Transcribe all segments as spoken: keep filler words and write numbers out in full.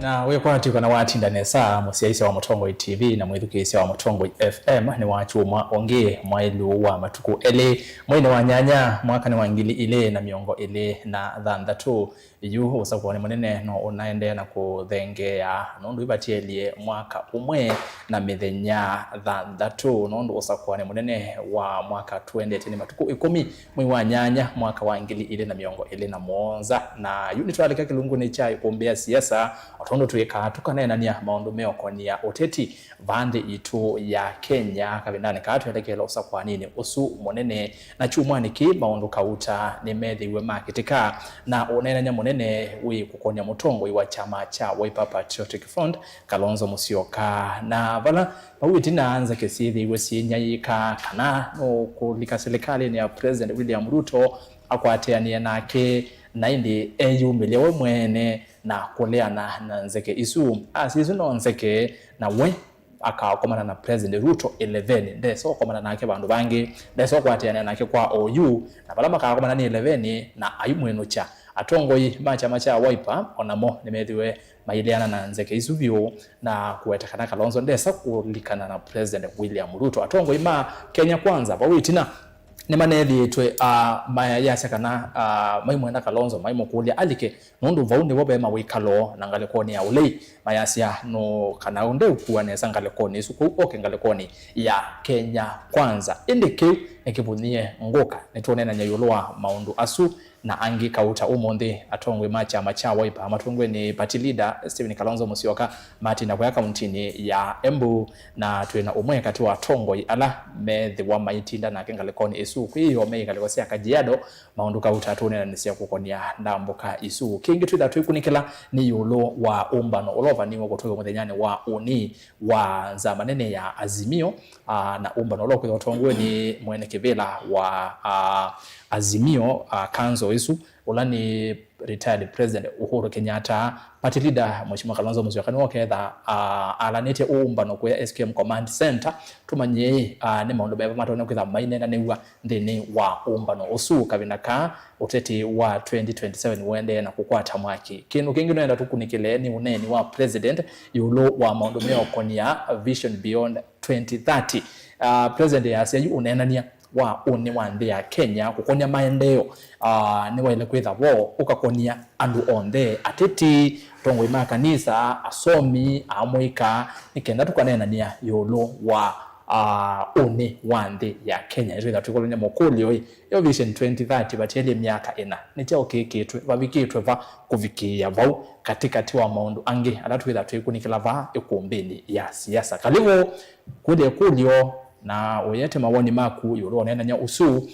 Na wĩkwatyo kana watinda nesa, mũsyaĩĩsya wa Mũtongoi T V na mwĩthukĩĩsya wa Mũtongoi F M, nĩ wa kyumwa ũngĩ mwaĩlu wa matukũ elĩ mweinĩ wa nyanya mwakanĩ wa ngili ilĩ na mĩongo ĩlĩ na thanthatũ. Yu ũsakũanĩ mũnene no ũnaendeea na kũthengeea nũndũ ĩvatielye mwaka ũmwe na mĩthenya thanthatũ nũndũ ũsakũanĩ mũnene wa mwaka tũendete nĩ matukũ ĩkũmi mwei wa nyanya mwaka wa ngili ilĩ na mĩongo ĩlĩ na mũonza. Na yu nĩtwalika kĩlungunĩ kya ĩkũmbĩ ya siasa, o tondũ twĩkaa tũkaneenany'a maũndũ meũkonia ũteti vaa nthĩ itũ ya Kenya kavindanĩ kaa twelekela ũsakũaninĩ ũsu mũnene. Na kyumwanĩ kĩĩ maũndũ kauta nĩmethĩiwe makĩtĩka na ũneenany'a mũnene wĩ kũkonia mũtongoi wa kyama kya Wiper Patriotic Front, Kalonzo Musyoka. Na vala vau ĩtina nzeke syĩthĩiwe syĩnyaĩĩka kana nũkũlika silikalĩnĩ ya President William Ruto akwatĩanĩe nake, na ĩndĩ eyumĩlya we mwene na kũleana na nzeke isu. Asya isu no nzeke, na we akakomana na President Ruto ĩleveni. Ndesa ũkomana nake vandũ vangĩ, ndesa ũkwatĩanĩa nake kwa oyu, na vala makakomana nĩ ĩleveni na aimwĩnũkya. Atongoi ma kyama kya Wiper onamo nĩmethiwe maileana na nzeke isu vyũ na kũweta kana Kalonzo ndesa kũlikana na President William Ruto. Atongoi ma Kenya Kwanza vau ĩtina nĩmanethĩĩtwe, ah, mayasya kana, ah, maimwenda Kalonzo, maimũkũlya alike, nũndũ vau nĩvo ve mawĩkalo na ngalĩkonĩ ya ũlei. Mayasya nũ kana ndeũkua nesa ngalĩkonĩ ĩsu, kwoou oke ngalĩkonĩ ya Kenya Kwanza. Ĩndĩ kĩu nĩkĩvũnyie ngũka. Nĩtũũneenany'a ĩũlũ wa maũndũ asu na angĩ kauta ũmũnthĩ. Atongoi ma kyama kya Wiper matongwe nĩ party leader Stephen Kalonzo Musyoka matinda kũya kauntinĩ ya Embu, na twĩ na ũmwe katĩ wa atongoi ala methĩwa maitinda nake ngalĩkonĩ ĩsu kwĩyoo me ikalĩko sya Kajiado. Maũndũ kauta tũũneenanĩsya kũkonia ndambũka isu. Kĩngĩ twĩtha twĩkunĩkĩla nĩ ĩũlũ wa ũmbano ũla ũvaniwe kũtwĩwa mũthenyanĩ wa ũnĩ wa nzama nene ya Azimio, ah, na ũmbano ũla ũkwĩthwa ũtongoew'e nĩ mwene kĩvĩla wa, ah, Azimio, ah, council ĩsu, ũla nĩ retired President Uhuru Kenyatta. Party leader Mheshimiwa Kalonzo Musyoka nĩwe ũketha, ah, alanĩtye ũmbano kũya S Q M Command Center. Tũmanyĩei, ah, nĩ maũndũ meva matonya kwĩtha maineenanĩw'a nthĩnĩ wa ũmbano ũsu kavinda kaa ũteti wa twenty twenty-seven ũendee na kũkwata mwaki. Kĩndũ kĩngĩ nũenda tũkunĩkĩle nĩ ũneeni wa President ĩũlũ wa maũndũ meũkonia Vision Beyond twenty thirty. Ah, President yasya yu ũneenany'a wa ũnĩ wa nthĩ ya Kenya kũkonya maendeeo, ah, nĩwaĩle kwĩtha vo ũkakonia andũ onthe, ateti, atongoi ma kanisa, asomi, amũika, nĩ kenda tũkaneenany'a ĩũlũ wa, ah, ũnĩ wa nthĩ ya Kenya. Nĩtwĩtha twĩkũlany'a mũkũlyo ĩ, yo Vision twenty thirty vatielye myaka ĩna, nĩ kyaũ kĩkĩtwe, vavikĩtwe va kũvikĩĩa vau, katĩkatĩ wa maũndũ angĩ ala twĩtha twĩkunĩkĩla vaa ĩkũmbĩnĩ ya siasa? Kalĩvo kũlya ĩkũlyo na ũyete mawoni maku ĩũlũ wa ũneenany'a ũsu.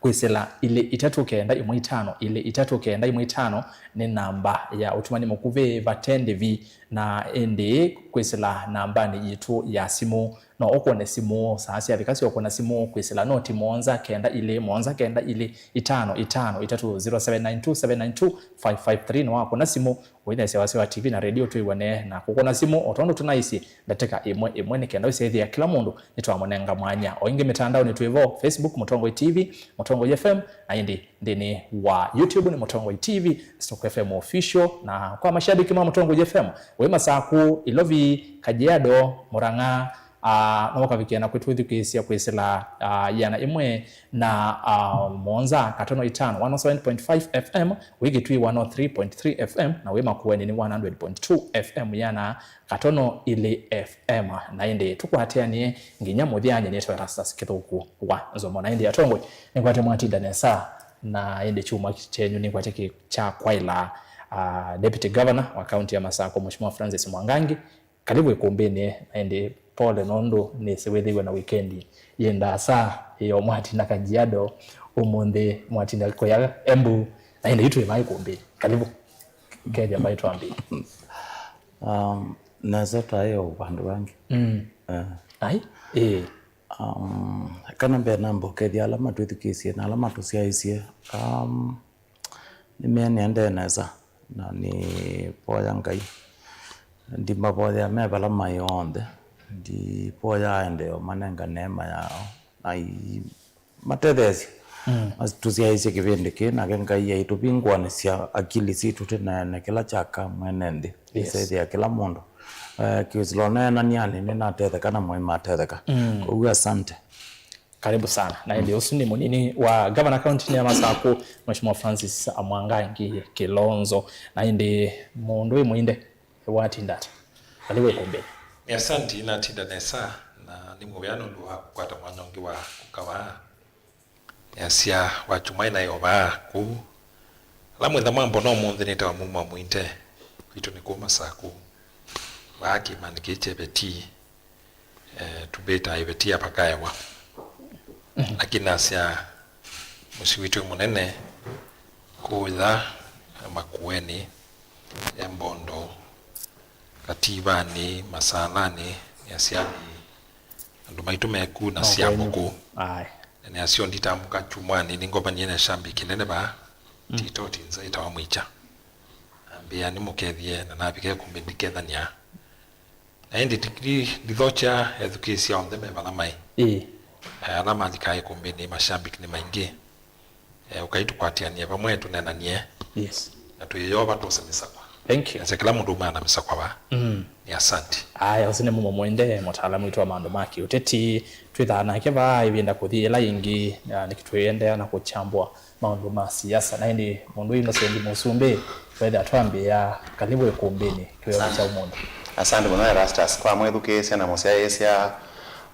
Kwĩsĩla ilĩ itatũ kenda ĩmwe itano, ilĩ itatũ kenda ĩmwe itano nĩ namba ya ũtumani mũkuvĩ vate ndĩvi, na ĩndĩ kwĩsĩla nambanĩ yitũ ya simũ, no ũkũne simũ saa syavika sya ũkũna simũ kwĩsĩla noti mũonza kenda ilĩ, mũonza kenda ilĩ, itano itano itatũ, zero seven nine two seven nine two five five three. Na wakũna simũ, ũinethya wasya wa T V na redio twĩw'ane na kũkũna simũ o tondũ tũnaisye ndatĩka ĩmwe ĩmwe, nĩ kenda ũsyaĩthĩa kĩla mũndũ nĩtwamũnenga mwanya. O ĩngĩ mĩtandaonĩ twĩ vo, Facebook Mũtongoi T V, Mũtongoi F M, na ĩndĩ nthĩnĩ wa YouTube nĩ Mũtongoi T V, Stock F M Official. Na kwa mashabiki ma Mũtongoi F M, wĩ Masaku, Ilovi, Kajiado, Murang'a, ah, no ũkavikĩa na kwĩtwĩthukĩĩsya kwĩsĩla, ah, yĩana ĩmwe na, ah, mũonza katono itano, one oh seven point five F M, wĩ Kitui one oh three point three F M, na wĩ Makueni nĩ one hundred point two F M, yĩana katono ilĩ F M. Na ĩndĩ tũkwatĩanĩe nginya mũthyanĩ. Nĩtwa Erastus Kĩthũku wa Nzomo. Na ĩndĩ atongoi, nĩkwatĩ mwatinda nesa, na ĩndĩ kyumwa kyenyu nĩkwatĩ kĩ-, kya kwaĩla, ah, Deputy Governor wa kaunti ya Masakũ, Mheshimiwa Francis Mwangangi. Kalĩvu ĩkũmbĩnĩ, na ĩndĩ pole nũndũ nĩsĩ wĩthĩiwe na wikendi yĩ ndaasa, ĩyo mwatinda Kajiado, ũmũnthĩ mwatinda kũya Embu, na ĩndĩ yu twĩ vaa ĩkũmbĩnĩ. Kalĩvu. Kethĩa mbaĩ twambĩe. Um, nesa taĩ o vandũ vangĩ. Mm. Eh. Ai? Ĩĩ. Um, kana mbee namba ũkethĩa ala matwĩthukĩĩsye na ala matũsyaĩĩsye. Um, nĩmeenea ndee nesa, na nĩvoya Ngai. Ndimavoyea me vala maĩ onthe. Ndivoya aendee o manenga neema yao, na i-, matetheesye. Mm. Mas-, tũsyaĩĩsye kĩvĩndĩ kĩĩ, nake Ngai aitũvingũanĩsya akili sitũ tũneene kĩla kyaka mwene nthĩ. Yes. Ĩsaĩthĩa kĩla mũndũ. Eh, kĩsilo neenanianĩ nĩnatetheka na mwaĩ matetheka. Mm. Kwoou asante. Karibu sana. Na ĩndĩ ũsu nĩ mũnini wa gavana kauntinĩ ya Masaku, Mheshimiwa Francis Mwangangi Kilonzo. Na ĩndĩ mũndũ wĩ mũinde, watinda ata? Karibu ĩkũmbĩnĩ. Nĩ asanti, natinda nesa, na nĩ mũvea nũndũ wa kũkwata mwanya ũngĩ wa kũka vaa. Nĩasya wa kyumwa ĩnaĩ o vaa kũu. Ala mwĩtha mwambona ũmũnthĩ nĩtawa Muma Mwinde, kwitũ nĩ kũu Masaku. Vaa kĩĩmanĩ kĩĩ kya Ĩveti, eh, tũmbĩtaa Ĩveti ya Pakaewa. Lakini nasya mũsyĩ witũ nĩ mũnene, kũũya Makueni, Embondo, Kativanĩ, Masalanĩ, Nĩasya andũ maitũ meku na syambo kũu. Aye. Na nĩasyo nditambũka kyumwanĩ, nĩngovanie na shambiki nene vaa, mm, Titoti nza ĩtawa Mwikya. Ambĩa nĩmũkethye, na navika ĩkũmbĩ ndikethany'a. Na ĩndĩ ndi-, ndi-, ndithokya ethukĩĩsya onthe me vala maĩ. Ĩĩ. Eh, ala malikaa ĩkũmbĩnĩ, mashambiki nĩ maingĩ. Eh, ũkai tũkwatĩanĩe vamwe tũneenanie. Yes. Na tũyĩyova twose mĩsakwa. Thank you. Nĩasya kĩla mũndũ aumaa na mĩsakwa vaa. Mm. Nĩ asante. Aya, ũsu nĩ Muma Mwinde, mũtaalamu witũ wa maũndũ ma kĩũteti. Twĩthaa nake vaa ĩvinda kũthi ĩla yĩngĩ, na nĩkĩ twĩendeea na kũkyambũa maũndũ ma siasa. Na ĩndĩ mũndũ Innocent Mũsumbĩ, twethĩa twambĩĩa, karibu ĩkũmbĩnĩ kĩwĩonĩ kya ũmũnthĩ. Asante mũno Erastus. Kwa mwĩthukĩĩsya na mũsyaĩĩsya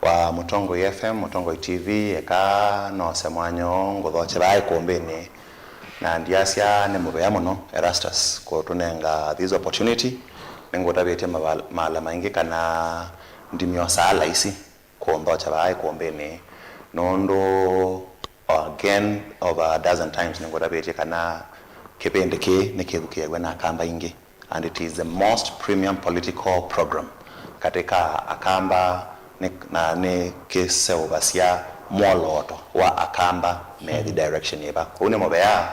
wa Mũtongoi F M, Mũtongoi T V, eka nose mwanya ũũ ngũthokye vaa ĩkũmbĩnĩ. Na ndiasya nĩ mũvea mũno Erastus kũtũnenga this opportunity. Nĩngũtavĩtye maval-, maala maingĩ kana ndimyosaa laisi kũnthokya vaa ĩkũmbĩnĩ, nũndũ again over a dozen times nĩngũtavĩtye kana kĩvĩndĩ kĩĩ nĩkĩthukĩĩaw'a na Akamba aingĩ, and it is the most premium political program katika Akamba, nĩ, na nĩkĩseũvasya mwolooto wa Akamba methi, mm, direction yĩva. Kwoou nĩ mũvea,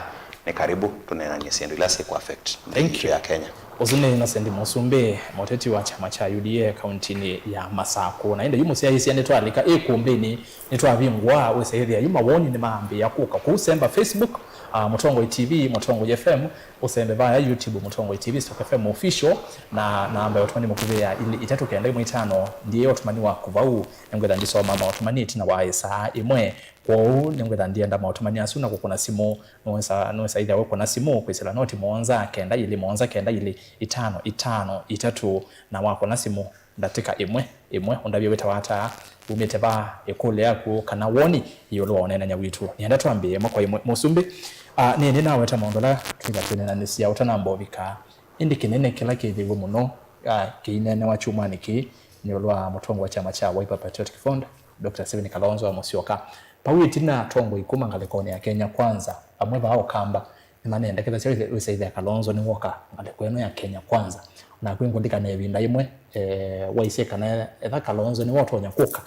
nĩ karibu tũneenany'e syĩndũ ila syĩkũ affect nthĩ yitũ ya Kenya. Ũsu nĩ Innocent Mũsumbĩ, mũteti wa kyama kya U D A kauntinĩ ya Masakũ. Na ĩndĩ yu mũsyaĩĩsya nĩtwalika ĩkũmbĩnĩ, nĩtwavingũa, wĩsa ĩthĩa yu mawoni nĩmambĩĩa kũka kũu. Semba Facebook, ah, Mũtongoi T V, Mũtongoi F M, ũsembe vaya YouTube, Mũtongoi T V, Stock F M Official, na namba ya ũtũmani mũkuvĩ ya ilĩ itatũ kenda ĩmwe itano, ndiĩ ũtũmani waku vau, nĩngwĩtha ndisoma maũtũmani ĩtina wa ĩsaa ĩmwe. Kwoou nĩngwĩtha ndienda maũtũmani asu na kũkũna simũ. Nũĩsa, nũĩsa ĩthĩa wĩkũna simũ kwĩsĩla noti mũonza kenda ilĩ, mũonza kenda ilĩ, itano itano itatũ, na wakũna simũ ndatĩka ĩmwe, ĩmwe, ũndavye wĩtawa ata, umĩte va, ĩkũlyo yaku kana woni ĩũlũ wa ũneenany'a witũ. Nĩenda twambĩĩe ĩmwe kwa ĩmwe. Mũsumbĩ, ah, nĩ, nĩnaweta maũndũ ala twĩtha twĩneenanĩsya ũtanamba ũvika, ĩndĩ kĩnene kĩla kĩthĩwe mũno, ah, kĩineenewa kyumwanĩ kĩĩ nĩ ĩũlũ wa mũtongoi wa kyama kya Wiper Patriotic Front, Doctor Stephen Kalonzo wa Musyoka. Vau ĩtina atongoi kuma ngalĩkonĩ ya Kenya Kwanza, amwe vaa Ũkamba, nĩmanendekethasya wĩsa ĩthĩa Kalonzo nĩwoka ngalĩko ĩno ya Kenya Kwanza. Naku ngũlikana ĩvinda ĩmwe, eh, waisye kana etha Kalonzo nĩwotonya kũka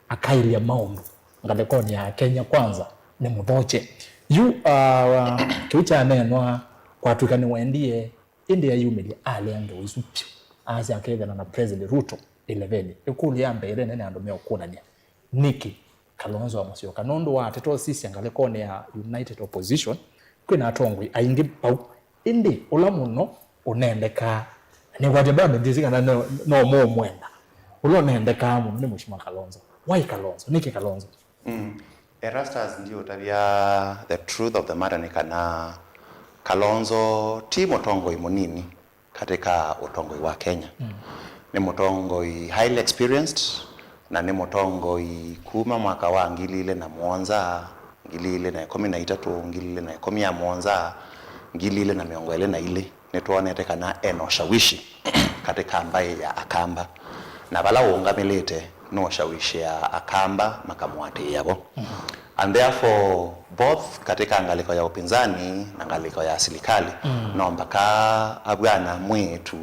akaĩlya maũndũ ngalĩkonĩ ya Kenya Kwanza, nĩ mũthokye. Yu, ah, kĩu kyaneenwa, kwatw'ĩka nĩwaendie, ĩndĩ ayumĩlya alea ngewa isu vyũ, asya akethana na President Ruto ĩlevenĩ. Ĩkũlyo ya mbee ĩla ĩnene andũ meũkũlany'a, nĩkĩ Kalonzo wa Musyoka? Nũndũ wa ateti ũsisya ngalĩkonĩ ya United Opposition, kwĩna atongoi aingĩ vau, ĩndĩ ũla mũno ũnendekaa, na nĩkwatya bado ndyĩsĩ kana no, no mũũmwenda, ũla ũnendekaa mũno nĩ Mheshimiwa Kalonzo. Why Kalonzo? Nĩkĩ Kalonzo? Mm. Erastus, ndiũtavya, the truth of the matter nĩ kana Kalonzo ti mũtongoi mũnini katika ũtongoi wa Kenya. Mm. Nĩ mũtongoi highly experienced, na nĩ mũtongoi kuma mwaka wa ngili ilĩ na mũonza, ngili ilĩ na ĩkũmi na itatũ, ngili ilĩ na ĩkũmi na mũonza, ngili ilĩ na mĩongo ĩlĩ na ilĩ, nĩtwonete kana ena ushawishi katika mbaĩ ya Akamba, na vala ũũngamĩlĩte nũũshawishĩa Akamba makamũatĩĩa vo. Mm. And therefore, both katika ngalĩko ya upinzani na ngalĩko ya silikali, mm, no mpaka avwana mwĩĩtu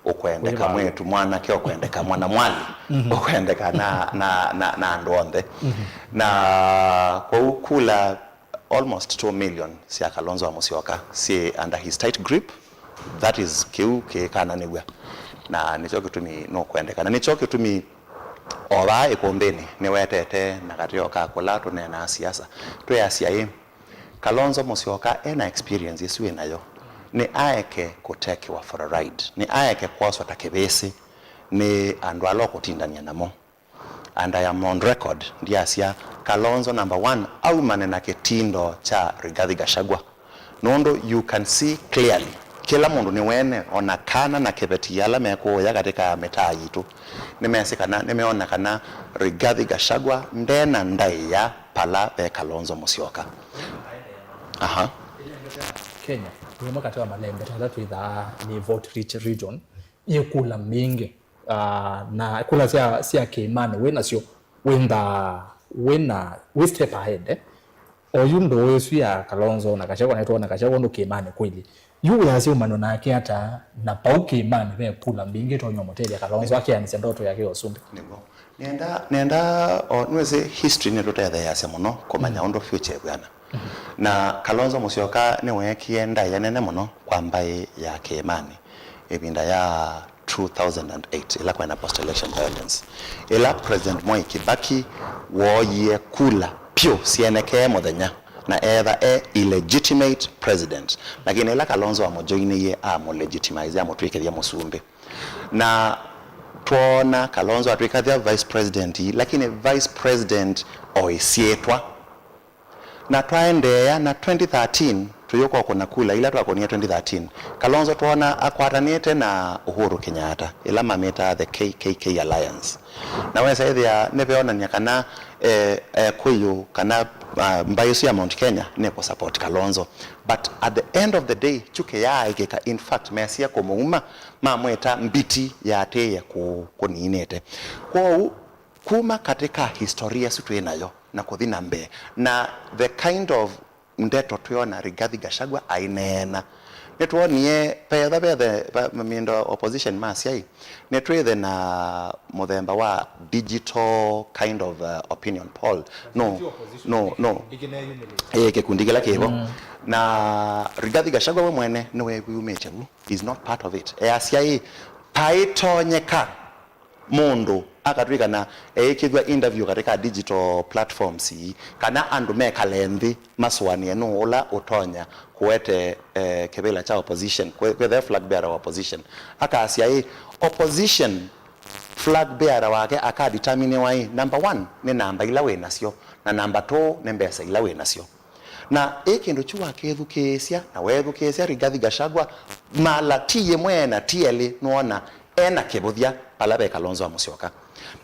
ũkwendeka, mwĩĩtu, mwanake ũkwendeka, mwanamwali, mhm, ũkwendeka na, na, na, na andũ onthe. Mhm. Na kwoou kula almost two million sya Kalonzo wa Musyoka syĩ under his tight grip. That is kĩu kĩkananĩw'a. Na nĩkyo kĩtumi nũkwendeka. Na nĩkyo kĩtumi o vaa ĩkũmbĩnĩ nĩwetete na kateo ka kũla tũneenaa siasa. Twĩasya ĩ, Kalonzo Musyoka ena experience ĩsu wĩ nayo, nĩ aeke kũtekewa for a ride, nĩ aeke kwoswa ta kĩvĩsĩ nĩ andũ ala ũkũtindania namo. And I am on record, ndiasya Kalonzo number one aumane na kĩtindo kya Rigathi Gachagua. Nũndũ you can see clearly, kĩla mũndũ nĩwene, ona kana na kĩveti ala mekũũya katika mĩtaa yitũ, nĩmesĩ kana, nĩmeona kana Rigathi Gachagua ndena ndaĩa pala ve Kalonzo Musyoka. Aha. Kenya nĩ ĩmwe katĩ wa malembe ala twĩthaa nĩ vote rich region yĩ kula mbingĩ. Ah, na kula sya, sya kĩĩmanĩ wĩ nasyo, wĩnthaa wĩna, wĩ step ahead, eh? Oyu ndũũ ĩsu ya Kalonzo na Gachagua, nĩtwona Gachagua ndũ kĩĩmanĩ kwĩlĩ. Yu wĩasya ũmano nake ata, na pau kĩĩmanĩ ve kula mbingĩ itonya ũmũtethya Kalonzo akeanĩsya ndoto yake ya ũsumbĩ? Nĩw'o. Nenda, nenda, o, nĩwĩsĩ history nĩtũtetheeasya mũno kũmanya ũndũ future ĩvw'ana. Na Kalonzo Musyoka nĩweekie ndaĩa nene mũno kwa mbaĩ ya kĩĩmanĩ ĩvinda ya two thousand and eight, ĩla kwaĩ na post election violence, ĩla President Mwai Kibaki wooyie kula pyũ syenekee mũthenya na eetha e illegitimate president, lakini ĩla Kalonzo amũjoinĩie, amũlegitimize, amũtw'ĩkĩthya mũsumbĩ. Na twoona Kalonzo atw'ĩkathya vice president, lakini vice president o ĩsyĩtwa. Na twaendeea na twenty thirteen, tũyũka ũkũna kula ila twakũnie twenty thirteen, Kalonzo twoona akwatanĩte na Uhuru Kenyatta, ĩla mamĩtaa the K K K Alliance. Na wesa ĩthĩa nĩveonany'a kana, eh, Ekũyũ kana, ah, mbaĩ ĩsu ya Mount Kenya nĩkũ support Kalonzo. But at the end of the day, kyu kĩyaaĩkĩka, in fact, mesie kũmũuma, mamwĩta mbiti yaatĩĩe kũ-, kũniinĩte. Kwoou, kuma katĩ ka historia ĩsu twĩ nayo, na kũthi na mbee, na the kind of ndeto twĩona Rigathi Gachagua aineena, nĩtwonie petha vethe va mamindo opposition masya ĩ, nĩtwĩthe na mũthemba wa digital kind of, uh, opinion poll. No, no, no. Ĩ, kĩkundi kĩla kĩvo. Na Rigathi Gachagua we mwene nĩwekwĩumĩtye vu, is not part of it. Easya ĩ, taĩtonyeka mũndũ akatw'ĩka na eĩkĩthw'a interview katika digital platforms ii, kana andũ mekale nthĩ masũanĩe nũũ ũla ũtonya kũete, eh, kĩvĩla kya opposition, kwĩ-, kwĩthĩa flag bearer wa opposition. Akasya ĩ, opposition flag bearer wake akadetermine wa ĩ, number one nĩ namba ila wĩ nasyo, na number two nĩ mbesa ila wĩ nasyo. Na ĩ kĩndũ kyu wakĩthukĩĩsya, na weethukĩĩsya Rigathi Gachagua, mala ti yĩmwe na ti elĩ, nũona ena kĩvũthya pala ve Kalonzo wa Musyoka.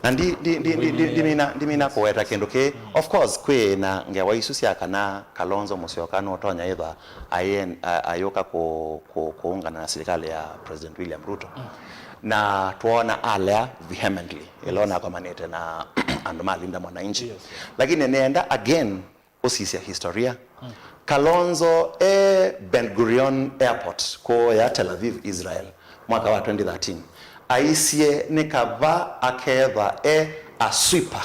Na ndi, ndi, ndi, ndi, ndi, ndimina, ndimina kũweta kĩndũ kĩĩ. Of course, kwĩ na ngewa isu sya kana Kalonzo Musyoka nũtonya ĩthwa aĩ-, a-, ayũka kũ-, kũ-, kũũngana na silikalĩ ya President William Ruto. Na twoona alea vehemently, ĩla ũnakomanĩte na andũ ma Linda Mwananchi. Lakini nĩenda again, ũsisya historia. Kalonzo e Ben Gurion Airport kũũya Tel Aviv, Israel, mwaka wa twenty thirteen, aisye nĩ kava akethwa e a sweeper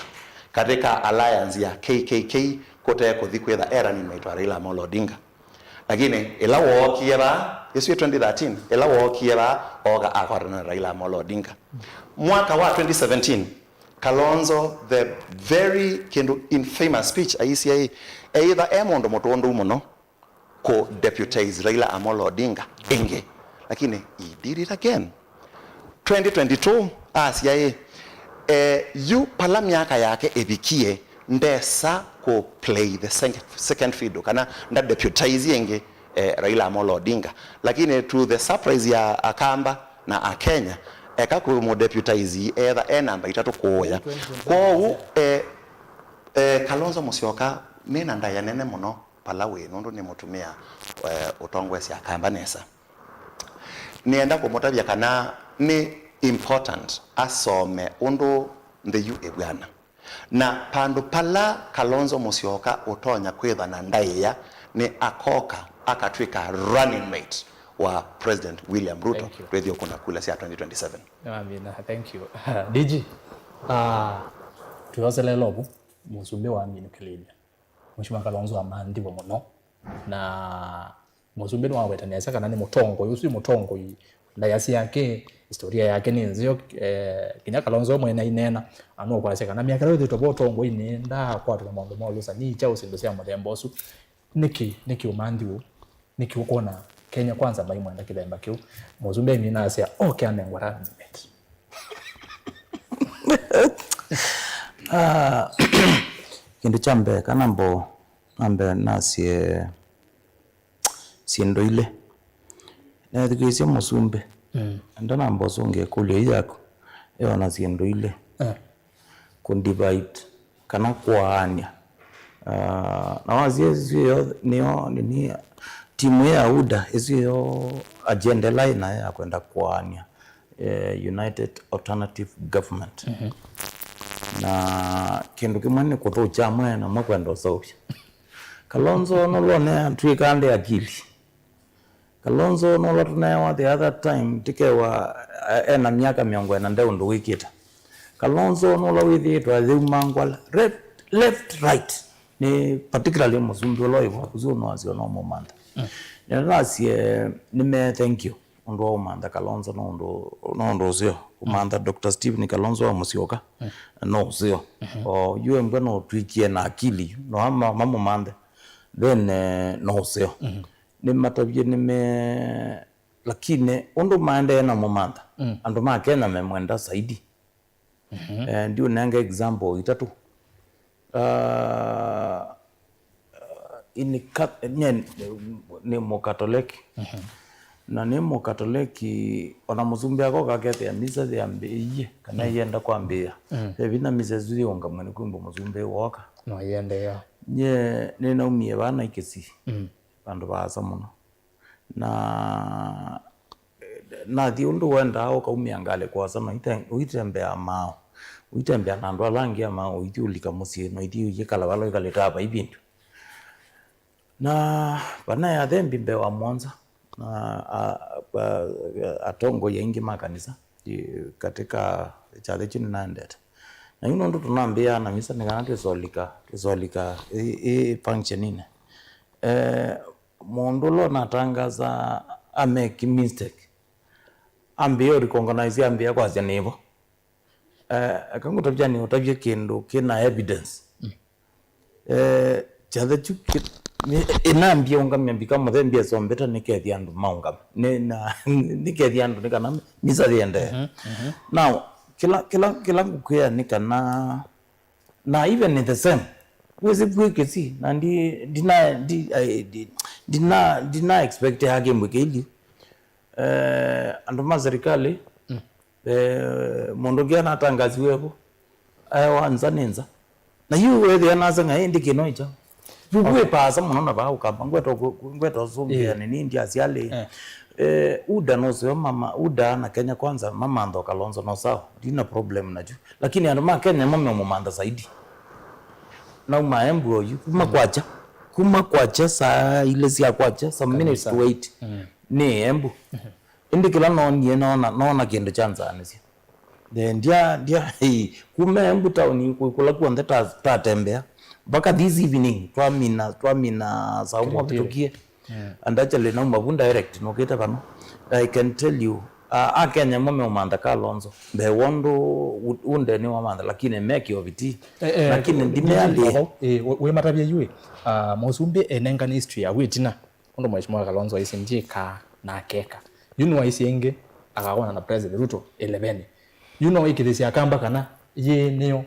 katika alliance ya K K K kũte kũthi kwĩtha e running mate wa Raila Amolo Odinga. Lakini ĩla wookie vaa, ĩsu ĩ twenty thirteen, ĩla wookie vaa, ooka akwatana na Raila Amolo Odinga. Mwaka wa twenty seventeen, Kalonzo, the very kĩndũ infamous speech aisye ĩ, either e mũndũ mũtũndũ mũno kũ deputize Raila Amolo Odinga ĩngĩ, lakini he did it again. Twenty twenty-two asya ĩ, eh, yu pala myaka yake ĩvikie, ndesa kũ play the sec-, second fiddle, kana nda deputize ĩngĩ, eh, Raila Amolo Odinga. Lakini to the surprise ya Akamba, na Akenya, eka kũmũdeputize etha e namba itatũ kũũya. Kwoou, eh, eh, Kalonzo Musyoka nĩ na ndaĩa nene mũno pala wĩ, nũndũ nĩ mũtumĩa, eh, ũtongoesya Akamba nesa. Nĩenda kũmũtavya kana nĩ important asome ũndũ nthĩ yu ĩvw'ana. Na pandũ pala Kalonzo Musyoka ũtonya kwĩtha na ndaĩa, nĩ akoka akatw'ĩka running mate wa President William Ruto. Thank you. Twĩthi ũkũna kula sya twenty twenty-seven. Amina, thank you. D G, ah, twĩoselela ũvu, mũsumbĩ waminũkĩlĩlya. Mheshimiwa Kalonzo amanthĩwe mũno, na mũsumbĩ nĩwaweta nesa kana nĩ mũtongoi, ũsu nĩ mũtongoi, ndaĩa syake, historia yake nĩ nzeo, eh, nginya Kalonzo we mwene aineena, na nũkwasya kana myaka ĩla wĩthĩtwe vo ũtongoinĩ ndaakwatwa na maũndũ ma ũlũsani, kyaũ syĩndũ sya mũthemba ũsu. Nĩkĩ, nĩkĩ ũmanthi ũũ? Nĩkĩ ũkwona Kenya Kwanza maimwenda kĩthemba kĩu? Mũsumbĩ nĩ nasya, oke anengwa running mate. Ah, kĩndũ kya mbee, kana mbo, nambe nasye syĩndũ ilĩ. Nethukĩĩsye mũsumbĩ. Mm. Ndanamba ũsũngĩa ĩkũlyo ii yaku, ĩona syĩndũ ilĩ. Eh. Kũdivide kana kũaany'a. Ah, na wasya ĩsu yo nĩyo nini, timu ĩĩ ya UDA, ĩsu yo agenda ĩla ĩnayo ya kwenda kũaany'a, eh, United Alternative Government. Mhm. Na kĩndũ kĩmwe nĩ kũthũkya amwe na amwe kwenda ũseũvya. Kalonzo nũlone atw'ĩka nde akili. Kalonzo nũla tũneewa the other time, tikewa, eh, ena myaka mĩongo ĩna nde ũndũ wĩkĩte. Kalonzo nũla wĩthĩĩtwe ayĩumangwa left, left, right. Nĩ particularly mũsumbĩ ũla wĩvo ũsu nũasyo no mũmantha. Mm. Nĩnasye nĩme thank you ũndũ wa ũmantha Kalonzo no ũndũ, no ũndũ ũseo. Ũmantha Doctor Stephen Kalonzo wa Musyoka, mm, no ũseo. Mm-hmm. O yu embwa no ũtw'ĩkie na akili, no ama-, mamũmanthe. Then, eh, no ũseo. Mm-hmm. Nĩmatavye nĩme, lakini ũndũ maendee na mũmantha, mm, andũ ma Kenya memwenda zaidi. Mhm. Eh, ndiũnenga example itatũ. Ah, ini ka-, nye nĩ Mũkatoleki. Mhm. Na nĩ Mũkatoleki, ona mũsumbĩ akoka akethĩa misa yambĩĩie, kana, mm, yenda kwambĩĩa. Mm. Ve vinya misa ĩsu yĩũngamwe nĩ kwĩmbwa mũsumbĩ woka. No yĩendeea. Nye nĩnaumie vaa naĩ Kisii. Mm. Vandũ vaasa mũno. Na, eh, nathi ũndũ wendaa, ũkaumĩa ngalĩ kũasa, na ũite-, ũitembeaa maaũ, ũitembea na andũ ala angĩ amaaũ, ũithi ũlika mũsyĩ, na ũithi ũyĩkala vala ũikalĩte ava ivĩndũ. Na vanaĩ athembi mbee wa mũonza, na, a, a, atongoi aingĩ ma kanisa, i, katika kyathĩ kyu nĩnaendete. Na yu nũndũ tũnambĩaa na misa nĩ kana twĩsolika, twĩsolika ĩ, ĩ functioninĩ. Eh, mũndũ ũla ũnatangasa ameki mistake, ambĩĩa ũrecognize, ambĩĩa kwasya nĩvo. Eh, eka ngũtavya nĩ ũtavye kĩndũ kĩna evidence. Mm. Eh, kyathĩ kyu kĩ-, nĩ-, ĩnambie ũngamya mbika mũthembi esombeta nĩkethya andũ maũngama. Nĩ-, na, nĩkethya andũ nĩ kana misa yĩendee. Mhm, mhm. Now, kĩla, kĩla, kĩla ngũkwĩa nĩ kana na even in the same, wĩsĩ kwĩ Kisii, na ndi-, ndina-, ndi-, I-, ndi-, ndina-, ndina expect ya kĩmbũ kĩiliu. Eh, andũ ma serikali, mm, eh, mũndũ ũngĩ anatangasiwe vo, aewa nza nĩ nza. Na yu wethĩa nasa ng'ai ĩndĩ kĩno ĩkya. Yu, okay, wĩ paasa mũno na vaa ũkamba, ngweta ũkũ-, ngweta ũsũngĩa, eh, nini ndi asyalĩ. Eh. Eh, UDA nũseo mama, UDA na Kenya Kwanza mamantha Kalonzo no sawa. Ndina problem nakyo. Lakini andũ ma Kenya mo meũmũmantha zaidi. Nauma Embu oyu, kuma, mm, kwakya. Kuma kwakya saa ilĩ sya kwakya, some minutes to eight. Mm. Nĩ Embu. Mhm. Ĩndĩ kĩla noonie, noona, noona kĩndũ kyanzaanĩsye. Eh, ndya, ndya, hey, kuma Embu town, kũ-, kũla kw'onthe ta-, tatembea. Mpaka this evening, twamina, twamina saa ũmwe kĩrĩtĩrĩ. Vĩtũkie. Yeah. And actually, nauma vu direct, nũkĩte vano. I can tell you, uh, Akenya mo meũmantha Kalonzo. Mbee wondũ u-, unde nĩ wamantha, lakini meki oviti. Eh, eh, lakini ndimeandĩe. Eh, wĩ, wĩ matavya yu, uh, mũsumbĩ enengane history ya wĩtina. Ũndũ Mheshimiwa Kalonzo aisye ndyĩkaa na akeka. Yu nĩwaisye ĩngĩ, akakwana na President Ruto ĩleveni. Yu no ĩkĩthĩsya Akamba kana yĩĩ nĩyo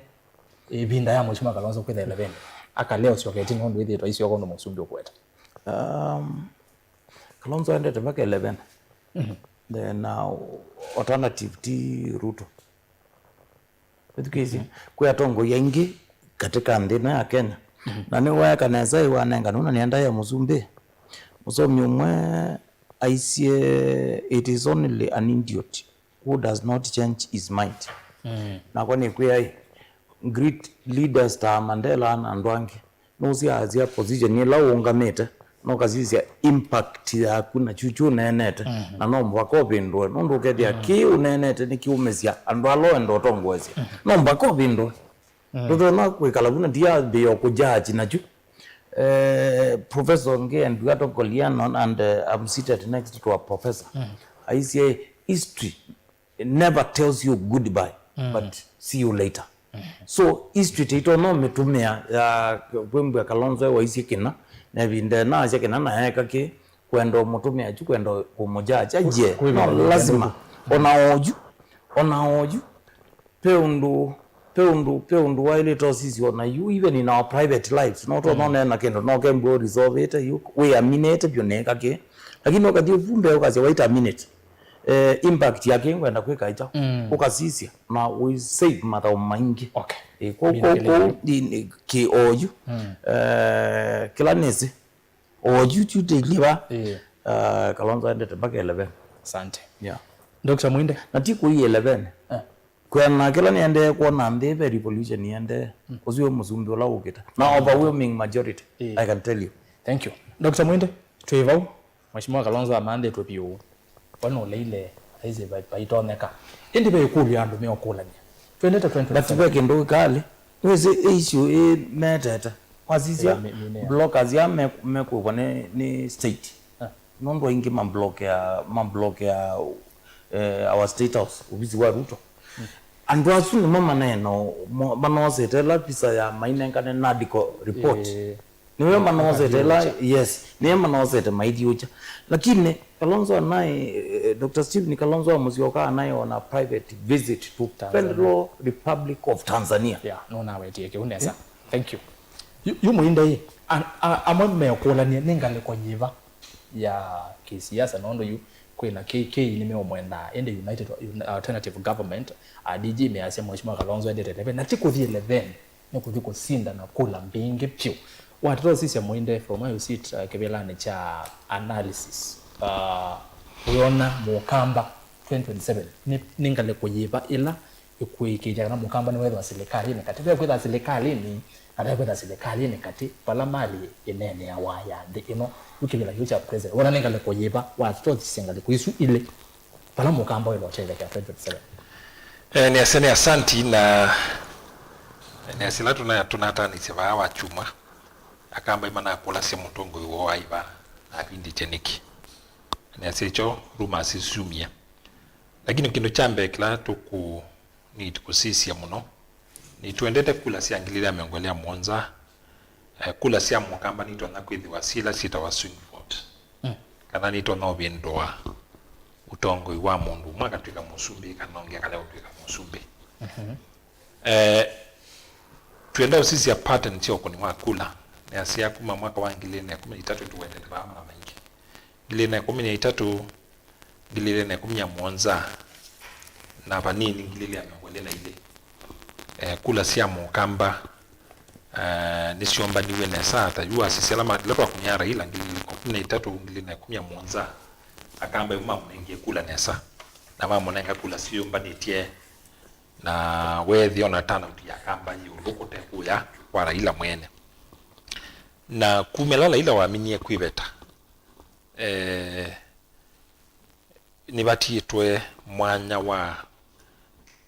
ĩvinda ya Mheshimiwa Kalonzo kwĩtha ĩleveni. Akalea ũsyoka ĩtina ũndũ ĩthĩĩtwe aisyoka ũndũ mũsumbĩ ũkũweta. Um, Kalonzo aendete mpaka eleven. Mhm. Then, uh, alternative ti Ruto. Wĩthukĩĩsye, kwĩ atongoi aingĩ katika nthĩ ĩno ya Kenya. Mhm. Na nĩwaeka nesa ĩ wanengane, na nĩenda ya mũsumbĩ. Mũsomi ũmwe aisye, "It is only an idiot who does not change his mind." Mm. Nakwa nĩkwĩa ĩ, great leaders ta Mandela na andũ angĩ, nũsyaasya position ĩla ũũngamĩte, na ũkasisya impact yaku na kyu kyu ũneenete, mhm, na no mũvaka ũvĩndũe, nũndũ ũkethĩa, mhm, kĩ ũneenete nĩkĩũmĩsya andũ ala ũenda ũtongoesye. Mhm. No mũvaka ũvĩndũe. Mhm. Ndũtonya kwĩkala vu na ndiambĩĩa kũjaji nakyu. Eh, professor ũngĩ, and we are talking Goliano, and, eh, I'm seated next to a professor. Mhm. Aisye, history never tells you goodbye, mm, but see you later. Mm. So, history tĩito no mĩtũmĩa ya kwĩmbwa Kalonzo waisye kĩna, Na ĩvinda ĩna asya kĩna na eka kĩ, kwenda ũmũtũmĩa kyu, kwenda kũmũjaja, ye, kwĩ no, ĩvinda lasima. Ona oyu, ona oyu, pe ũndũ, pe ũndũ, pe ũndũ waĩlĩte ũsisya ona yu, even in our private lives, no tũnonea na kĩndũ, no kembwa ũresolvĩte yu, wĩaminĩte vyũ nĩka kĩ. Lakini ũkathi ũvu mbee ũkasya, wait a minute, eh, impact yake ngwenda kwĩka ĩkyaũ? Mm. Ũkasisya, na we save mathaũ maingĩ. Okay. Eh, kũu, kũu, kũu, ni, ni, kĩ oyu, eh, kĩla nĩsĩ, oyu tu tĩliva, eh, Kalonzo endete mpaka eleven. Asante. Yeah. Doctor Mwinde. Na ti kũi eleven. Eh. Kwena kĩla nĩendee kwona nthĩ ve revolution yĩendee. Mm. Ũsu wĩ mũsumbĩ ũla ũkĩte. Na overwhelming majority, eh, I can tell you. Thank you. Doctor Mwinde, twĩ vau. Mheshimiwa Kalonzo amanthĩtwe vyũ. Wana ũleile, aisye vai-, vaitonyeka. Ĩndĩ ve ĩkũlyo andũ meũkũlany'a. Twendete twenty twenty-seven. But ve kĩndũ kĩkalĩ. Wĩsĩ ĩ issue ĩ metete. Wasisya, eh, mi-, mi-, blockers ya me-, mekwĩvwa nĩ, nĩ state. Ah. Nũndũ aingĩ mablokea, mablokea, eh, our State House, ovisi wa Ruto. Mm. Andũ asu nĩmo maneena, mo-, manoosete ĩla visa ya mainengane NADCO report. Eh. Nĩwe manoosete ĩla, yes, nĩwe manoosete maithiũkya. Lakini Kalonzo anaĩ, eh, Doctor Stephen Kalonzo wa Musyoka anaĩ on a private visit to Tanzania. Federal Republic of Tanzania. Yeah, no nawetie kĩu nesa. Eh? Thank you. Yu, yu Mwinde ĩ, a-, a-, amwe mekũlany'a nĩ ngalĩko yĩva ya kĩsiasa, nũndũ yu kwĩna K K nĩmeũmwendaa, ĩndĩ United Alternative Government, a, D G measya Mheshimiwa Kalonzo endete eleven, na ti kũthi eleven, nĩ kũthi kũsindana kula mbingĩ vyũ. Watata ũsisya Mwinde, from where you sit, uh, kĩvĩlanĩ kya analysis, uh, wĩona Mũkamba twenty twenty-seven nĩ, nĩ ngalĩko yĩva ĩla ĩkũĩkĩĩthya kana Mũkamba nĩwethĩwa silikalĩnĩ katĩ? Ve kwĩtha silikalĩnĩ, na ve kwĩtha silikalĩnĩ katĩ, vala mali ĩneeneawa ya nthĩ ĩno, yu kĩvĩla kĩu kya president. Wona nĩ ngalĩko yĩva watothisye ngalĩko isu ilĩ, vala Mũkamba wĩthwa ũkyethekea twenty twenty-seven? Eh, nĩ ase-, nĩ asanti, na nĩ asila tũna-, tũnatanĩsye vaa wa kyumwa, Akamba imanakũlasya mũtongoi woo aiva na avindĩtye nĩkĩ. Nĩ ase kyo rumors syumie. Lakini kĩndũ kya mbee kĩla tũkũ need kũsisya mũno, nĩtwendete kula sya ngili ilĩ na mĩongo ĩlĩ na mũonza, eh, kula sya Mũkamba nitonya kwĩthĩwa syĩ ila syĩtawa swing vote. Mm. Kana nitonya ũvĩndũa ũtongoi wa mũndũ ũmwe akatw'ĩka mũsumbĩ, kana ũngĩ akalea kũtw'ĩka mũsumbĩ. Mhm. Eh, twenda ũsisya pattern sya ũkũni wa kula. Nĩasya kuma mwaka wa ngili ilĩ na ĩkũmi na itatũ tũwendete vaa mara maingĩ. Ngili ilĩ na ĩkũmi na itatũ, ngili ilĩ na ĩkũmi na mũonza, na vanini ngili ilĩ na mĩongo ĩlĩ na ilĩ. Eh, kula sya Mũkamba, eh, nĩsyombaniw'e nesa ata yu asisya ala ma-, ila twakumya Raila ngili ilĩ na ĩkũmi na itatũ, ngili ilĩ na ĩkũmi na mũonza, Akamba yu mamũnengie kula nesa, na mamũnenga kula syĩyũmbanĩtye, na weethĩa ona turnout ya Akamba yĩ ĩũlũ kũte kũya kwa Raila mwene. Na kumĩla Raila waminie kwĩveta, eh, nĩvatiĩtwe mwanya wa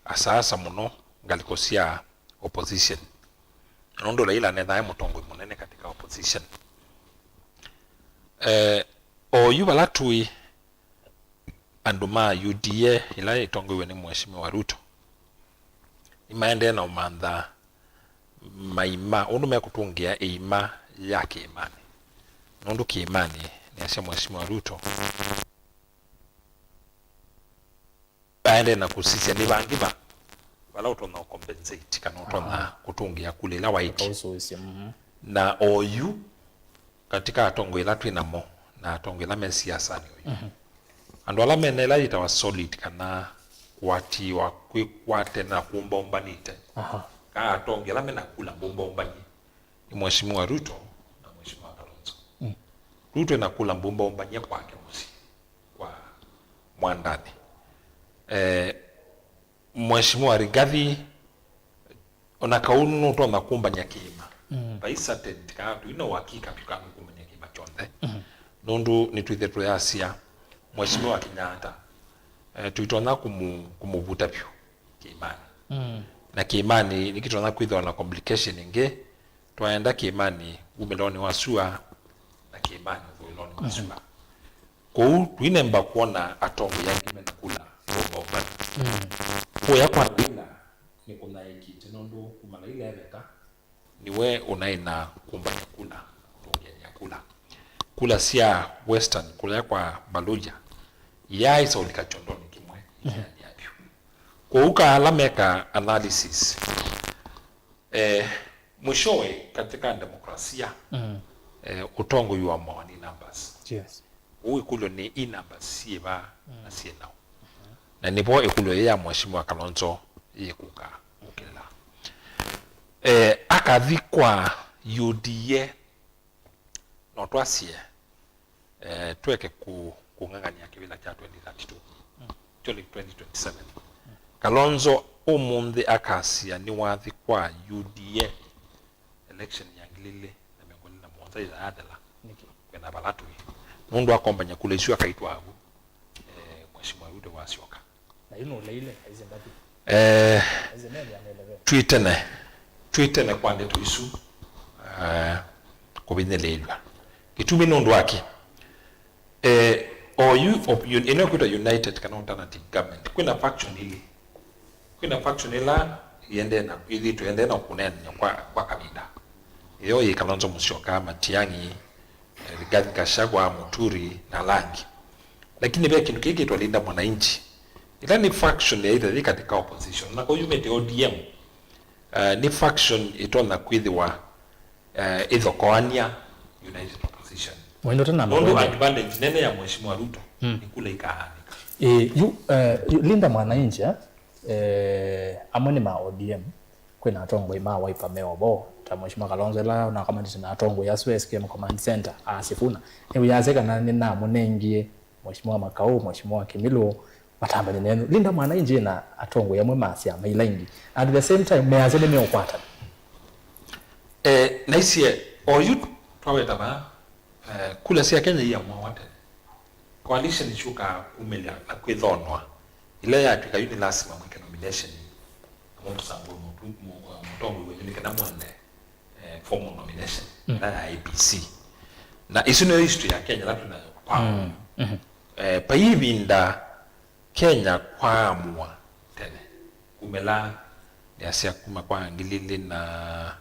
asaasa mũno ngalĩko sya opposition. Na nũndũ Raila anethaa e mũtongoi mũnene katika opposition. Eh, oyu vala tũĩ, andũ ma U D A ĩla ĩtongoiwe nĩ Mheshimiwa Ruto nĩmaendee na ũmantha maima, ũndũ mekũtũngĩa ĩima ya kĩĩmanĩ. Nũndũ kĩĩmanĩ, nĩasya Mheshimiwa Ruto, aendee na kũsisya nĩ vangĩ va vala ũtonya compensate kana ũtonya kũtũngĩa kula ĩla waĩtye. Ũsũĩsya, mhm. Na oyu katika atongoi ĩla twĩ namo na atongoi ĩla me siasanĩ oyu, mhm, andũ ala mena ĩla yĩtawa solid kana kũatĩĩwa kwĩkwate na kũmbaũmbanĩte, aha, kana atongoi ala mena kula mbũmbaũmbany'e nĩ Mheshimiwa Ruto na Mheshimiwa Kalonzo. Mm. Ruto ena kula mbũmbaũmbany'e kwake mũsyĩ kwa Mwandanĩ. Eh, Mheshimiwa Rigathi, ona kau nũtonya kũmbany'a kĩĩma, mm, vai certain kana tũi na ũhakika vyũ kana nũkũmbany'a kĩĩma kyonthe. Mm. Nũndũ nĩtwĩthĩe tũyasya Mheshimiwa Kenyatta, eh, tũitonya kũmũ-, kũmũvuta vyũ kĩĩmanĩ. Mm. Na kĩĩmanĩ nĩkĩtonya kwĩthĩwa na complication ĩngĩ, twaenda kĩĩmanĩ wumĩlonĩ wa sua na kĩĩmanĩ ũthũĩlonĩ wa sua. Mhm. Kwoou tũinemba kwona atongoi angĩ mena kula mbombaũmbani. Mm. Kũya kwa Raila nĩkũnyaĩĩkĩte nũndũ kuma Raila eveta, nĩwe ũnaĩ na kũmbany'a kula, kũtũngĩanĩa kula. kula sya Western, kũla kwa Mbaluja, yaaĩsa ũlika kyondonĩ kĩmwe ĩkĩanĩa vyũ. Kwoou ka ala mekaa analysis, eh, mwishowe katika demokrasia, eh, ũtongoi ũamũawa nĩ numbers. Yes. Ũu ĩkũlyo nĩ, i numbers syĩva na syĩ naũ? Na nĩvo ĩkũlyo yĩĩ ya Mheshimiwa Kalonzo yĩkũka kũkĩla. Eh, akathi kwa U D A, no twasye, eh, tweke kũ-, kũng'ang'ania kĩvĩla kya twenty thirty-two, actually twenty twenty-seven. Kalonzo ũmũnthĩ akasya nĩwathi kwa U D A, election ya ngili ilĩ na mĩongo ĩlĩ na mũonza ĩtha yathela, nĩkĩ? Kwĩna vala tũĩ. Nũndũ akombany'a kula isu akaitwaa vu, eh, Mheshimiwa Ruto wasyoka. Na yu nũleile, aize mbathi. Eh, aize meli ya mele ve. Twĩ tene, twĩ tene kwa ndeto isu, eh, kũvinyĩlĩĩlw'a. Kĩtumi nũndũ wa kĩ? Eh, oyu op-, un-, ĩno ĩkwĩtwa united kana alternative government, kwĩna faction ilĩ. Kwĩna faction ĩla ĩendee na, ĩthĩĩtwe ĩendee na kũneenany'a kwa, kwa kavinda. Ĩyo yĩ Kalonzo Musyoka, Matiang'i, eh, Rigathi Gachagua, Muturi, na ala angĩ. Lakini ve kĩndũ kĩĩ kĩtwa Linda Mwananchi. Ĩla nĩ faction yaĩtha yĩ katika opposition. Na kũu yumĩte O D M. Eh, nĩ faction ĩtonya kwĩthĩwa, eh, ĩthokoany'a united opposition. Mwendo tena nũndũ mawende. Advantage nene ya Mheshimiwa Ruto, mm, nĩ kula ikaanĩka. Eh, yu, eh, yu Linda Mwananchi, eh, amwe nĩ ma O D M, kwĩna atongoi ma Wiper me ovo, ta Mheshimiwa Kalonzo ĩla nakamanĩte na atongoi asu S K M Command Center, a Sifuna. Nĩwĩasya kana nĩnamũnengie Mheshimiwa Makau, Mheshimiwa Kimilu, matambany'e nenyu. Linda Mwananchi na atongoi amwe ma syama ila ingĩ. At the same time, measya nĩmeũkwatana. Eh, naisye, oyu twaweta vaa, eh, kula sya Kenya iamwawa tene. Coalition syũkaa kumĩlya na kwĩthonwa. Ila yatw'ĩka yu nĩ lasima mwĩke nomination. Na mũmũsangũe mũtu-, mũ-, uh, mũtongoi wenyu nĩ kana mwende, eh, formal nomination, mm, na ya I E B C. Na isu nĩyo history ya Kenya ĩla twĩ nayo kwa. Mm. Mhm. Eh, vai ĩvinda Kenya kwaamũa tene, kumĩla nĩasya kuma kwa ngili ilĩ na,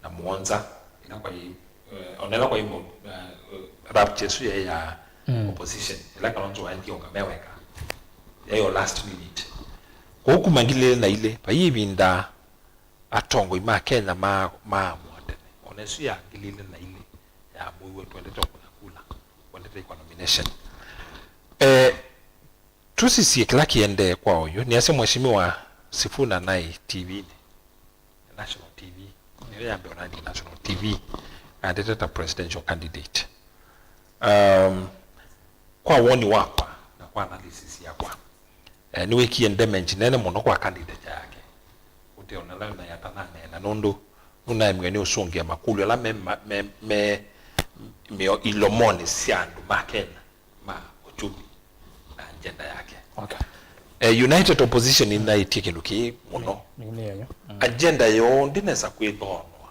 na mũonza, ĩla kwai, eh, ona ĩla kwai mo-, eh, rapture ĩsu yaĩ ya, mm, opposition, ĩla Kalonzo waendie ũngame weka, yaĩ o last minute. Kwoou kuma ngili ilĩ na ilĩ, vai ĩvinda atongoi ma Kenya ma-, maamũa tene. Ona ĩsu ya ngili ilĩ na ilĩ yaamũiwe, twendete o kũna kula, twendete kwa nomination. Eh, tũsisye kĩla kĩendee kwa oyu. Nĩasya Mheshimiwa Sifuna naĩ T V-nĩ, national T V. Nĩyo ya mbee onanie national T V, andete ta presidential candidate. Um, kwa woni wakwa na kwa analysis yakwa, eh, nĩwĩkie damage nene mũno kwa candidate yake. Ũteonela na yatananena nũndũ nũnaemiwe nĩ ũsũngĩa makũlyo ala me, ma-, me, me, me ilomonĩ sya andũ ma Kenya ma ũkyumi na agenda yake. Okay. Eh, united opposition nĩnaĩtye kĩndũ kĩĩ mũno. Nĩ, nĩ, nĩ, mm. Agenda yoo ndĩnesa kwĩthonwa.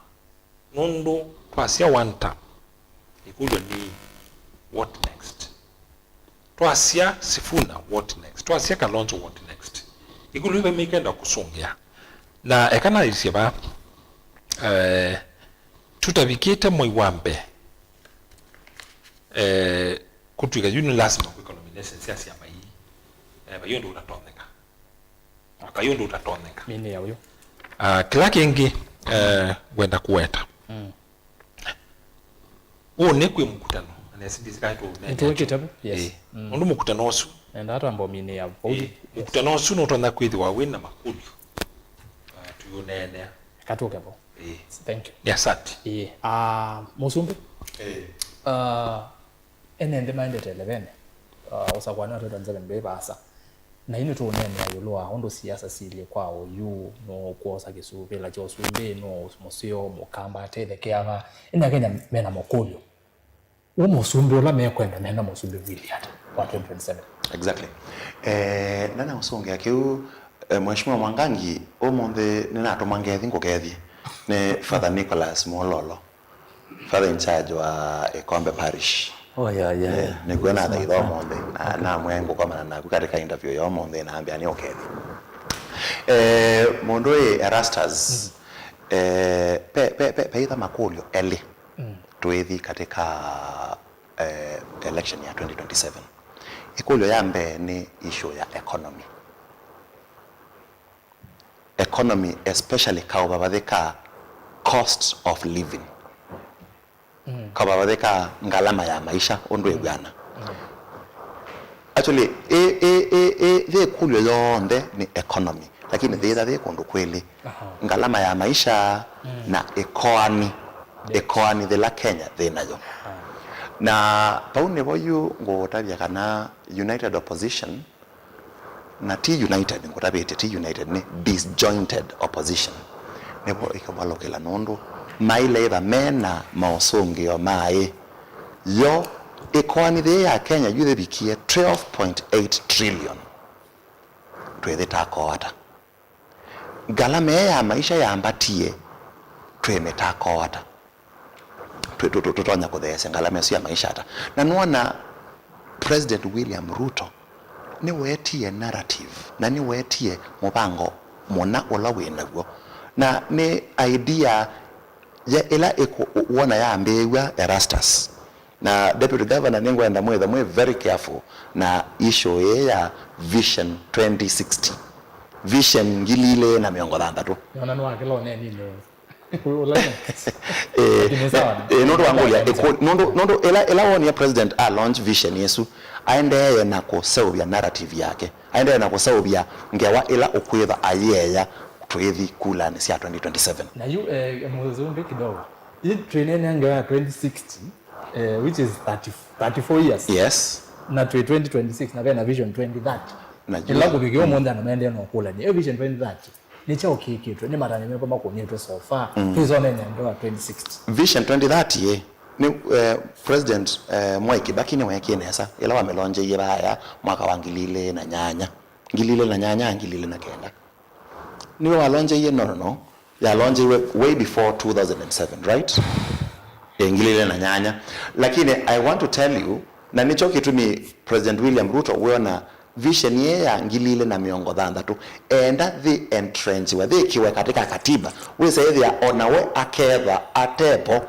Nũndũ twasya one term, ĩkũlyo nĩ, what next? Twasya Sifuna, what next? Twasya Kalonzo, what next? Ĩkũlyo ĩva mĩkenda kũsũngĩa. Na eka naisye vaa, eh, tũtavikĩte mwei wa mbee, eh, kũtw'ĩka yu nĩ lasima kwĩka nomination sya syama ii. Eh, vai ũndũ ũtatonyeka. Vai ũndũ ũtatonyeka. Mĩnĩ ya ũyũ. Ah, kĩla kĩngĩ, eh, ngwenda kũweta. Mm. Ũũ nĩ kwĩ mũkutano, na nĩsĩ ndĩsĩ kana tũũneenea. Nĩtũwĩkĩte vo, yes. Ĩĩ. Mm. Nũndũ mũkutano ũsu. Nenda atamba ũminĩa vau. Ĩĩ. Mũkutano ũsu nũtonya kwĩthĩwa wĩ na makũlyo. Ah, tũyũneenea. Eka tũke vo. Ĩĩ. Thank you. Nĩ asante. Ĩĩ. Ah, Mũsumbĩ? Ĩĩ. Ah, Ene nthĩ maendete elevene, uh, ũsakũani wa twenty twenty-seven ndwĩ vaasa. Na yu nĩtũũneenea ĩũlũ wa ũndũ siasa silyĩ kwa oyu, nũũ ũkwosa kĩsũvĩla kya ũsumbĩ, nũũ mũseo, mũkamba atethekeaga. Ene Akenya mena makũlyo. Wĩ mũsumbĩ ũla mekwenda mena mũsumbĩ wĩlĩ ata wa twenty twenty-seven? Exactly. Eh, nanaũsũngĩa kĩu, eh, Mheshimiwa Mwangangi, ũmũnthĩ nĩnatũma ngethi ngũkethye nĩ Father Nicholas Mwololo. Father in charge wa Ikombe Parish. Oh, yeah, yeah, eh, yeah. Nĩkuo nathaitha ũmũnthĩ, na namwĩa ngũkomana naku katika interview ya ũmũnthĩ, na ambĩa nĩ ũkethya. Eh, mũndũ ĩ Erastus, mm, eh, pe, pe, pe, peitha makũlyo elĩ. Mm. Twĩthi katika, election ya twenty twenty-seven. Ĩkũlyo ya mbee nĩ issue ya economy. Economy, especially kaũvavathĩ ka cost of living. Kaũvavathĩ ka ngalama ya maisha ũndũ ĩw'ana. Actually, ĩ, ĩ, ĩ, ĩ, yĩ ĩkũlyo yonthe nĩ economy, lakini yĩtha yĩ kũndũ kwĩlĩ. Ngalama ya maisha na ĩkoani, ĩkoani yĩla Kenya yĩ nayo. Na vau nĩvo yu ngũũtavya kana united opposition, na ti united, ngũtavĩtye ti united, nĩ disjointed opposition. Nĩvo ĩkũvalũkĩla nũndũ maĩle ĩtha mena maũsũngĩo maĩ yo ĩkoani yĩĩ ya Kenya yu yĩvikie twelve point eight trillion. Twĩthĩtakoo ata? Ngalama ĩĩ ya maisha yambatie, twĩmĩtakoo ata? Twĩ-, tũ-, tũ-, tũtonya kũtheesya ngalama ĩsu ya maisha ata? Na nũona President William Ruto nĩwetie narrative, na nĩwetie mũvango mũna ũla wĩ naw'o. Na nĩ idea ya ĩla ĩkũ-, wona yambĩĩw'a Erastus. Na Deputy Governor, nĩngwenda mwĩthe mwĩ very careful na issue ĩĩ ya Vision twenty sixty. Vision ngili ilĩ na mĩongo thanthatũ. Nĩona nĩwakĩla ũneeninĩ ũla. Eh, lakini sawa, eh, nũndũ wa ngũlya, ĩkũ-, nũndũ, nũndũ ĩla, ĩla wonie president a launch vision ĩsu, aendeeye na kũseũvya narrative yake. Aendeeye na kũseũvya ngewa ĩla ũkwĩtha ayĩeya tũithi kulanĩ sya twenty twenty-seven. Na yu, eh, mũzumbi kidogo. Yu twĩneenea ngewa ya twenty sixty, eh, which is thirty, thirty-four years. Yes. Na twĩ twenty twenty-six, na vena vision twenty thirty. Na yu ĩla kũvikĩa ũmũnthĩ andũ maendee na ũkũlany'a. Ĩ vision twenty thirty, nĩ kyaũ kĩkĩtwe? Nĩ matanya meko makũnĩtwe so far? Mm. Twĩsoneenea ngewa ya twenty sixty. Vision twenty thirty, ĩ, nĩ, eh, President, eh, Mwai Kibaki nĩweekie nesa ĩla wamĩlonjeie vaaya mwaka wa ngili ilĩ na nyanya. Ngili ilĩ na nyanya, ngili ilĩ na kenda. Nĩwe walonjeie? No, no, no. Yalonjeiwe way before two thousand and seven, right? Eh, ngili ilĩ na nyanya. Lakini I want to tell you, na nĩkyo kĩtumi President William Ruto wĩona vision ĩĩ ya ngili ilĩ na mĩongo thanthatũ, enda yĩ entrenchiwe, yĩkĩwe katika katiba, wĩsa ĩthĩa ona we aketha atepo,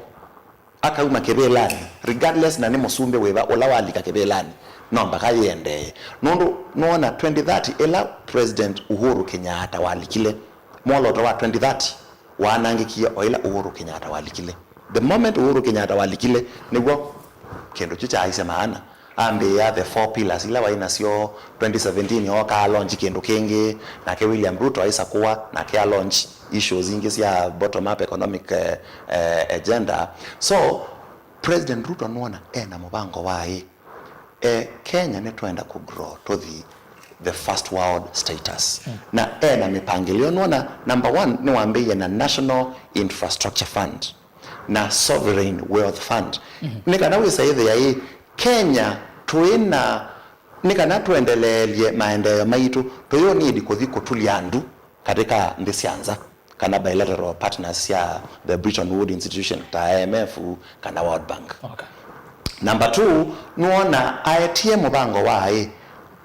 akauma kĩvĩlanĩ, regardless na nĩ mũsumbĩ wĩva ũla walika kĩvĩlanĩ, no mbaka yĩendee. Nũndũ nũona twenty thirty, ĩla President Uhuru Kenyatta walikile, mwolooto wa twenty thirty waanangĩkie o ĩla Uhuru Kenyatta walikile. The moment Uhuru Kenyatta walikile, nĩw'o kĩndũ kyu kyaaisye maana. Ambĩĩa the four pillars ila waĩ nasyo twenty seventeen, ooka alonji kĩndũ kĩngĩ, nake William Ruto aisakũa, nake alonji issues ingĩ sya bottom up economic, eh, eh, agenda. So, President Ruto nũona ena mũvango wa ĩ, eh, Kenya nĩtwenda kũ grow tũthi the first world status. Mm. Na ena mĩpangĩlĩo, nũona, number one, nĩwambĩĩe na National Infrastructure Fund na Sovereign Wealth Fund. Mhm. Nĩ kana wĩsa ĩthĩa ĩ, Kenya tũĩ na, nĩ kana tũendeleelye maendeeo maitũ, tũyũ need kũthi kũtulya ndu katika nthĩ sya nza kana bilateral partners sya the Bretton Woods Institution ta I M F kana World Bank. Okay. Number two, nũona aetie mũvango wa ĩ,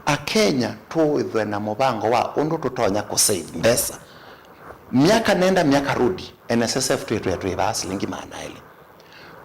Akenya tũĩthwe na mũvango wa ũndũ tũtonya kũ save mbesa. Myaka nenda, myaka rudi, N S S F twĩtwe twĩ vaa silingi maana elĩ.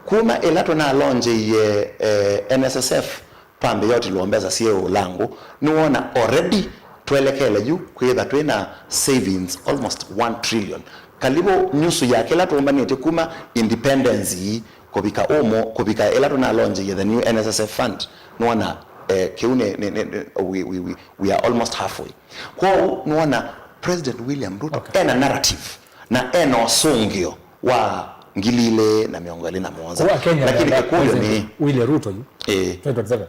Kuma ĩla tũnalonjeie, eh, N S S F, twambĩĩa ũtilwa mbesa syĩ ũlangũ, nĩwona already twelekele yu kwĩtha twĩ na savings almost one trillion. Kalivu nyusu ya kĩla tũũmbanĩtye kuma independence kũvika ũmũ, kũvika ĩla tũnalonjeie the new N S S F fund, nĩwona, eh, kĩu nĩ, nĩ, nĩ, nĩ, we, we, we, we are almost halfway. Kwoou nĩwona President William Ruto, okay, ena narrative na ena ũsũngĩo wa ngili ilĩ na mĩongo ĩlĩ na mũonza. Kwa Kenya, lakini ĩkũlyo nĩ William Ruto yu, eh, twenty twenty-seven.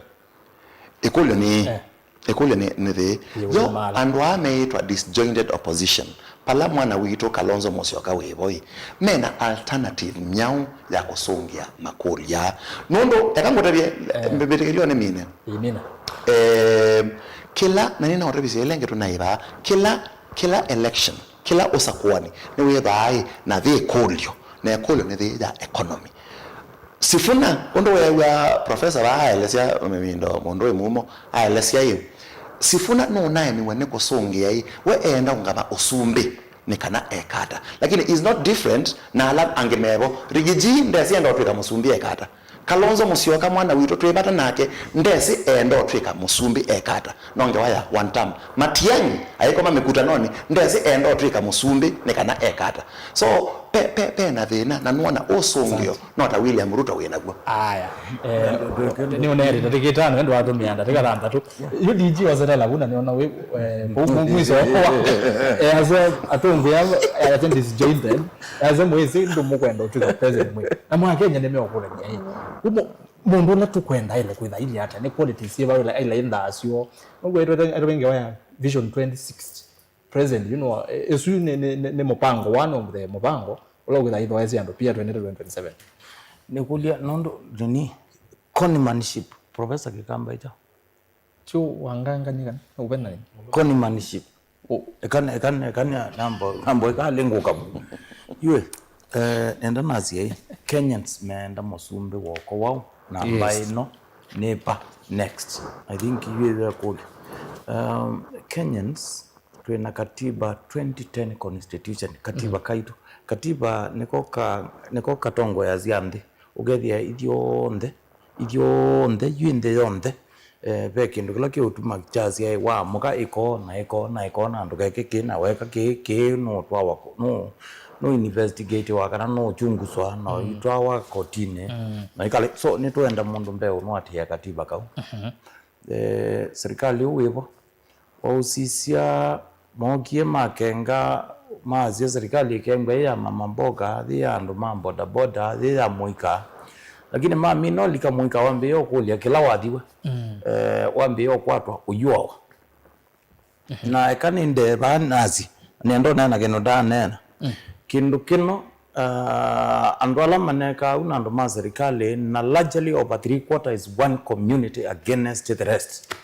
Ĩkũlyo nĩ, eh, ĩkũlyo nĩ, nĩ thĩ. Yo, andũ aa meĩtwa disjointed opposition, pala mwana witũ Kalonzo Musyoka wĩvo ĩ, mena alternative myaũ ya kũsũngĩa makũlya? Nũndũ, eka ngũtavye, eh, mbĩtĩkĩlyo nĩ mine. Imina. Eh, kĩla, na nĩnaũtavisye ĩla ĩngĩ tũnaĩvaa, kĩla, kĩla election, kĩla ũsakũani, nĩwĩvaa ĩ, na yĩ ĩkũlyo, na ĩkũlyo nĩ yĩ ya economy. Sifuna, ũndũ weew'a professor vaa aelesya, mĩmindo, mũndũ wĩ mumo, aelesya ĩ, Sifuna nũnaemiwe nĩ kũsũngĩa ĩ, we eenda ũngama ũsumbĩ nĩ kana ekata. Lakini is not different na ala angĩ mevo. Rigiji ndesienda ũtwĩka mũsumbĩ ekata. Kalonzo Musyoka mwana witũ twĩ vata nake, ndesĩ eenda ũtw'ĩka mũsumbĩ eka ata? No ngewa ya one term. Matiang'i aikoma mĩkutanonĩ, ndesĩ eenda ũtw'ĩka mũsumbĩ nĩ kana eka ata? So, pe, pe, pe na thĩna, na nũona ũsũngĩo no ta William Ruto wĩ naw'o. Aya. Eh, nĩ ũneete ndatĩka itano, ĩndĩ watũmĩa ndatĩka thanthatũ. Yu D G wa Setala kuna nĩona wĩ, eh, kũu mwiso wa, eh, ase atũngĩa, eh, ase disjointed, ase mwĩsĩ ndũ mũkwenda ũtw'ĩka president mwĩ. Na mwa Kenya nĩmeũkũlania, eh. Kumũ, mũndũ ũla tũkwenda aile kwĩtha ili ata, nĩ qualities syĩva ila, ila indaa syo. Nũkwĩtwa ĩtwenge wa ya Vision twenty sixty. President, you know, eh, ĩsu nĩ, nĩ, nĩ, nĩ mũpango, one of the mũpango, ũla ũkwĩtha ithoesya andũ pia twenty twenty-seven. Nĩkũlya nũndũ nini, conmanship, Professor Kĩkamba ĩkya? Kyo wangangany'a kana ũve na nini? Conmanship. Eka, eka, eka nambo, nambo ĩkalingũka. Yue, eh, nenda nasya ĩ, Kenyans meenda mũsumbĩ woko wau, na mbaĩ ĩno nĩ pa next. I think yue ĩkũlya. Um, Kenyans, twĩ na katiba twenty ten constitution, katiba kaitũ. Katiba nĩko ka, nĩko katongoeasya nthĩ. Ũkethĩa ithyonthe, ithyonthe, yu nthĩ yonthe, eh, ve kĩndũ kĩla kĩũtuma kyasyaĩwa mũka ĩko, na ĩko, na ĩko, na ndũkeke kĩ, na weka kĩ, kĩ, nũtwawa ko-, nũ, nũ investigatiwa kana nũchunguswa, na itwawa kotinĩ, na ikale. So, nĩtwenda mũndũ mbee ũnũatĩĩa katiba kau. Eh, serikali ũũ wĩvo, wausisya, mookie makenga, maasya serikali ĩkengwa yĩ ya mama mboga, yĩ ya andũ ma bodaboda, yĩ ya mũika. Lakini mamina ũlika mũika wambĩĩa ũkũlya kĩla wathiwe. Eh, wambĩĩa ũkwatwa ũyũawa. Na eka nĩndee vaa nasi, nenda ũneena kĩndũ ndaaneena. Kĩndũ kĩno, ah, andũ ala manekaa ũu na andũ ma serikali, na largely over three quarter is one community against the rest.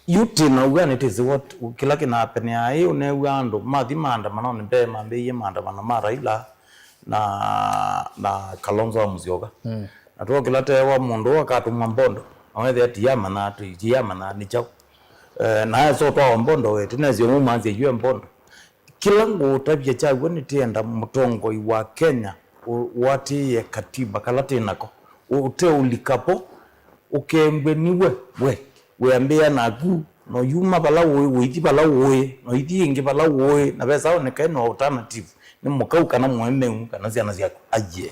Yu tĩna wia nĩtĩsĩ what, kĩla kĩnapenea ĩ, ũnew'a andũ mathi maandamanonĩ mbee mambĩĩie maandamano ma Raila na, na Kalonzo wa Musyoka. Na twokĩla tewa mũndũ ũũ akatũmwa Mbondo, na wethĩa tiamanya, tiamanya nĩ kyaũ. Eh, na esa ũtwawa Mbondo we, tĩnesĩ ũmũmanzya yu e Mbondo. Kĩla ngũũtavya kyaw'o nĩtĩenda mũtongoi wa Kenya ũ-, ũatĩĩe katiba kala tĩ nako, ũ-, ũteũlika vo, ũkembwe nĩwe we, wĩambĩĩa naku, na ũyuma vala ũĩ, ũithi vala ũĩ, na ũithi ĩngĩ vala ũĩ, na vesa onekae no alternative, nĩ mũkau kana mũemeu, kana syana syaku, aiee.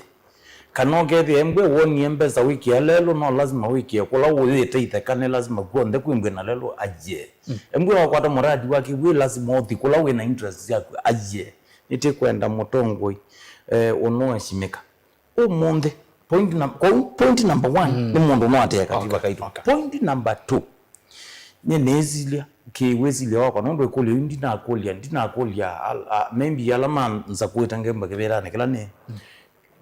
Kana ũkethĩa embwe wonie mbesa wĩkĩa lelũ, no lasima wĩkĩe kũla ũyĩte itheka, nĩ lasima kw'onthe kwĩmbwe na lelũ, aiee. Embwe wakwata mũradi wa kĩw'ũ, lasima ũthi kũla wĩ na interest syaku, aiee. Nĩtĩkwenda mũtongoi, eh, ũnũeshimĩka. Ũmũnthĩ, point num-, kwoou point number one, nĩ mũndũ ũnũatĩĩa katiba kaitũ. Okay. Point number two, nyie nĩsilya, kĩwĩsilya wakwa, nũndũ ĩkũlyo yu ndinakũlya, ndinakũlya, al-, a-, maybe ala manzakuĩte ngemba kĩvĩlanĩ kĩla nĩ,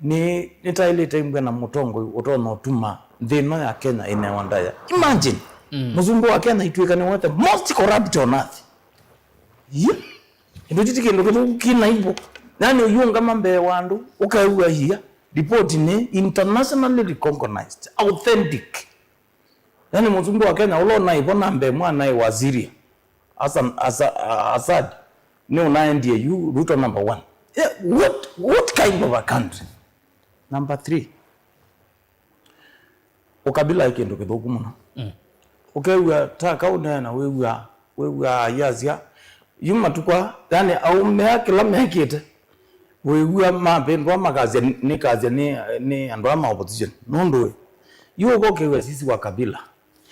nĩ, nĩtaĩlĩte imbwe na mũtongoi ũtonya ũtuma nthĩ ĩno ya Kenya ĩnewa ndaĩa. Imagine, mũsumbĩ wa Kenya ĩtw'ĩka nĩwe the most corrupt on earth. Yi? Kĩndũ kĩti kĩndũ kĩthũku kĩna ivo. Yani ũyũngama mbee wa andũ, ũkew'a hia, ripoti nĩ internationally recognized, authentic. Yani mũsumbĩ wa Kenya ũla ũnaĩ vo namba ĩmwe anaĩ wa Syria, Hassan, Asa-, Assad, nĩ ũnaendie yu Ruto number one. Yeah, what, what kind of a country? Number three, ũkabila ĩ kĩndũ kĩthũku mũno. Ũkew'a ta kaũneena wĩw'aa, wĩw'aa ayasya, yu matukũ aa, yani aumĩa kĩla mekĩte, wĩw'a mavĩndũa makasya, nĩkasya nĩ, nĩ andũ aa ma opposition. Nũndũ ĩ, yu ũka ũkew'a sisi wa kabila.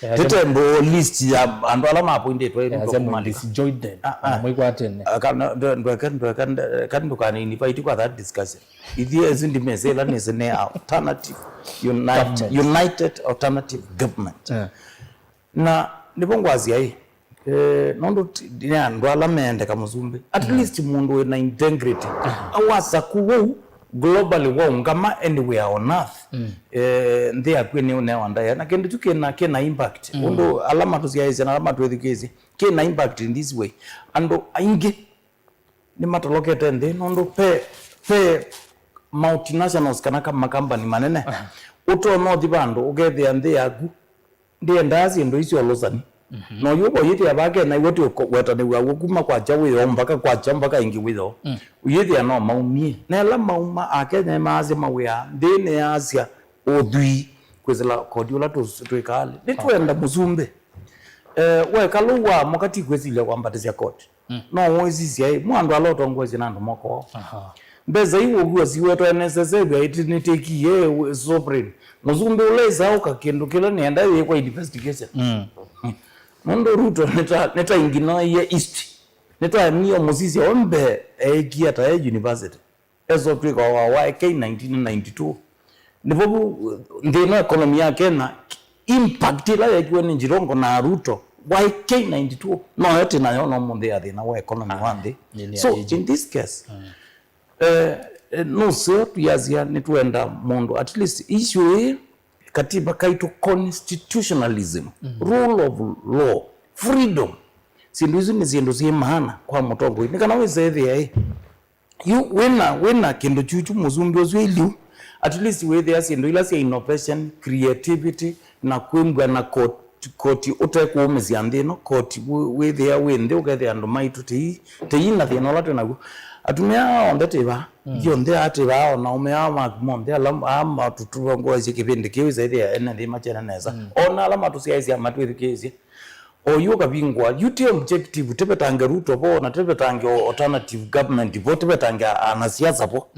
Tete ndo list ya andũ ala mapointĩtwe ĩ Ruto kuma lika. Disjointed. Ah, ah. Mwĩkwatene. Ah, kana, ndwe-, ndweka, ndweka, ndweka, ndũkani invite kwa that discussion. Ithyĩ ĩsu ndimesĩ ĩla nĩsĩ nĩ alternative, unite-, united alternative government. Na nĩvo ngwasya ĩ, eh, nũndũ ti-, nĩ andũ ala meendeka mũsumbĩ. At least mũndũ wĩ na integrity. Awasa kũu globally waũngama anywhere on earth. Eh, nthĩ yaku nĩ ũnewa ndaĩa. Na kĩndũ kyu kĩna, kĩna impact. Ũndũ ala matũsyaĩĩsya na ala matwĩthukĩĩsye, kĩna impact in this way. Andũ aingĩ nĩmatolokete nthĩ nũndũ pe, pe multinationals kana ka-, makambani manene. Ũtonya ũthi vandũ ũkethĩa nthĩ yaku ndĩendaa syĩndũ isu olosani. Na ũyũ ũko ũyĩthĩa vaa Kenya iwe ti ũko-, wetanĩw'a w'o kuma kwakya wĩoo mpaka kwakya mpaka ĩngĩ wĩoo. Ũyĩthĩa no maumie. Na ĩla mauma, Akenya nĩmaasya mawĩaa, nthĩ nĩyaasya, ũthwii kwĩsĩla koti ũla tũ-, twĩkaa. Nĩtwenda mũsumbĩ, eh, weka lũu wa mũkati kwĩsilya kwambatĩsya koti. Mm. No wĩsisya ĩ, mwa andũ ala ũtongoesye na andũ moko wao. Aha. Mbesa iw'o ũkw'a siwetwa N S S F aiti nĩtĩkie sovereign. Mũsumbĩ ũla ĩsaũka kĩndũ kĩla nĩenda yĩkwa investigation. Mm. Nũndũ Ruto nĩta, nĩtainginoie history. Nĩtwamie mũsisya ombe eĩkia ta e university. Esotwĩka wa Y K nineteen ninety-two. Nĩvo vu nthĩ ĩno economy ya Kenya, impact ĩla yekiwe nĩ Jirongo na Ruto Y K ninety-two, noyo tĩ nayo no mũnthĩ ya thĩna wa economy wa nthĩ. Nĩ So, ĩngĩ. In this case, eh, eh, nũseo tuyasya nĩtwenda mũndũ, at least issue ĩĩ, katiba kaitũ, constitutionalism, rule of law, freedom, syĩndũ isu nĩ syĩndũ syĩ maana kwa mũtongoi. Nĩ kana wĩsethĩa ĩ, yu wĩna, wĩna kĩndũ kyuchu mũsumbĩ ũsu ĩliu, at least wĩthĩa syĩndũ ila sya innovation, creativity, na kwĩmbwa na koti, koti ũtekũũmĩsya nthĩ ĩno, koti wĩ-, wĩthĩa wĩ nthĩ, ũkethĩa andũ maitũ tei, tei na thĩna ũla twĩ naw'o. Atumĩa aa onthe twĩ vaa, ithyonthe aa twĩ vaa, o na aũme aa maku monthe, ala aa matũtongoesye kĩvĩndĩ kĩu, isaĩthĩa ene nthĩ makyene nesa. O na ala matũsyaĩĩsya matwĩthukĩĩsye. O yu ũkavingũa, yu ti objective, tĩvetange Ruto vo, na tĩvetange alternative government vo, tĩvetange anasiasa vo.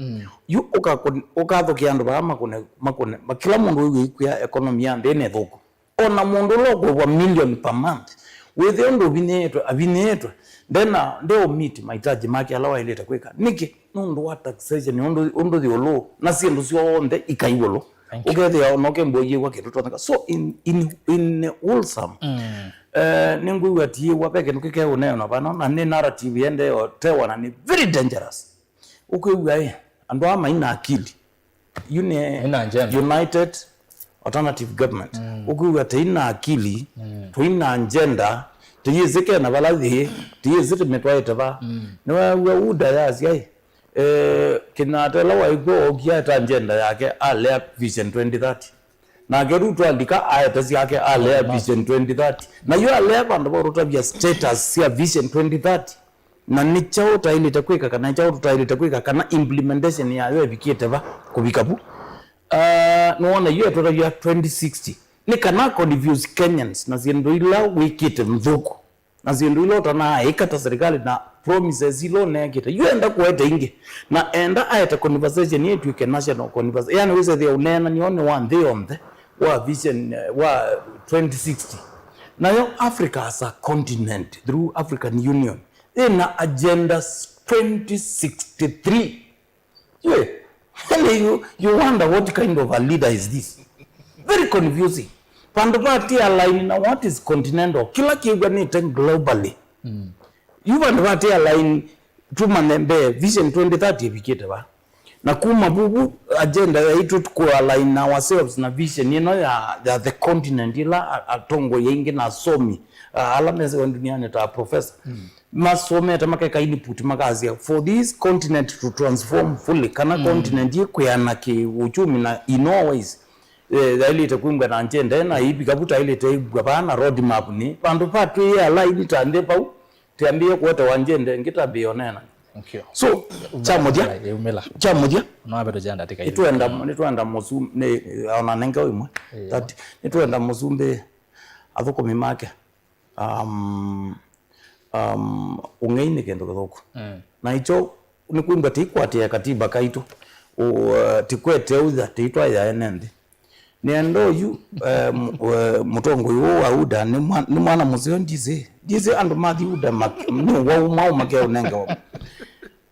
Yu ũkakũn-, ũkathũkĩa andũ vaa makũne, makũne, ma-, kĩla mũndũ wĩw'e ikwĩa economy ya nthĩ nĩ thũku. O na mũndũ ũla ũkũĩvwa million per month, wĩthĩa ũndũ ũvinyĩĩtwe, avinyĩĩtwe, ndena, ndeũmeet mahitaji make ala waĩlĩte kwĩka. Nĩkĩ? Nũndũ wa taxation, ũndũ, ũndũ yĩũlũ, na syĩndũ syonthe ika ĩũlũ. Thank you. Ũkethĩa o na ũkembwa ũyĩw'a kĩndũ twoneka. So in, in, in wholesome, eh, nĩngwĩw'a tiĩwa ve kĩndũ kĩkeũneena vano, na nĩ narrative yendee ũtewa, na nĩ very dangerous. Ũkwĩw'a ĩ, andũ aa maina akili. Yu nĩ Maina agenda. United Alternative Government. Ũkwĩw'a tũina akili, tũina agenda, tũyĩsĩ Kenya vala yĩ, tũyĩsĩ tũmĩtwaĩte va. Nĩweew'a UDA yasya ĩ, eh, Kenyatta ĩla waĩkw'a ookie aeta agenda yake, alea Vision twenty thirty. Nake Ruto alika aete syake, alea Vision twenty thirty. Na yu alea vandũ va ũtũtavya status sya Vision twenty thirty. Na nĩ kyaũ twaĩlĩte kwĩka, kana nĩ kyaũ tũtaĩlĩte kwĩka, kana implementation yayo ĩvikĩte va kũvika vu? Ah, nĩwona yu etũtavya twenty sixty. Nĩ kana confuse Kenyans na syĩndũ ila wĩkĩte nthũku. Na syĩndũ ila ũtanaaĩka ta serikali na promises ila ũneekĩte. Yu enda kũete ingĩ. Na enda aete conversation ĩtw'ĩke national conversation. Yani wĩsethĩa ũneenany'o nĩ wa nthĩ yonthe wa vision, eh, wa twenty sixty. Nayo Africa as a continent through African Union ĩna agendas twenty sixty-three. Yeah. Yani you, you wonder what kind of a leader is this. Very confusing. Vandũ vati align na what is continental. Kĩla kĩw'anĩte globally. Yu vandũ vati align tumanye mbee Vision twenty thirty ĩvikĩte va. Na kuma vuvu agenda yaitũ ku align ourselves na vision ĩno ya, ya the continent ĩla a-, atongoi aingĩ na asomi, a-, ala mesĩwe duniani ta professor. Masomete makeka input makasya for this continent to transform fully, kana continent ĩkwĩana kĩ-ũchumi na in all ways, eh, yaĩlĩte kwĩmbwa na agenda na ĩvika vu taĩlĩte ĩmbwa vaa na road map nĩ vandũ va twĩ align ta nthĩ vau. Tiambie kuotewa njende ngitambie onena. Okay. So, kya mũthya, kya mũthya, nitwenda, nitwenda mũsum-, ni, ona nenge imwe. That, nitwenda mũsumbĩ athũkũmi make. Um, um, ũng'ei nĩ kĩndũ kĩthũku. Na ikyo nĩ kwĩmbwa tĩikwatĩe katiba kaitũ. U-, uh, tikwete ũtha, tĩitwaĩa ene nthĩ. Nĩenda ũyu, eh, m-, eh, mũtongoi ũũ wa UDA nĩ mwa-, nĩ mwana mũseo, ndisĩ. Ndisĩ andũ mathi UDA mak-, nĩ wau mwaũ makeũnengewa.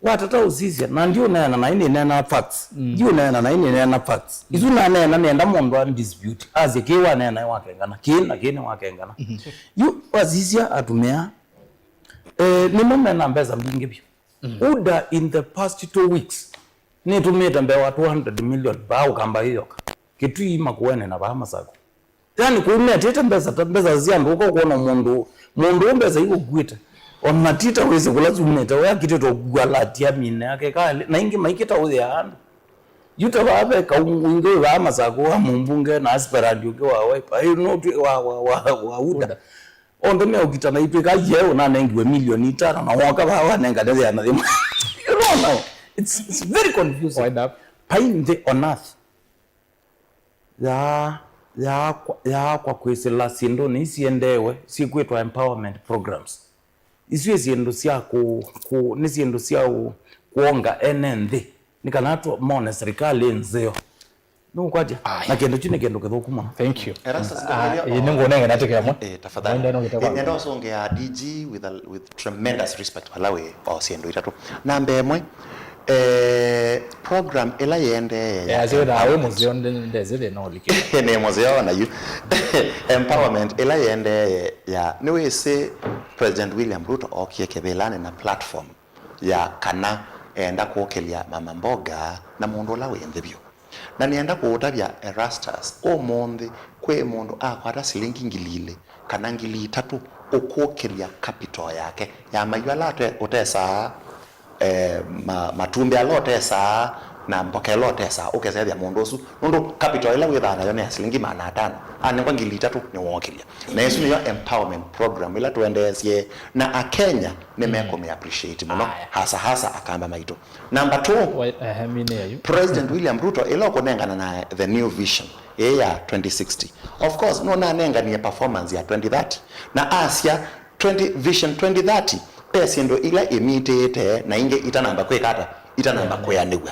Watata ũsisya, na ndiũneena naĩ nĩneena facts. Ndiũneena naĩ nĩneena facts. Isu naneena nĩenda mũndũ a dispute. Asye kĩĩ waneena nĩ wakengana, kĩĩ na kĩĩ nĩ wakengana. Yu wasisya atumĩa, eh, nĩmo mena mbesa mbingĩ vyũ. UDA in the past two weeks, nĩtũmĩte mbee wa two hundred million vaa Ũkamba ĩyoka. Kitui, Makueni na vaa Masaku. Yani kũu metĩte mbesa, ta mbesa sya andũ, ũka ũkwona mũndũ, mũndũ ũ mbesa iũkuĩte. Ona tita wĩsĩ kũla syumĩte, we akitĩtwe kũkua lati ya mine yake, ka, na ingĩ maikĩta ũthĩa andũ. Yu ta vaa ve kaungu ingĩ vaa Masaku wa mũmbunge na aspirant ũngĩ wa Wiper. Yu no twĩ wa, wa, wa, wa UDA. Onthe meũkitana itwĩka yeũ nanengiwe milioni itano na woka vaa wanengane yĩana yĩmwe. You don't know. It's, it's very confusing. Wind up. Vai nthĩ on earth. ya yaakwa, yaakwa kwĩsĩla syĩndũnĩ ii siendeewe syĩkwĩtwa empowerment programs. Isu nĩ syĩndũ sya kũ, kũ, nĩ syĩndũ sya ũ, kwonga ene nthĩ nĩ kana tũ, mone serikali ĩ nzeo. Nũkwatya? Aya. Na kĩndũ kyu nĩ kĩndũ kĩthũku mũno. Thank you. Erastus, ah, ndũkĩlya ĩĩ, o- nĩngũnenga natĩ kĩmwe. Eh, tafadhali. Nenda no gĩtwa. Eh, nenda ũsũngĩa D G with a, with tremendous respect vala wĩ o syĩndũ itatũ. Namba ĩmwe, eh, program ĩla yĩendee ya, eh, asyo thaa wĩ mũseo nde-, ndesĩ thĩna ũlikĩte. Nĩ mũseo na yu. Empowerment ĩla yĩendee ya, nĩwĩsĩ President William Ruto okie kĩvĩlanĩ na platform ya kana enda kũkĩlya mama mboga na mũndũ ũla wĩ nthĩ vyũ. Na nĩenda kũũtavya Erastus, ũmũnthĩ kwĩ mũndũ akwata silingi ngili ilĩ kana ngili itatũ ũkũkĩlya capital yake ya maiũ ala ate-, ũtesaa, eh, ma-, matumbĩ ala ũtesaa na mboka ĩla ũtesaa, ũkesethya mũndũ ũsu, nũndũ capital ĩla wĩthaa nayo nĩ ya silingi maana atano, anengwa ngili itatũ nĩwookĩlya. Na ĩsu nĩyo empowerment program ĩla tũendeesye, na Akenya nĩmekũmĩ appreciate mũno, aya, hasa hasa Akamba maitũ. Number two, wa-, ehe, mine ya yu. President William Ruto ĩla ũkũnengana na the new vision ĩĩ ya twenty sixty. Of course, nũnanenganie performance ya twenty thirty. Na asya twenty, vision twenty thirty, ve syĩndũ ila ĩmitĩĩte na ingĩ itanamba kwĩka ata, itanamba, yeah, kwĩanĩw'a.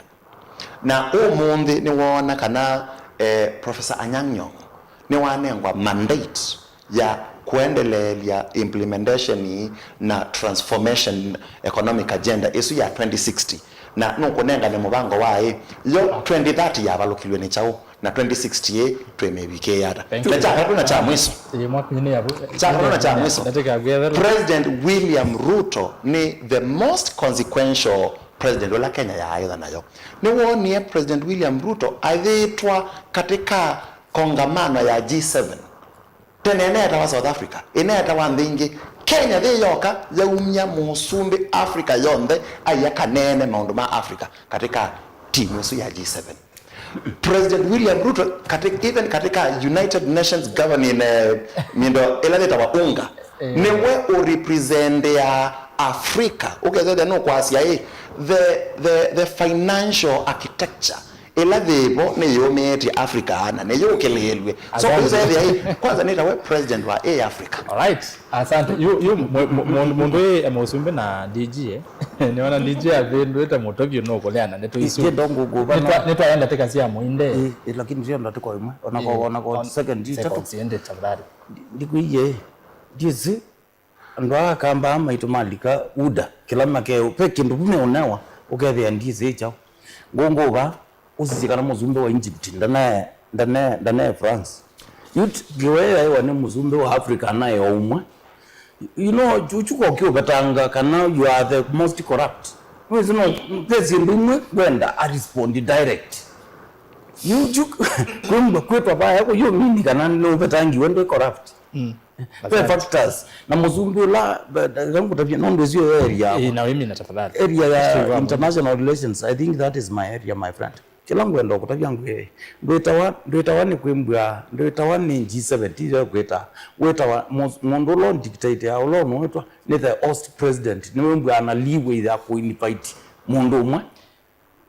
Na ũmũnthĩ nĩwoona kana, eh, Professor Anyang' Nyong'o nĩwanengwa mandate ya kũendeleelya implementation na transformation economic agenda ĩsu ya twenty sixty, na nũkũnengane mũvango wa ĩ, yo twenty thirty yavalũkilw'e nĩ kyaũ, na twenty sixty ĩ twĩmĩvikĩĩa ata? Thank you. Na kya katatũ na kya mwiso. Ĩĩ, mwakinyĩ nĩ yavu. Kya katatũ na kya mwiso. Ndatĩka kwĩethela. President William Ruto nĩ the most consequential president ũla Kenya yaaĩtha nayo. Nĩwoonie President William Ruto ayĩtwa katika kongamano ya G seven. Tene ĩneetawa South Africa, ĩneetawa nthĩ ingĩ. Kenya yĩ yoka yaumya mũsumbĩ Africa yonthe aia kaneene maũndũ ma Africa katika timu ĩsu ya G seven. President William Ruto kati-, even katika United Nations governing, eh, mindo ĩla yĩtawa UNGA, eh, nĩwe ũrepresentĩa Africa. Ũkethethya nũkwasya ĩ, the, the, the financial architecture ĩla yĩvo nĩyũmĩĩtye Africa na nĩyũkĩlĩĩlw'e. So, asante, kwĩsethĩa ĩ, kwanza nĩtawe president wa ĩ Africa. Alright. Asante. Yu, yu, mwe-, mu-, mu-, mũndũ ĩ, e, mũsumbĩ na D G, eh? Nĩona D G avĩndũĩte mũtwe vyũ nũkũleana ndeto isu. Ĩndĩ ndongũkũva nĩtwa-, nĩtwaenda tĩka sya mũinde. Ĩ, ĩ, lakini sio ndatĩko ĩmwe. Ona kwa, ona kwa second, ĩ, itatũ. Seconds ĩndĩ, tafadhali. Ndi-, ndikwĩie, ndiĩsĩ, andũ aa Akamba maitũ malika UDA, kĩla makeo, ve kĩndũ vu meũnewa, ũkethĩa ndiĩsĩ kyaũ. Ngũngũva, ũsisye kana mũsumbĩ wa Egypt ndane-, ndane-, ndane France. Yu t-, ngewa ĩyo yaĩwa nĩ mũsumbĩ wa Africa anaĩ o ũmwe. You know, chu-, chuko ũkĩũvetanga kana you are the most corrupt. Nĩwĩsĩ no, ve syĩndũ imwe wenda a respond direct. Yu chu-, kwĩmba kwĩtwa vaya kũ, yu mini kana nũvetangiwe ndwĩ corrupt. Mm. Ve factors. Na mũsumbĩ ũla, be-, be-, ngũtavya, no ndwĩsĩ yo area yako. Ĩĩ, na wĩmina tafadhali. Area ya international relations, I think that is my area, my friend. Kĩla ngwenda kũtavya ngwĩe, ndwĩtawa, ndwĩtawa nĩ kwĩmbwa, ndwĩtawa nĩ G seven, ti yo kwĩta. Wĩtawa mũ-, mũndũ ũla ũndictatea, ũla ũnũĩtwa nĩ the host president, nĩwĩmbwa ana leeway ya kũ-invite mũndũ ũmwe.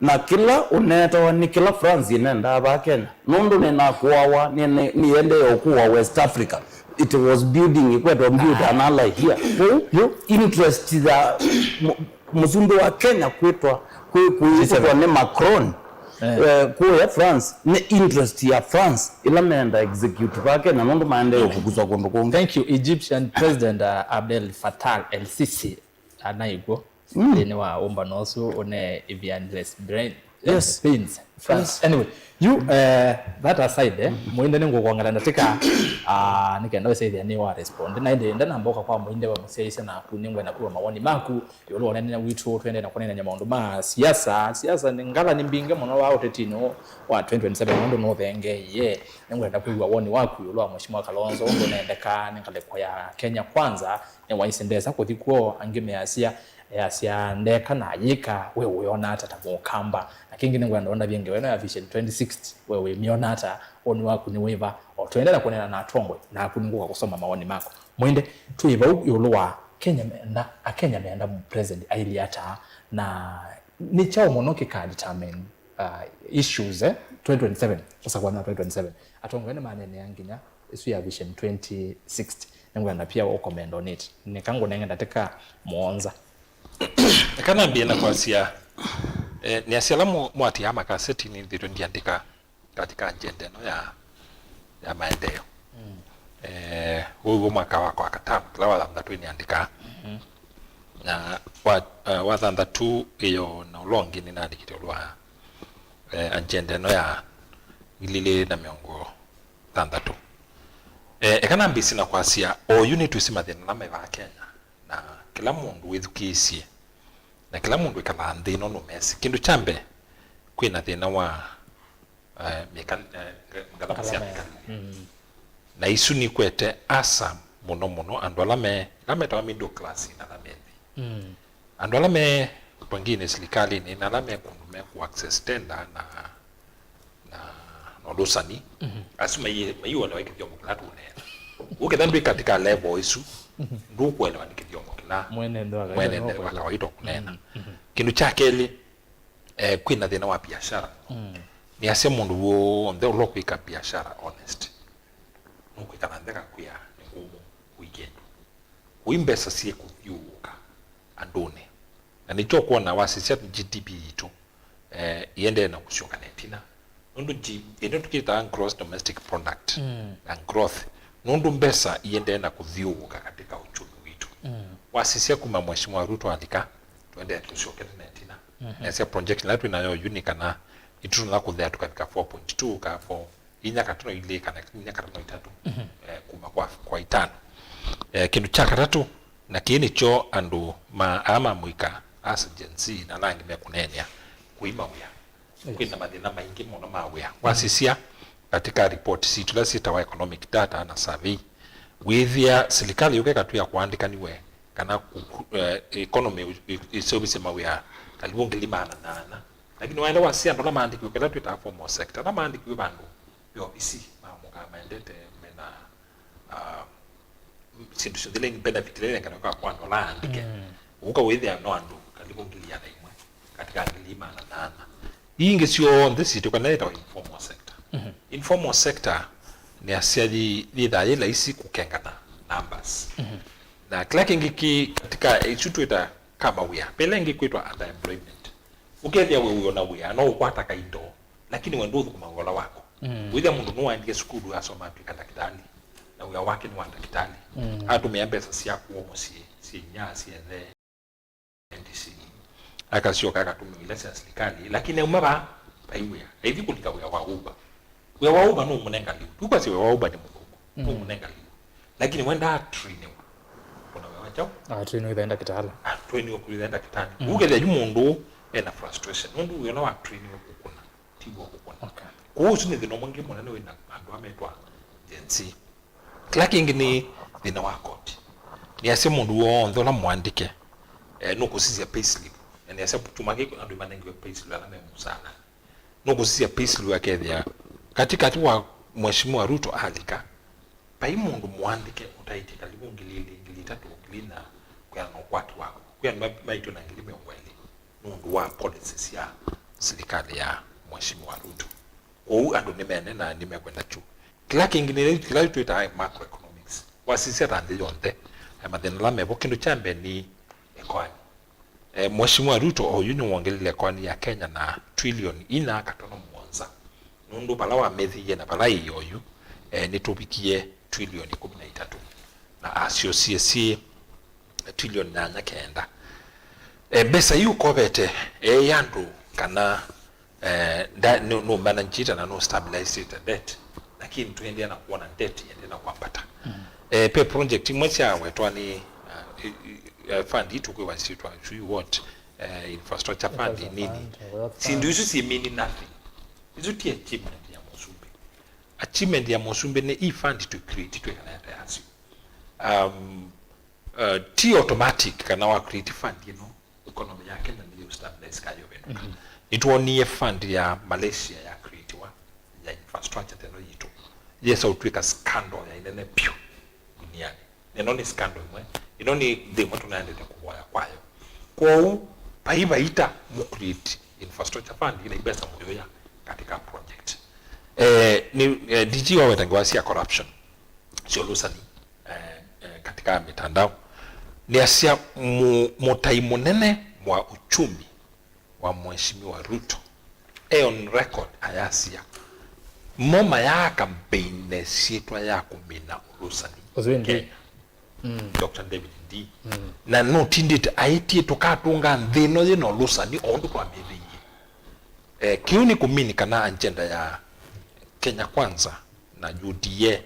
Na kĩla ũneetawa nĩ kĩla France ĩnendaa vaa Kenya, nũndũ nĩnakũawa, nĩ-, nĩ-, nĩyendee ũkũa West Africa. It was building, ĩkwetwa build an ally here. Kwoou, interest ya mũ-, mũsumbĩ wa Kenya kwĩtwa, kwĩ-, kwĩtwa nĩ Macron, eh, kũya France, nĩ interest ya France ĩla meenda execute vaa Kenya, nũndũ maendee ũvukuswa kũndũ kũngĩ. Thank you, Egyptian President, uh, Abdel Fattah el-Sisi. Anaĩ kw'o nthĩnĩ wa ũmbano ũsu ũne Evangelist Brain, yes, Pins, France. Yes. Anyway, you, eh, that aside, eh, mũinde nĩngũkwongela ndatĩka, ah, nĩkenda wĩsĩthĩa nĩ wa respond. Na ĩndĩ ndanamba ũka kwa mũinde wa mũsyaĩĩsya naku, nĩngwenda kwĩwa mawoni maku ĩũlũ wa ũnene witũ, twendee na kũneenany'a maũndũ ma siasa. Siasa nĩ ngala nĩ mbingĩ mũno wa ũtetinĩ ũũ wa twenty twenty-seven, nũndũ nũthengeeie. Nĩngwenda kwĩw'a woni waku ĩũlũ wa Mheshimiwa Kalonzo, ũndũ ũneendekaa nĩ ngalĩko ya Kenya Kwanza, nĩwaisye ndesa kũthi kw'o, angĩ measya, easya ndeka na ayĩka, we ũyona ata ta mũkamba? Na kĩngĩ nĩngwenda ũndavye ngewa ĩno ya Vision twenty sixty, we wĩmyona ata? Woni waku nĩ wĩva? O tũendee na kũneena na atongoi, naku nĩngũka kũsoma mawoni maku. Mũinde, twĩ vau ĩũlũ wa Kenya meenda, Akenya meenda president ailyĩ ata, na nĩ kyaũ mũno kĩka determine uh, issues, eh, twenty twenty-seven, ũsakũani wa twenty twenty-seven. Atongoesya nĩmaneenea nginya ĩsu ya Vision twenty sixty. Nĩngwenda pia ũcomment on it. Nĩka ngũnenge ndatĩka mũonza. Eka nambie na kwasya, eh, nĩasya ala mũ-, mũatĩaa makasetinĩ nĩthĩtwe ndiandĩka katika agenda ĩno ya, ya maendeleo. Mm. Eh, ũu wĩ mwaka wakwa wa katano, kĩla wa thanthatũ nĩandĩkaa. Mm-hmm. Na wa, eh, wa thanthatũ ĩyo na ũla ũngĩ nĩnaandĩkĩte ũla wa, eh, agenda ĩno ya ngili ilĩ na mĩongo thanthatũ. Eh, eka nambĩĩsye na kwasya, oyu nĩtwĩsĩ mathĩna ala me vaa Kenya, na kĩla mũndũ wĩthukĩĩsye, na kĩla mũndũ wĩkalaa nthĩ ĩno nũmesĩ. Kĩndũ kya mbee, kwĩna thĩna wa eh, mĩka-, eh, nga-, ngalama sya mĩkalĩle. Mm. Na isu nikwete asa mũno mũno andũ ala me, ala metawa middle class na ala me nthĩ. Mm. Andũ ala me pengine silikalĩnĩ na ala me kũndũ me kũ access tender na, na, na ũlũsani. Mhm. Asu mai-, maiũelewa kĩthyomo kĩla tũneena. Ũketha ndwĩ katika level isu, mhm, ndũkũelewa nĩ kĩthyomo kĩla mwene nthĩ wa kawaida mwene nthĩ wa nũkũelewa. Kawaida ũkũneena. Mhm, mhm. Kĩndũ kya kelĩ, eh, kwĩna thĩna wa biashara. Mm. Nĩasya mũndũ w'onthe ũla ũkwĩka biashara honest nũkwĩkala nthĩ kakwĩa nĩ kũmũ kũi kĩndũ. Kũi mbesa syĩ kũthyũũka andũnĩ. Na nĩkyo ũkwona wasisya G D P yitũ, eh, iendee na kũsyoka na ĩtina. Nũndũ G-, ĩno tũkĩtaa gross domestic product, mm, na growth. Nũndũ mbesa iendee na kũthyũũka katika uchumi witũ. Mm. Wasisya kuma Mheshimiwa Ruto alika, tũendee tũsyokete na ĩtina. Mhm. Nasya project ĩla twĩ nayo yu nĩ kana nĩtũtonya kũthea tũkavika four point two, ka four, inya katano ilĩ, kana inya katano itatũ, mhm, eh, kuma kwa, kwa itano. Eh, kĩndũ kya katatũ, na kĩĩ nĩkyo andũ ma, aa ma mũika, asa Gen Z, na ala angĩ mekũneenea, kũima wĩa. Yes. Kwĩna mathĩna maingĩ mũno ma wĩa. Mhm. Wasisya katika report sitũ ila syĩtawa economic data na survey, wĩthĩa silikalĩ yũka ĩkatwĩa kũandĩkaniwe kana kũ-, kũ-, eh, economy ĩ-, ĩ-, ĩseũvĩsye mawĩa kalivu ngili maana nana. Lakini waenda wasisya andũ ala maandĩkiwe, kĩla twĩtaa formal sector, ala maandĩkiwe vandũ ve ovisi, maamũkaa maendete mena, ah, syĩndũ syonthe ila benefit ila ilenganaw'a kwa andũ ala aandĩke. Mm. Ũka wĩthĩa no andũ kalivu ngili ĩana ĩmwe katika ngili maana nana. Ii ingĩ syonthe syĩtĩkwa na yĩtawa informal sector. Mhm. Informal sector nĩ asya yĩ-, yĩthaa yĩ laisi kũkengana numbers. Mhm. Na kĩla kĩngĩ kĩ katika isu twĩta kama wĩa. Ve ĩla ĩngĩ kwĩtwa underemployment. Ũkethĩa we wĩona wĩa, no ũkwata kaindo, lakini we ndũthũkũma wĩa ũla waku. Mm. Wĩthĩa mũndũ nũwaendie sukulu asoma atw'ĩka ndakĩtalĩ, na wĩa wake nĩ wa ndakĩtalĩ. Mm. Atũmĩa mbesa sya kũa mũsyĩ, syĩ inya, syĩ ĩthe, medicine. Akasyoka akatũmĩa ila sya silikalĩ, lakini auma vaa, vai wĩa. Aithi kũlika wĩa wa Uber. Wĩa wa Uber nũmũnenga lĩu. Tũkwasya wĩa wa Uber nĩ mũthũku. Mm. Nũmũnenga lĩu. Lakini wendaa atrainiwe. Kuna wĩa wa kyaũ? Atrainiwe ĩthe ndakĩtalĩ. Atrainiwe kũlitha ndakĩtalĩ. Mm. Ũkethĩa yu mũndũ ena frustration. Nũndũ wĩa ũla watrainiwe kũkũna, ti w'o kũkũna. Okay. Kwoou ũsu nĩ thĩna ũmwe ũngĩ mũnene wĩna andũ aa metwa Gen Z. Kĩla kĩngĩ nĩ thĩna wa koti. Nĩasya mũndũ w'onthe ũla mũandĩke, eh, nũkũsisya payslip. Na nĩasya kyumwa kĩĩ andũ manengiwe payslip ala me mũsaala. Nũkũsisya payslip akethĩa katikati wa Mheshimiwa Ruto alika, vai mũndũ mũandĩke ũtaĩtye kalivu ngili ilĩ, ngili itatũ, ngili inya kwĩana na ũkwati waku. Kwĩ andũ ma-, maitwe na ngili mĩongo ĩlĩ nũndũ wa policy sya silikalĩ ya Mheshimiwa Ruto. Kwoou andũ nĩmene na nĩmekwenda kyu. Kĩla kĩngĩ nĩ kĩla twĩtaa macroeconomics. Wasisya ta nthĩ yonthe, eh, mathĩna ala mevo, kĩndũ kya mbee nĩ ĩkoani. Eh, Mheshimiwa Ruto oyu nĩwongelile ĩkoani ya Kenya na trilioni inya katono mũonza. Nũndũ vala wamĩthĩie na vala ĩĩ oyu, eh, nĩtũvikie trilioni ĩkũmi na itatũ. Na asyosie syĩ trilioni nyanya kenda. Eh, mbesa ii ũkovete, eh, ya andũ kana, eh, nda-, nũ-, nũmanagĩte na nũstabilizĩte debt, lakini tũendeea na kuona debt iendeea na kwambata. Mm. Eh, ve project imwe syawetwa nĩ, uh, i-, i-, eh, fund ii tũkwĩwa syĩtwa, sijui what, eh, infrastructure fund, infrastructure nini fund, or what fund. Syĩndũ isu syĩ mean nothing. Isu ti achievement ya mũsumbĩ. Achievement ya mũsumbĩ nĩ ii fund tũ create twĩkana ata yasyo. Um, uh, ti automatic kana wa create fund ĩno, economy ya Kenya nĩyo stabilize kana yũvĩndũka. Mhm. Nĩtwonie fund ya Malaysia ya creatiwa, ya infrastructure teno yitũ. Yesa ũtwĩka scandal ya inene piũ duniani. Na ĩno nĩ scandal ĩmwe. Ĩno nĩ nthĩ ĩmwe tũnaendete kũvoya kwayo. Kwoou, vai vaita mũ create infrastructure fund, ila mbesa mũyũya katika project. Eh, ni, eh, D G waweta ngewa sya corruption, sya ũlũsani, eh, eh, katika mitandao. Nĩasya mu-, mũtai mũnene wa uchumi wa Mheshimiwa Ruto e on record ayasya mo mayaa campaign na syĩtwa ya kũmina ũlũsani Kenya. Doctor David Ndii. Na nũtindĩte aĩtie tũkatũnga nthĩ ĩno yĩna ũlũsani o ũndũ twamĩthĩie. Eh, kĩu nĩ kũmini kana agenda ya Kenya Kwanza na U D A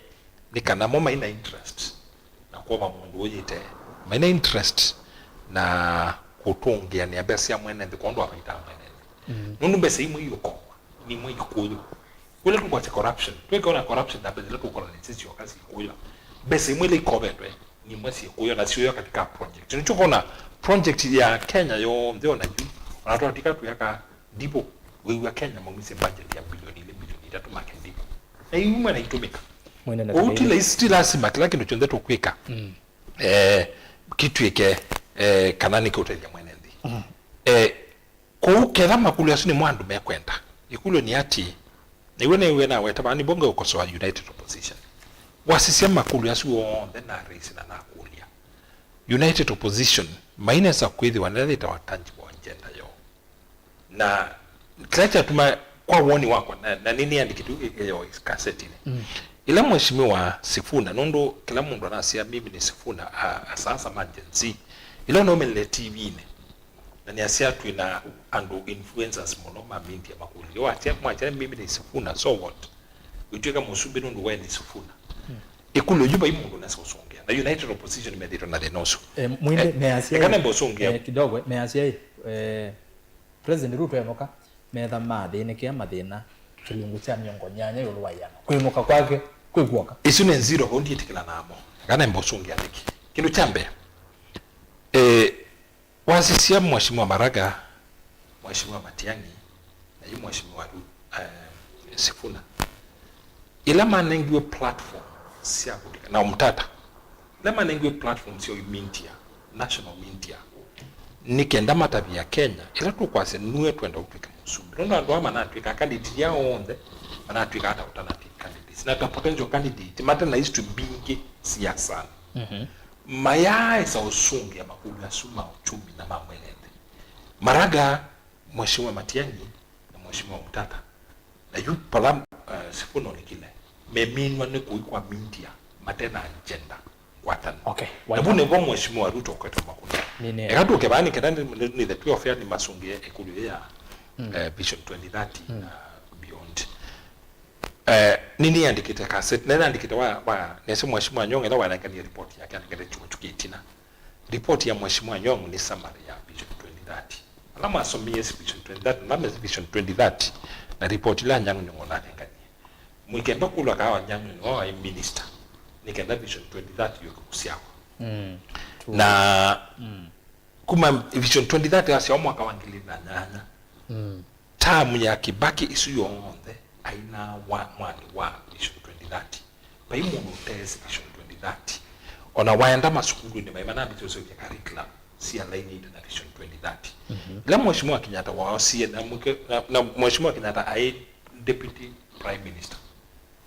nĩ kana mo maina interest na kwova mũndũ ũyĩte, maina interest na kũtũngĩanĩa mbesa sya mwene nthĩ kwondũ avaitaa mwene nthĩ. Nũndũ mbesa imwe iũkowa, nimwe ikũyũ. Kũla tũkwasya corruption, twĩkona corruption na mbesa ila tũkona nĩ sisi oka sikũywa. Mbesa imwe ila ikovetwe, nimwe sikũywa na siũywa katika project. Nĩkyo kona project ya Kenya yonthe ona yu, ona twatwika tuyaka ndipo wĩw'a Kenya maumisye budget ya bilioni ilĩ, bilioni itatũ make ndipo. Na iu imwe na itũmĩka. Ũu ti laisi, ti lasima kĩla kĩndũ kyonthe tũkwĩka, eh, kĩtw'ĩke, eh, kana nĩkĩũtethya mwene nthĩ. Eh, Kwoou ketha makũlyo asu nĩmo andũ mekwenda, ĩkũlyo nĩ atĩĩ, nĩw'o nĩw'e naweta vaa nĩvo ngeũkosoa United Opposition. Wasisya makũlyo asu onthe na raise na nakũlya, United Opposition mainesa kwĩthĩwa nĩla yĩtawa tangible agenda yoo. Na kĩla kyatuma, kwa woni wakwa, na, na nĩnĩandĩkĩte ĩyo kasetinĩ, ĩla Mheshimiwa Sifuna, nũndũ kĩla mũndũ anasya mimi ni Sifuna, a, asaasa ma Gen Z, ĩla ũnaumelile T V-inĩ, na nĩasya twĩ na andũ influencers mũno ma media makũlilye, wasya, mwasya mimi ni Sifuna, so what? Wĩtw'ĩka mũsumbĩ nũndũ we nĩ Sifuna. Ĩkũlyo yu vai mũndũ nesa ũsũngĩa. Na United Opposition methĩtwe na thĩna ũsu. Eh, Mwinde, eh, measya eka ĩ, nemba ũsũngĩa. Eh, kidogo, measya ĩ, eh, President Ruto enũka, metha mathĩnĩkĩa mathĩna kĩlungu kya mĩongo nyanya ĩũlũ wa ĩana. Kwĩnũka kwake kwĩ kw'oka. Isu nĩ nzito, vau ndiĩtĩkĩla namo. Eka nemba ũsũngĩa nĩkĩ. Kĩndũ kya mbee, eh, Wasisya Mheshimiwa Maraga, Mheshimiwa Matiang'i, na yu Mheshimiwa Ru-, eh, Sifuna, ĩla manengiwe platform sya kũlika, na Omtata, ĩla manengiwe platform sya media, national media, nĩ kenda matavye Akenya, ĩla tũkwasya nue twenda ũtw'ĩke mũsumbĩ. Nũndũ andũ aa manatw'ĩka candidate ya onthe, manatw'ĩka ata alternative candidates, na ta potential candidate, mate na history mbingĩ siasanĩ. Mayaaĩsa ũsũngĩa makũlyo asu ma uchumi na ma mwene nthĩ. Maraga, Mheshimiwa Matiang'i, na Mheshimiwa Omtata, na yu vala, eh, Sifuna ũlikile, meminwa nĩ kũi kwa media mate na agenda ngwatanu. Okay, na vu nĩvo Mheshimiwa Ruto ũkwete makũlyo. Eka tũke vaa nĩ kenda nĩ, nĩ, nĩ the two of ya nĩ masũngĩe ĩkũlyo ya, eh, Vision twenty thirty na beyond. Eh, nĩnĩandĩkĩte kaseti, nĩnĩandĩkĩte wa, wa, nĩsĩ Mheshimiwa Nyong'o ĩla wanenganie report yake, anengete kyumwa kyu kĩtina. Report ya Mheshimiwa Nyong'o nĩ summary ya Vision twenty thirty. Ala masomie Vision twenty thirty, na mesi Vision twenty thirty, na report ila Anyang' Nyong'o nanenganie. Mũikenda kũlwa kaa Anyang' Nyong'o waĩ minister, nĩ kenda Vision twenty thirty yũke kũsyawa. Na kuma Vision twenty thirty yasyawa mwaka wa ngili ilĩ na nyanya, term ya Kibaki ĩsu yonthe, aina wa, mwandĩ wa Vision twenty thirty. Vai mũndũ ũteesĩ Vision twenty thirty. Ona waenda masukulunĩ, vai manambĩte ũseũvya curriculum sialainĩte na Vision twenty thirty. Ĩla Mheshimiwa Kenyatta waosie, na, na, na Mheshimiwa Kenyatta aĩ Deputy Prime Minister.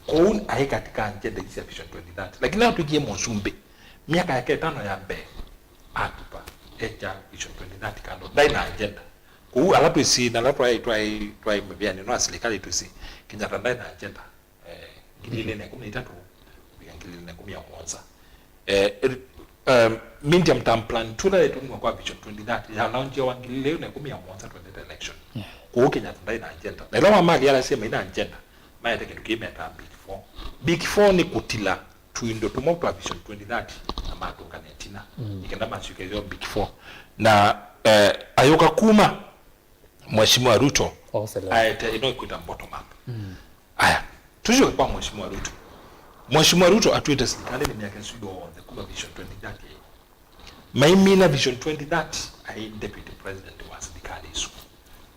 Kwoou aĩ katika agenda ii sya Vision twenty thirty. Lakini atw'ĩkie mũsumbĩ, myaka yake ĩtano ya mbee, atupa, ekya Vision twenty thirty kando. Ndaĩ na agenda. Kwoou ala twĩsĩ, na ala twaĩ, twaĩ, twaĩ mĩvĩanĩ no asilikali twĩsĩ, Kenyatta ndaĩ na agenda. Eh, ngili ilĩ na ĩkũmi na itatũ kũvika ngili ilĩ na ĩkũmi na mũonza. Eh, ri-, um, medium term plan tũla yĩtũmiwa kwa Vision twenty thirty ya launchiwa ngili ilĩ na ĩkũmi na mũonza twendete election. Kwoou Kenyatta ndaĩ na agenda. Na ĩla wamalia ala sya maina agenda, maete kĩndũ kĩĩ metaa Big Four. Big Four nĩ kũtila tũindo tũmwe twa Vision twenty thirty na matũngana ĩtina. Nĩ kenda masyũke yo Big Four. Na, eh, ayũka kuma Mheshimiwa Ruto aete ĩno ĩkwĩta bottom up. Aya, tũsyoke kwa Mheshimiwa Ruto. Mheshimiwa Ruto atwĩte silikalĩ nĩ myaka ĩsu yonthe kuma Vision twenty thirty. Maimina Vision twenty thirty, aĩ deputy president wa silikalĩ ĩsu.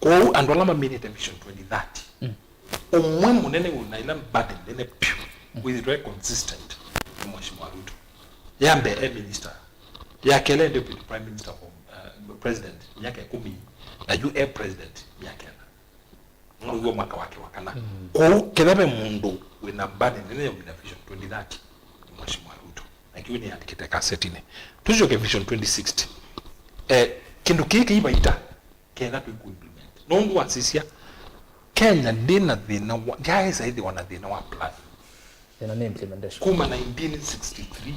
Kwoou andũ ala maminĩte Vision twenty thirty, ũmwe mũnene wĩ na ĩla burden nene vyũ wĩthĩtwe consistent nĩ Mheshimiwa Ruto. Ya mbee e minister, ya kelĩ e deputy prime minister for uh, president myaka ĩkũmi, na yu e president myaka ĩna. Nũndũ w'o mwaka wake wa kana. Kwoou ketha ve mũndũ wĩna mbani nene ya ũmina Vision twenty thirty, nĩ Mheshimiwa Ruto. Na kĩu nĩandĩkĩte kasetinĩ. Tũsyoke Vision twenty sixty. Eh, kĩndũ kĩĩ kĩi vaita ketha tũiku implement. Nũndũ wasisya, Kenya ndĩna thĩna wa, ndyaĩsa ĩthĩwa na thĩna wa plan. Thĩna nĩ implementation. Kuma nineteen sixty-three.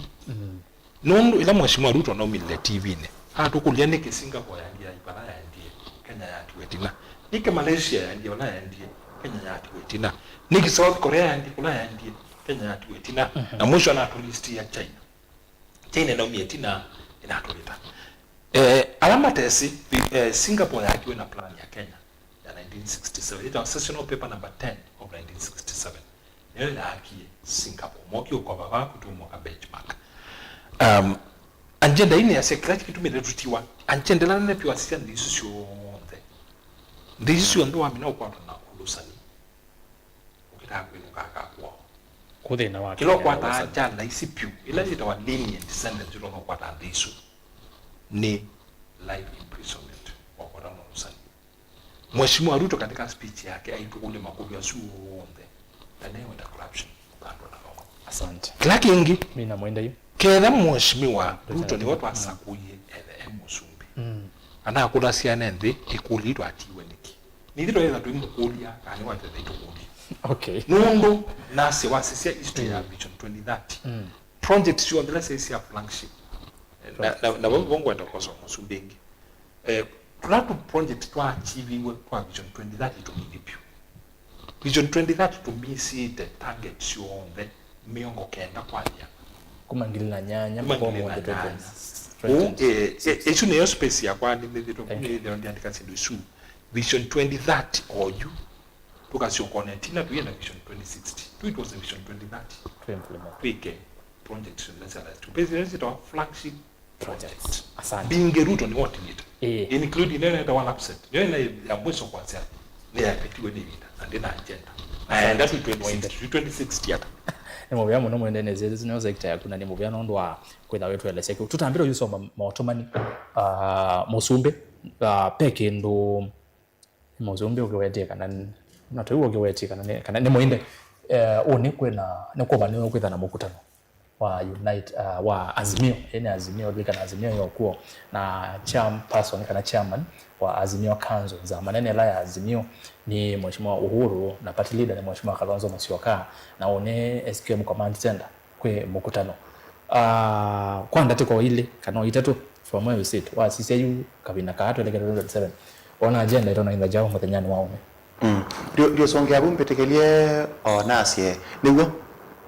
Nũndũ ĩla Mheshimiwa Ruto naumĩlile T V-inĩ, atũkũlya nĩkĩ Singapore yaendie vala yaendie, Kenya yatiwa ĩtina. Nĩkĩ Malaysia yaendie vala yaendie, Kenya yatiwa ĩtina. Nĩkĩ South Korea yaendie kũla yaendie, Kenya yatiwa ĩtina. Na mwisho anatũlistia China. China ĩnaumie ĩtina, ĩnatũvĩta. Eh, ala matesĩ, eh, Singapore yaakiwe na plan ya Kenya ya nineteen sixty-seven, ĩtawa Sessional Paper number ten of nineteen sixty-seven. Nĩyo yaakie Singapore. Mokie ũkova vaa kũtũmwa ka benchmark. Um, agenda ĩĩ nĩyasya kĩla kĩtũmĩte tũtiwa. Agenda ĩla nene vyũ wasisya nthĩ isu syonthe. Nthĩ isu syonthe wamina ũkwatwa na ũlũsani. Ũkĩtaa kwĩnũka aka kwoo. Kũthĩna wa kĩla ũkwataa agenda isi vyũ, ĩla yĩtawa lenient sentence, ũtonya ũkwata nthĩ isu nĩ life imprisonment, wakwata na ũlũsani. Mheshimiwa Ruto katika speech yake aitũkũlya makũlyo asu onthe, na newenda corruption kũkandwa na vamwe. Asante. Kĩla kĩngĩ, mina mwenda yu. Ketha Mheshimiwa Ruto nĩwe twasakũie ethe e mũsumbĩ. Anakũlasya ene nthĩ ĩkũlyo ĩĩ twatiwe nĩkĩ? Nĩthĩ twayĩtha tũimũkũlya kana nĩwatete itũkũlya. Okay. Nũndũ nasĩ wasisya history ya Vision twenty thirty. Project syonthe ila syaĩ sya flagship. Na, na, na vo ngwenda kũkosoa mũsumbĩ ĩngĩ. Eh, tũla tũ project twaachiviwe twa Vision twenty thirty tũnini vyũ. Vision twenty thirty tũmisĩte target syonthe mĩongo kenda kwalya. Kuma ngili na nyanya, kuma ngili na nyanya. Ũu, eh, eh, ĩsu nĩyo space yakwa nĩnĩthĩtwe nĩthĩwa ndiandĩka syĩndũ isu. Vision twenty thirty oyu. Tũkasyoka ona ĩtina tũyenda Vision twenty sixty. Tu it was a Vision twenty thirty. Tũ implement. Twĩke project syonthe sya last. Tũpesi syonthe sitawa flagship projects. Asante. Mbingĩ Ruto nĩ wotinĩte. Ĩĩ. Including nene ta one upset. Nyo ina ya mwisho kwasya. Nĩ yapetiwe nĩ vita. Na ndina agenda. Naenda tu twenty sixty, tu twenty sixty ata. Nĩ mũvea mũno mwende nĩ zetu nĩ sector yaku na nĩ mũvea nũndũ wa kwĩtha wetu elesya kĩu. Tũtambĩre yusoma maũtũmani. Ah, mũsumbĩ. Ah, pe kĩndũ Nĩ mũsumbĩ ũkĩwetie kana n-, na tũiw'a ũkĩwetie kana nĩ, kana nĩ mũinde. Eh, ũnĩ kwĩna, nĩ kũvanĩwe kwĩtha na mũkutano wa Unite, uh, wa Azimio, ĩĩ nĩ Azimio, ũlilikana Azimio yokuo, na chairperson kana chairman wa Azimio Council, nzama nene ĩla ya Azimio nĩ Mheshimiwa Uhuru, na party leader nĩ Mheshimiwa Kalonzo Musyoka, na ũnĩ S Q M Command Center. Kwĩ mũkutano. Ah, kwa ndatĩko ilĩ kana o itatũ from where we sit, wasisya yu kavinda kaa twelekete twenty twenty-seven, wona agenda ĩtonya ĩtha kyaũ mũthenyanĩ wa ũmũnthĩ? Mm. Ndio, ndio songea vu mbĩtĩkĩlye o nasye nĩw'o.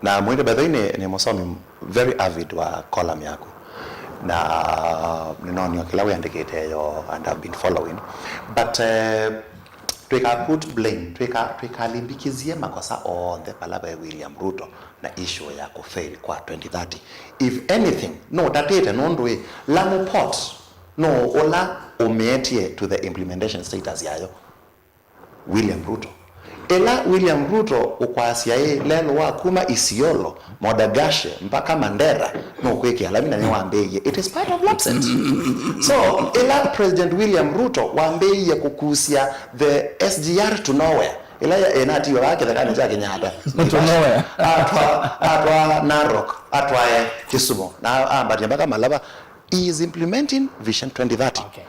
Na mwĩndĩ by the way nĩ, nĩ mũsomi very avid wa column yaku. Na nĩnonio kĩla wĩandĩkĩte yo and I've been following. But, eh, twĩka put blame, twĩka, twĩkalimbikĩsye makosa onthe vala ve William Ruto na issue ya kũfail kwa twenty thirty. If anything, nũtatĩte nũndũ ĩ, Lamu Port, nũũ ũla ũmĩetie to the implementation status yayo? William Ruto. Ĩla William Ruto ũkwasya ĩ, lelũ wa kuma Isiolo, Modagashe, mpaka Mandera, nũkwĩkĩa lami na nĩwambĩĩie. It is part of lapses. So, ĩla President William Ruto wambĩĩie kũkusya the S G R to nowhere, ĩla ya-, ĩnatiwe vaa kĩthekanĩ kya Kenyatta. To nowhere. Atwa, atwa Narok, atwae Kisumu, na ambatia mpaka Malava. He is implementing Vision twenty thirty. Okay.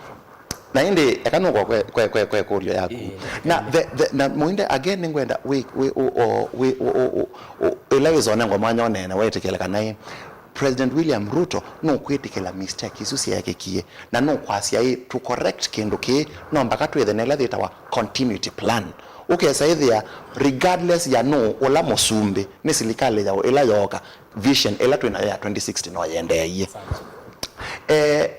Na ĩndĩ, eka nũkwa kwe, kwe, kwe, kwe kũlyo yaku. Ĩĩ, na, the, the, na mũinde again nĩngwenda wĩ, wĩ, ũ, ũ, wĩ, ũ, ũ, ũ, ũ, ĩla wĩsonengwa mwanya ũneene wetĩkĩle kana ĩ, President William Ruto nũkwĩtĩkĩla mistake isu syeekĩkie, na nũkwasya ĩ, to correct kĩndũ kĩĩ, no mpaka twĩthe na ĩla yĩtawa continuity plan. Ũkesa ĩthĩa, regardless ya nũũ ũla mũsumbĩ, nĩ silikalĩ ya ĩla yooka, vision ĩla twĩ nayo ya twenty sixty no yĩendeeie. Eh,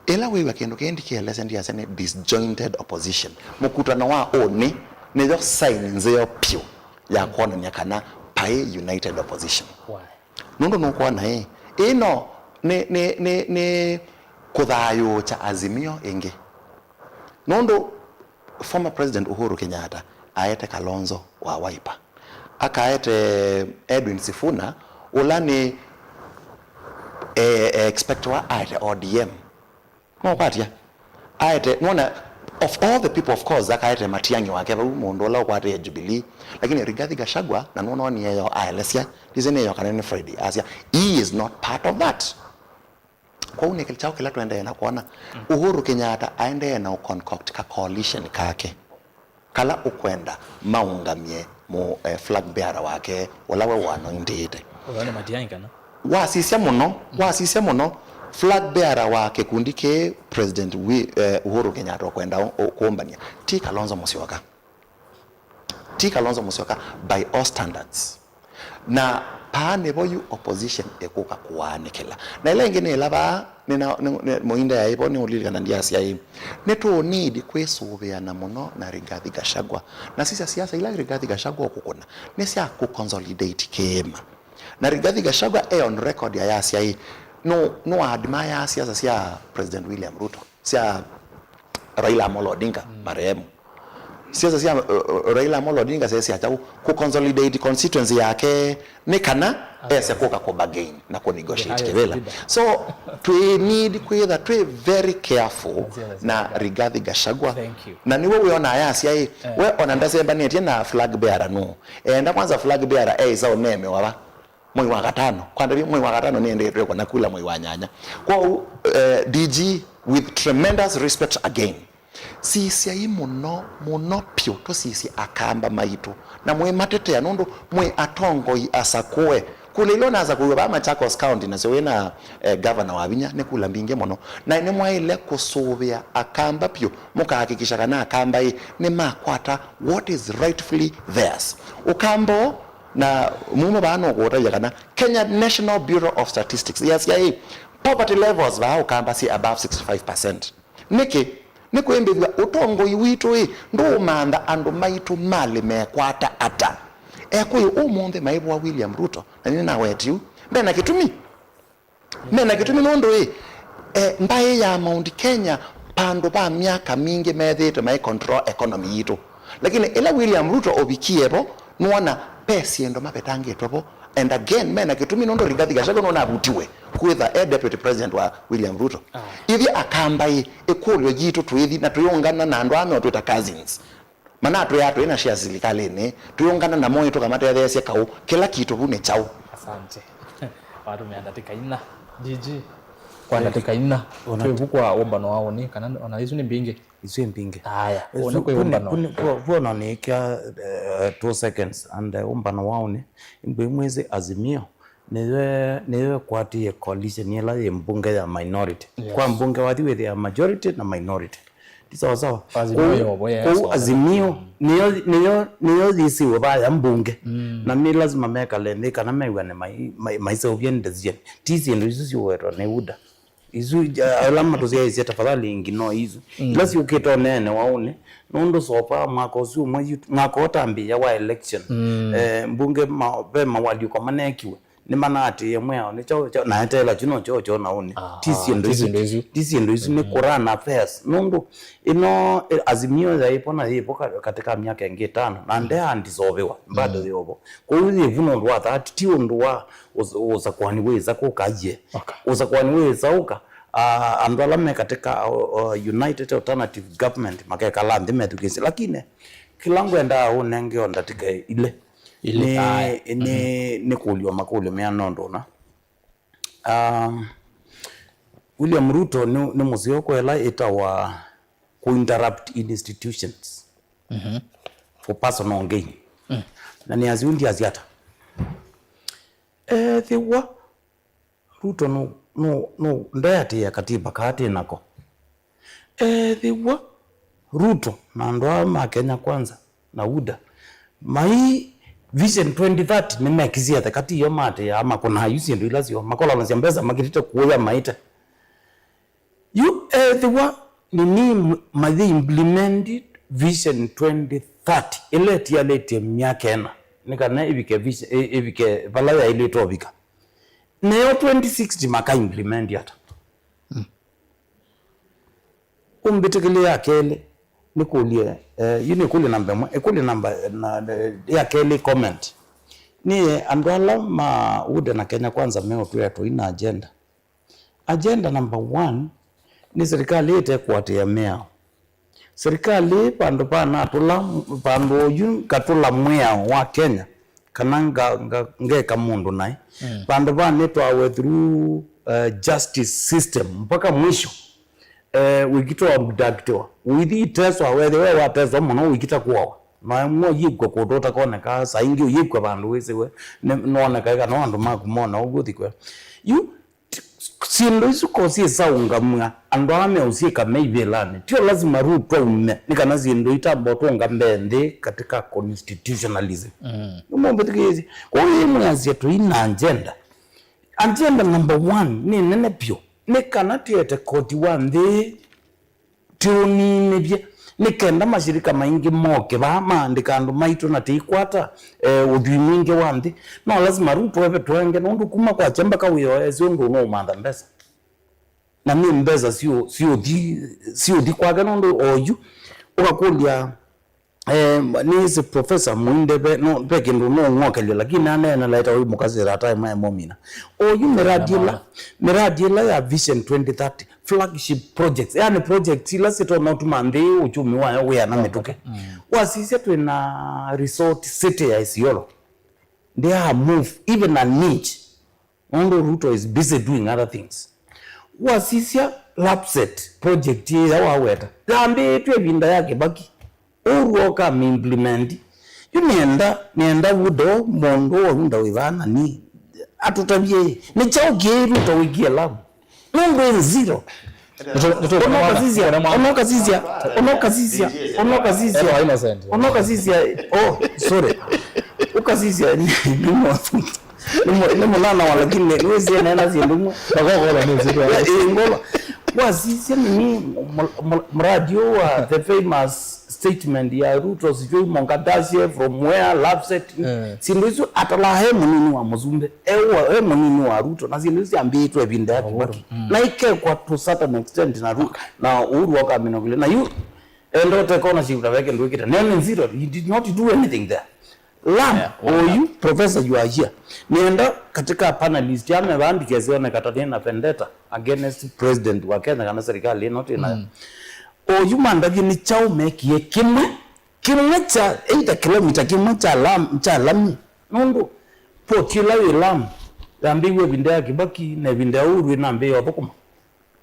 ĩla wĩw'a kĩndũ kĩĩ ndikĩelesya, ndiasya nĩ disjointed opposition. Mũkutano wa ũnĩ nĩyo sign nzeo pyũ ya kwonany'a kana paĩ united opposition. Why? Nũndũ nũkwona ĩ, ĩno nĩ, nĩ, nĩ, nĩ kũthayũũkya Azimio ĩngĩ. Nũndũ former President Uhuru Kenyatta aete Kalonzo wa Wiper, akaete Edwin Sifuna, ũla nĩ, e, e expect wa aete O D M. Mwakwatya? Aete, nona, of all the people, of course, akaete Matiang'i wake vau, mũndũ ũla ũkwatĩe Jubilee. Lakini Rigathi Gachagua, na nũnonie yo aelesya, ndisĩ nĩ yo kana nĩ Friday, asya, he is not part of that. Kwoou nĩ kyaũ kĩla tũendee na kwona? Uhuru Kenyatta aendee na ũconcoct ka coalition kake kala ũkwenda maũngamye mũ, eh, flag bearer wake ũla we wanointĩte. Ũla nĩ Matiang'i kana? Wasisya mũno, wasisya mũno, flag bearer wa kĩkundi kĩĩ President Wi-, eh, Uhuru Kenyatta ũkwenda ũ-, ũ-, kũmbany'a ti Kalonzo Musyoka. Ti Kalonzo Musyoka by all standards. Na paa nĩvo yu opposition ĩkũka kũwaanĩkĩla. Na ĩla ĩngĩ nĩ ĩla vaa, nĩna, nĩ, nĩ, mũinda yaĩ vo nĩũlilikana ndyasya ĩ, nĩtũũnidi kwĩsũvĩana mũno na Rigathi Gachagua. Na sisya siasa ila Rigathi Gachagua ũkũkũna nĩ sya kũconsolidate kĩĩma. Na Rigathi Gachagua e on record ayasya ĩ, nũ, nũadmire siasa sya President William Ruto, sya Raila Amolo Odinga, marehemu. Siasa sya, uh, uh, Raila Amolo Odinga sya, sya kyaũ? Kũconsolidate constituency yake nĩ kana ese kũka kũbargain na kũnegotiate kĩvĩla. So twĩ need kwĩtha twĩ very careful na Rigathi Gachagua. Na nĩw'o wĩona ayasya ĩ, we ona ndasembanĩtye na flag bearer nũ. Enda kwanza flag bearer eĩsa ũnemewa va mwei wa katano. Kwandavya mwei wa katano nĩendee twĩkwa na kula mwei wa nyanya. Kwoou, eh, D G, with tremendous respect again, sisyai mũno, mũno pyũ, tũsisye Akamba maitũ. Na mwĩmatetea nũndũ mwĩ atongoi asakũe. Kula ila ũnasakũiwe vaa Machakos County, nasyo wĩna, eh, governor wa vinya, nĩ kula mbingĩ mũno. Na nĩmwaĩle kũsũvĩa Akamba pyũ, mũkahakikisha kana Akamba ĩ, nĩmakwata what is rightfully theirs. Ũkamba ũũ, na mumo vaa nũkũũtavya kana Kenya National Bureau of Statistics yasya ĩ, poverty levels vaa Ũkamba syĩ above sixty-five percent. Nĩkĩ? Nĩ kwĩmbĩthw'a ũtongoi witũ ĩ, ndũũmantha andũ maitũ malĩ mekwata ata. Ekũyũ ũmũnthĩ maivũa William Ruto, na nĩnaweti ũu, mena kĩtumi. Mena kĩtumi nũndũ ĩ, eh, mbaĩ ya Mount Kenya pandũ va myaka mingĩ methĩĩtwe mai control economy yitũ. Lakini ĩla William Ruto ũvikie vo, nũona ve syĩndũ mavetangĩtwe vo. And again, mena kĩtumi nũndũ Rigathi Gachagua nũnavutiwe kwĩtha e deputy president wa William Ruto. Ithyĩ Akamba ĩ, ĩkũlyo yitũ twĩthi na twĩũngana na andũ aa meũtwĩta cousins. Manatwĩa twĩ na shares silikalĩnĩ, twĩũngana namo ĩ tũkamatetheesye kaũ, kĩla kitũ vu nĩ kyaũ? Asante. Watũmĩa ndatĩka ina. G G, kwa ndatĩka ina, twĩ vu kwa ũmbano wa ũnĩ, kana ona isu nĩ mbingĩ? Isu nĩ mbingĩ. Aya, ũnĩ kwĩ ũmbano. Vuona nĩkya, eh, two seconds, and, eh, ũmbano wa ũnĩ, ngwĩ mwĩsĩ Azimio, nĩyo, nĩyo ĩkwatĩe coalition ĩla yĩ mbunge ya minority. Yes. Kwa mbunge wathi wĩthĩa majority na minority. Ti sawa sawa. Azimio kwoou, yovo ya kwoou sawa. Azimio nĩyo, nĩyo, nĩyo yĩsĩwe vaya mbunge. Mm. Na nĩ lazima mekale nthĩ kana mew'ane mai-, mai-, maiseũvye decision. Ti syĩndũ isu siũwetwa nĩ UDA. Isu, ja-, ala matũsyaĩĩsye tafadhali ĩngĩ no isu. Mm. Ila syũkĩte ũneene waũnĩ, nũndũ sopa mwaka ũsu ũmwe yu, mwaka ũtambĩĩa wa election, mm, eh, mbunge ma-, ve mawaliũko maneekiwe, nĩmanaatĩĩe mwĩao, nĩ kyaũ, kyaũ, na eteela kyu no kyo, kyo naũnĩ. Aha, ti syĩndũ ti isu, syĩndũ isu. Ti syĩndũ isu, nĩ, mm, kũrun affairs. Nũndũ ĩno, eh, Azimio yaĩvo na yĩvo ka-, katika myaka ĩngĩ ĩtano, na, mm, ndeandisovewa, bado, mm, yĩovo. Kwoou yĩvu nũndũ wa that, ti ũndũ wa ũs-, ũsakwani wĩsa kũka ye. Okay. Ũsakwani wĩsa ũka, ah, andũ ala me katika, uh, uh, United Alternative Government makekala nthĩ methukĩĩsye. Lakini kĩla ngwendaa ũnenge o ndatĩka ilĩ. Ilĩ, nĩ, aya, nĩ, mhm, nĩ kũlyo makũlyo meana ũndũ ũna. Um, William Ruto nĩ, nĩ mũseo kwa ĩla ĩtawa kũ interrupt institutions, mhm, for personal gain. Mm. Na nĩ asyundi asyata. Ethĩwa Ruto nũ, nũ, nũ, ndeatĩĩa katiba kaa twĩ nako. Ethĩwa Ruto na andũ aa ma Kenya Kwanza na UDA mai Vision twenty thirty nĩmekisye the kati iyo maatĩĩaa makũnaa yu syĩndũ ila syoo, makolanasya mbesa makĩlĩte kũya maĩte. Yu ethĩwa nini mathi implement Vision twenty thirty ĩla ĩtialĩtye myaka ĩna, nĩ kana ĩvike vision, ĩ-, ĩvike vala yaĩlĩte ũvika. Nĩyo twenty sixty maka implement ata? Mm. Ũmbĩtĩkĩlye ya kelĩ, nĩkũlye, eh, yu nĩ ĩkũlyo namba ĩmwe, ĩkũlyo namba, na, ya kelĩ comment. Nĩ andũ ala ma UDA na Kenya Kwanza meũtwĩa tũi na agenda. Agenda number one, Nĩ serikali ĩtekũatĩĩa mĩao. Serikali vandũ vanatũla, vandũ oyu ngatũla mwĩao wa Kenya, kana nga, nga, ngeka mũndũ naĩ. Mm. Vandũ va nĩtwawe through, uh, justice system mpaka mwisho. Eh, wĩkita abductiwa, ũithi iteswa, wethe we wateswa mũno, wĩkita kũawa. Na mwe ũyĩkw'a kũndũ ũtakoneka, saa ingĩ ũyĩkw'a vandũ wĩsĩwe, nĩ, nĩwonekae kana andũ maku mona ũguo thikwea. Yu, syĩndũ isu ko syĩsaũngamw'a, andũ aa meũsyĩka me ivĩlanĩ. Tio lazima Ruto aume, nĩ kana syĩndũ itamba ũtũnga mbee nthĩ katika constitutionalism. Mm. Nĩmũmbĩthukĩĩsye. Kwoou yĩmwĩasya tũi na agenda. Agenda number one nĩ nene vyũ. Nĩ kana tũete koti wa nthĩ tũũninĩvye, nĩ kenda mashirika maingĩ moke vaa maandĩka andũ maitũ na tĩikwata, eh, ũthwii mwingĩ wa nthĩ. No lasima Ruto eve tũenge, nũndũ kuma kwakya mbaka wĩoesye ũndũ ũnũũmantha mbesa. Na nĩ mbesa siũ-, siũthi, siũthi kwake, nũndũ oyu ũkakũlya, eh, nĩsĩ Professor Muinde ve, no, ve kĩndũ nũng'okelya, lakini aneena laita ũyu mũkasĩra ataĩ maemomina. Oyu miradi ĩla, miradi ĩla ya Vision twenty thirty, flagship projects, yani projects ila sitonya ũtuma nthĩ ũchumi wayo wĩa na mĩtũkĩ. Mm. Wasisya twĩ na resort city ya Isiolo. They are move even an inch. Nũndũ Ruto is busy doing other things. Wasisya lapset project ĩya waweta. Yambĩĩtwe ĩvinda ya Kibaki. Ũu ũkamĩimplement. Yu nĩenda, nĩenda vudo mũndũ waunda wĩvana ni atũtavye. Nĩ kyaũ kĩĩ Ruto wĩkie Lamu? Nũndũ ĩ zero. Nĩtũ-, nĩtũ-, Onokasisya, onokasisya, onokasisya, onokasisya. Eno innocent. Onokasisya, oh, sorry. Ũkasisya, nĩ, nĩ mũ-, nĩ mũ-, nĩ mũnana wa, lakini nĩwĩsie nena syĩndũ imwe. Nakokolo nĩ zero. Ya, ĩ, ngolo. Wasisya nini mũ-, mũ-, muradi ũũ wa the famous statement ya Ruto, sijui Mogadashe, from where, lapset, eh, syĩndũ isu atalaa e mũnini wa mũsumbĩ, e wa, e mũnini wa Ruto, na syĩndũ isu syambĩĩtwe ĩvinda ya Kibaki. Mm. Na ikekwa to certain extent na Ru-, na Uhuru akaminokilia. Na yu, enda ũteka ona syĩuta ve kĩndũ ĩkĩte. Nene nzito, he did not do anything there. Lam, yeah, oyu, Professor, you are here. Nĩenda katika panelist ya mevandike sione katani na vendetta against president wa Kenya kana serikali ĩno twĩ nayo. Mm. Oyu mandavye nĩ kyaũ mekie kĩmwe, kĩmwe kya either kilomita kĩmwe kya lam, kya lami. Nũndũ port ĩla yĩ Lamu yambĩĩwe ĩvinda ya Kibaki na ĩvinda ya Uhuru ĩnambĩĩa ũthũkũma.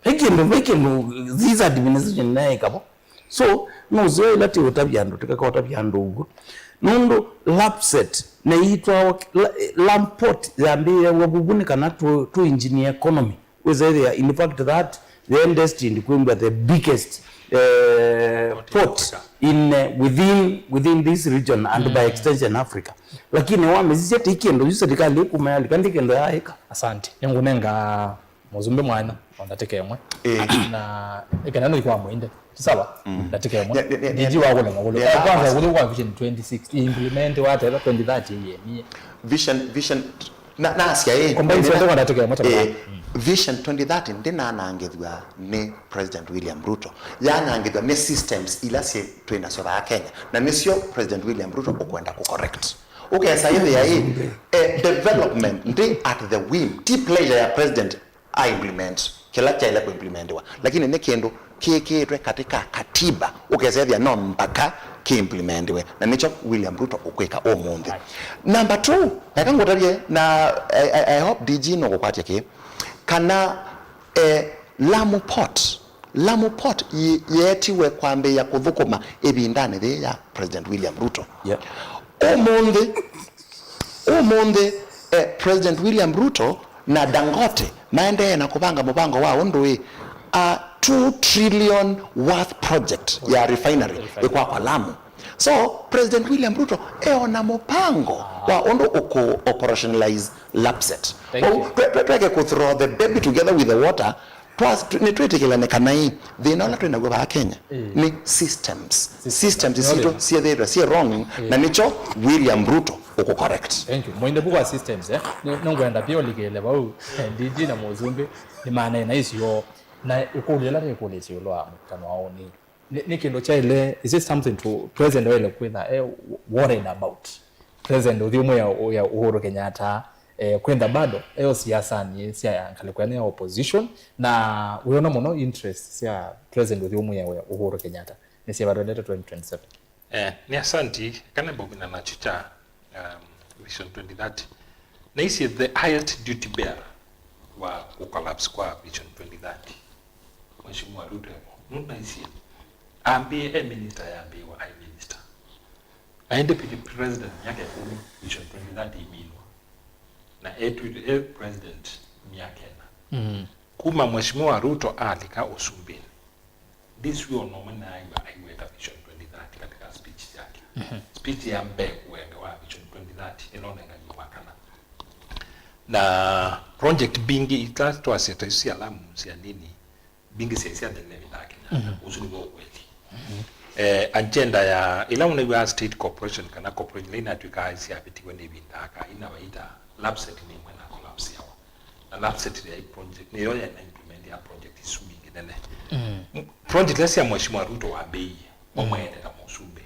Vai kĩndũ, vai kĩndũ, this administration neeka vo. So, nũseo ĩla tĩũtavya andũ, tĩkakotavya andũ ũguo. Nũndũ lapset neitwawa, la-, Lamport yambĩĩawa vuvu nĩ kana tũ, tũ engineer economy. Wĩsethĩa, in fact, that they are destined kwĩmbwa the biggest, eh, port in, eh, within, within this region and by extension Africa. Lakini wamesisya ti kĩndũ yu serikali ĩkuma yalika, ndi kĩndũ yaĩka. Asante. Nĩngũnenga Mũsumbĩ mwanya, o ndatĩka ĩmwe. Ĩĩ. Na ĩkenda nũi kwa Mũinde. Ti sawa? Mm. Ndatĩka ĩmwe. Nĩ, nĩ, nĩ, D G wa kũlema kũlema. Nĩ, kwanza, nĩ, kũthi kwa Vision twenty sixty, implement wa tela twenty thirty yemie. Vision, vision, na, nasya, ĩĩ, komba nĩ, icio nĩ, ndio ndatĩka ĩmwe, ĩĩ, mm. Vision twenty thirty ndĩnanangĩthw'a nĩ President William Ruto. Yanangĩthw'a nĩ systems ila syĩ twĩ nasyo vaa Kenya. Na nĩsyo President William Ruto ũkwenda kũ correct. Ũkesa ĩthĩa ĩ, eh, development ndĩ at the whim, ti pleasure ya president a implement kĩla kyaĩle kũ implementiwa, lakini nĩ kĩndũ kĩkĩĩtwe katika katiba, ũkesethĩa no mpaka kĩ implementiwe, na nĩkyo William Ruto ũkwĩka ũmũnthĩ. Number two, eka ngũtavye, na I, I, I hope D G nũkũkwatya kĩ, kana, eh, Lamu Port, Lamu Port yi-, yeetiwe kwambĩĩa kũthũkũma ĩvindanĩ yĩĩ ya President William Ruto. Yeah. Ũmũnthĩ, ũmũnthĩ, eh, President William Ruto na Dangote maendee na kũvanga mũvango wa ũndũ ĩ, a two trillion worth project ya refinery ĩkwakwa Lamu. So, President William Ruto eona mũvango wa ũndũ ũkũ operationalize lapset. Thank you. Kwoou, twe-, twe-, tweke kũ throw the baby together with the water, Twas-, tw-, nĩtwĩtĩkĩlane kana ĩ, thĩna ũla twĩ naw'o vaa Kenya, ĩĩ, nĩ systems. Systems. Systems sitũ syĩthĩĩtwe syĩ wrong, ĩĩ, na nĩkyo William Ruto ũkũ correct. Thank you. Mũinde vu kwa systems, eh? Nĩ-, nĩngwenda pia ũlikĩle vau, D G na Mũsumbĩ, nĩmaneena isio, na ĩkũlyo ĩla nĩkũlĩsye ĩũlũ wa mũkutano wa ũnĩ. Nĩ, nĩ kĩndũ kyaĩle, is it something to, president waĩle kwĩtha e worried about? President ũthyũmũ ya, ya Uhuru Kenyatta, eh, kwĩntha bado eo siasanĩ sya ngalĩko ĩno ya opposition, na wĩona mũno interest sya President ũthyũmũĩe Uhuru Kenyatta nĩsyĩvatũlĩte twenty twenty-seven. Eh, nĩ asanti. Kana mbovina nakyo kya, um, Vision twenty thirty. Naisye the highest duty bearer wa kũ collapse kwa Vision twenty thirty, Mheshimiwa Ruto evo. Nũndũ naisye ambĩĩe e minister, yambĩĩwa ai minister. Aĩ deputy president myaka ĩkũmi, Vision twenty thirty iminwa. Na e tu-, e president myaka ĩna. Mm. Kuma Mheshimiwa Ruto alika ũsumbĩnĩ, ndisĩ ona ũmwe naaĩw'a aiweta Vision twenty thirty katika speech yake. Mhm. Speech ya mbee kũengewa Vision twenty thirty ĩla ũnenganiwe wa kana. Na project mbingĩ ila twasya ta isu sya Lamu, sya nini, mbingĩ sya syathele ĩvinda ya Kenyatta. Mhm. Ũsu nĩw'o ũkweli. Mhm. Eh, agenda ya ĩla ũnew'a state corporation kana corporation ila inatw'ĩkaa syavĩtiwe nĩ ĩvinda aka, ina waita lapset nĩ ĩmwe na collapse yawa. Na lapset ya project nĩyo yena implement ya project isu mbingĩ nene. Mm. M-, project ila sya Mheshimiwa Ruto wambĩĩie, mm, wamwene ta mũsumbĩ,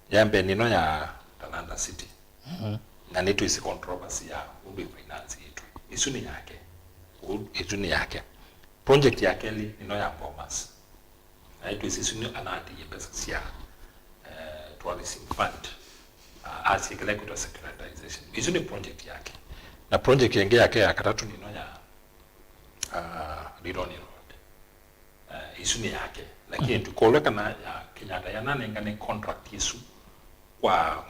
ya mbee nĩno ya Talanta City. Mhm. Na nĩtwĩsĩ controversy ya ũndũ ĩ finance yĩtwe. Isu nĩ yake. Ũ-, ĩsu nĩ yake. Project ya kelĩ nĩno ya Bomas. Na nĩtwĩsĩ isu nĩ anaatĩie mbesa sya, eh, tourism fund. Ah, asyĩkĩla kwĩtwa securitization. Isu nĩ project yake. Na project ĩngĩ yake ya katatũ nĩno ya, ah, Rironi Road. Eh, isu nĩ yake. Lakini, mhm, tũkolwe kana ya Kenyatta yananengane contract isu kwa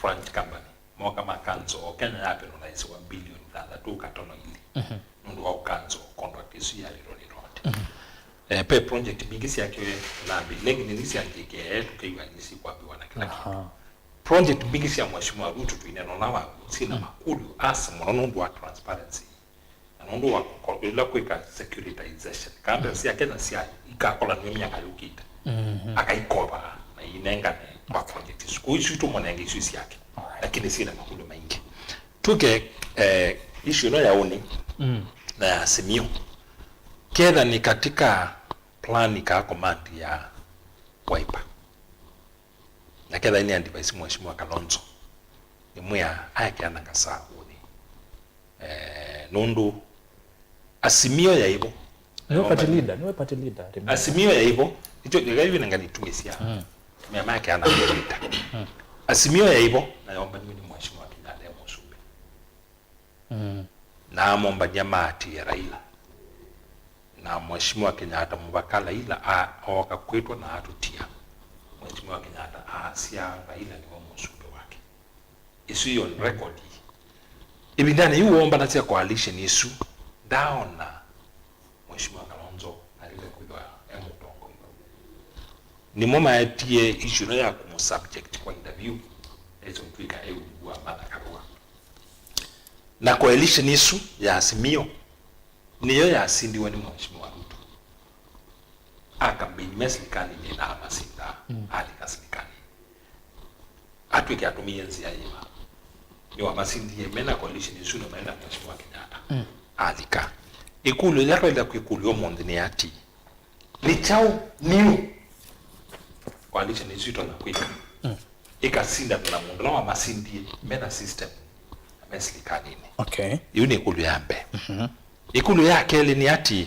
French company. Moka ma cancel, o Kenya ya penalizewa bilioni thanthatũ katono ilĩ. Mhm. Nũndũ wa cancel contract isu ya Rironi Road. Mhm. Eh, pe project mbingĩ syakiwe na mbingĩ nĩ syangĩke, tũkaiwa nĩsi kwambiwa na kila kĩndũ. Aha. Project mbingĩ sya Mheshimiwa Ruto twĩnena na wa, sina, mm, makũlyo asa mũno nũndũ wa transparency. Na nũndũ wa kũko-, ĩla kwĩka securitization, kana mbesa, mm, sya Kenya sya ikakolanw'a myaka yũkĩte, mhm, akaikova na inengane kwa project isu. Kũu isu itũmũnenge isu syake. Alright. Lakini syĩna makũlyo maingĩ. Tuke, eh, issue ĩno ya ũnĩ, mm, na ya Azimio. Ketha nĩ katika plan ka command ya Wiper. Na ketha nĩ advise Mheshimiwa Kalonzo, nĩmwĩa aekeana ngasaa ũnĩ. Eh, nũndũ Azimio ya ĩvo. Nĩwe party leader, nĩwe party leader, remember. Azimio ya ĩvo, nĩkyo nĩkaiw'e na nganitumĩsya. Mm. Mea maekeana ngavita. Mm. Azimio ya ĩvo, na yombaniwe nĩ Mheshimiwa Kenyatta e mũsumbĩ. Mm. Na amombany'a maatie Raila. Na Mheshimiwa Kenyatta, mũvaka Raila a-, ooka kwĩtwa na atũtia, Mheshimiwa Kenyatta aasya Raila nĩwe mũsumbĩ wake. Isu i on record. Ĩvindanĩ yĩu woombanasya coalition ĩsu, ndaaona Mheshimiwa Kalonzo aĩlĩte kwĩthwa e mũtongoi. Nĩmo maetie issue ĩno ya kũmũ subject kwa interview, esa ũtw'ĩka e ungu wa Martha Karua. Na coalition ĩsu ya Azimio nĩyo yasindiwe nĩ Mheshimiwa Ruto. Akambeini me silikalini na amasinda, mm, alika silikalini. Atw'ĩke atũmĩie nzĩa yĩva. Nĩwamasindie mena coalition ĩsu na maenda Mheshimiwa Kenyatta. Mm. Alika. Ĩkũlyo ĩla twaĩle kwĩkũlya ũmũnthĩ nĩ atĩ, nĩ kyaũ new coalition ĩsu ĩtonya kwĩka, mm, ĩkasindana na mũndũ ũla wamasindie mena system na me silikalini? Okay. Ĩu nĩ ĩkũlyo ya mbee. Mhm. Ĩkũlyo ya kelĩ nĩ atĩ,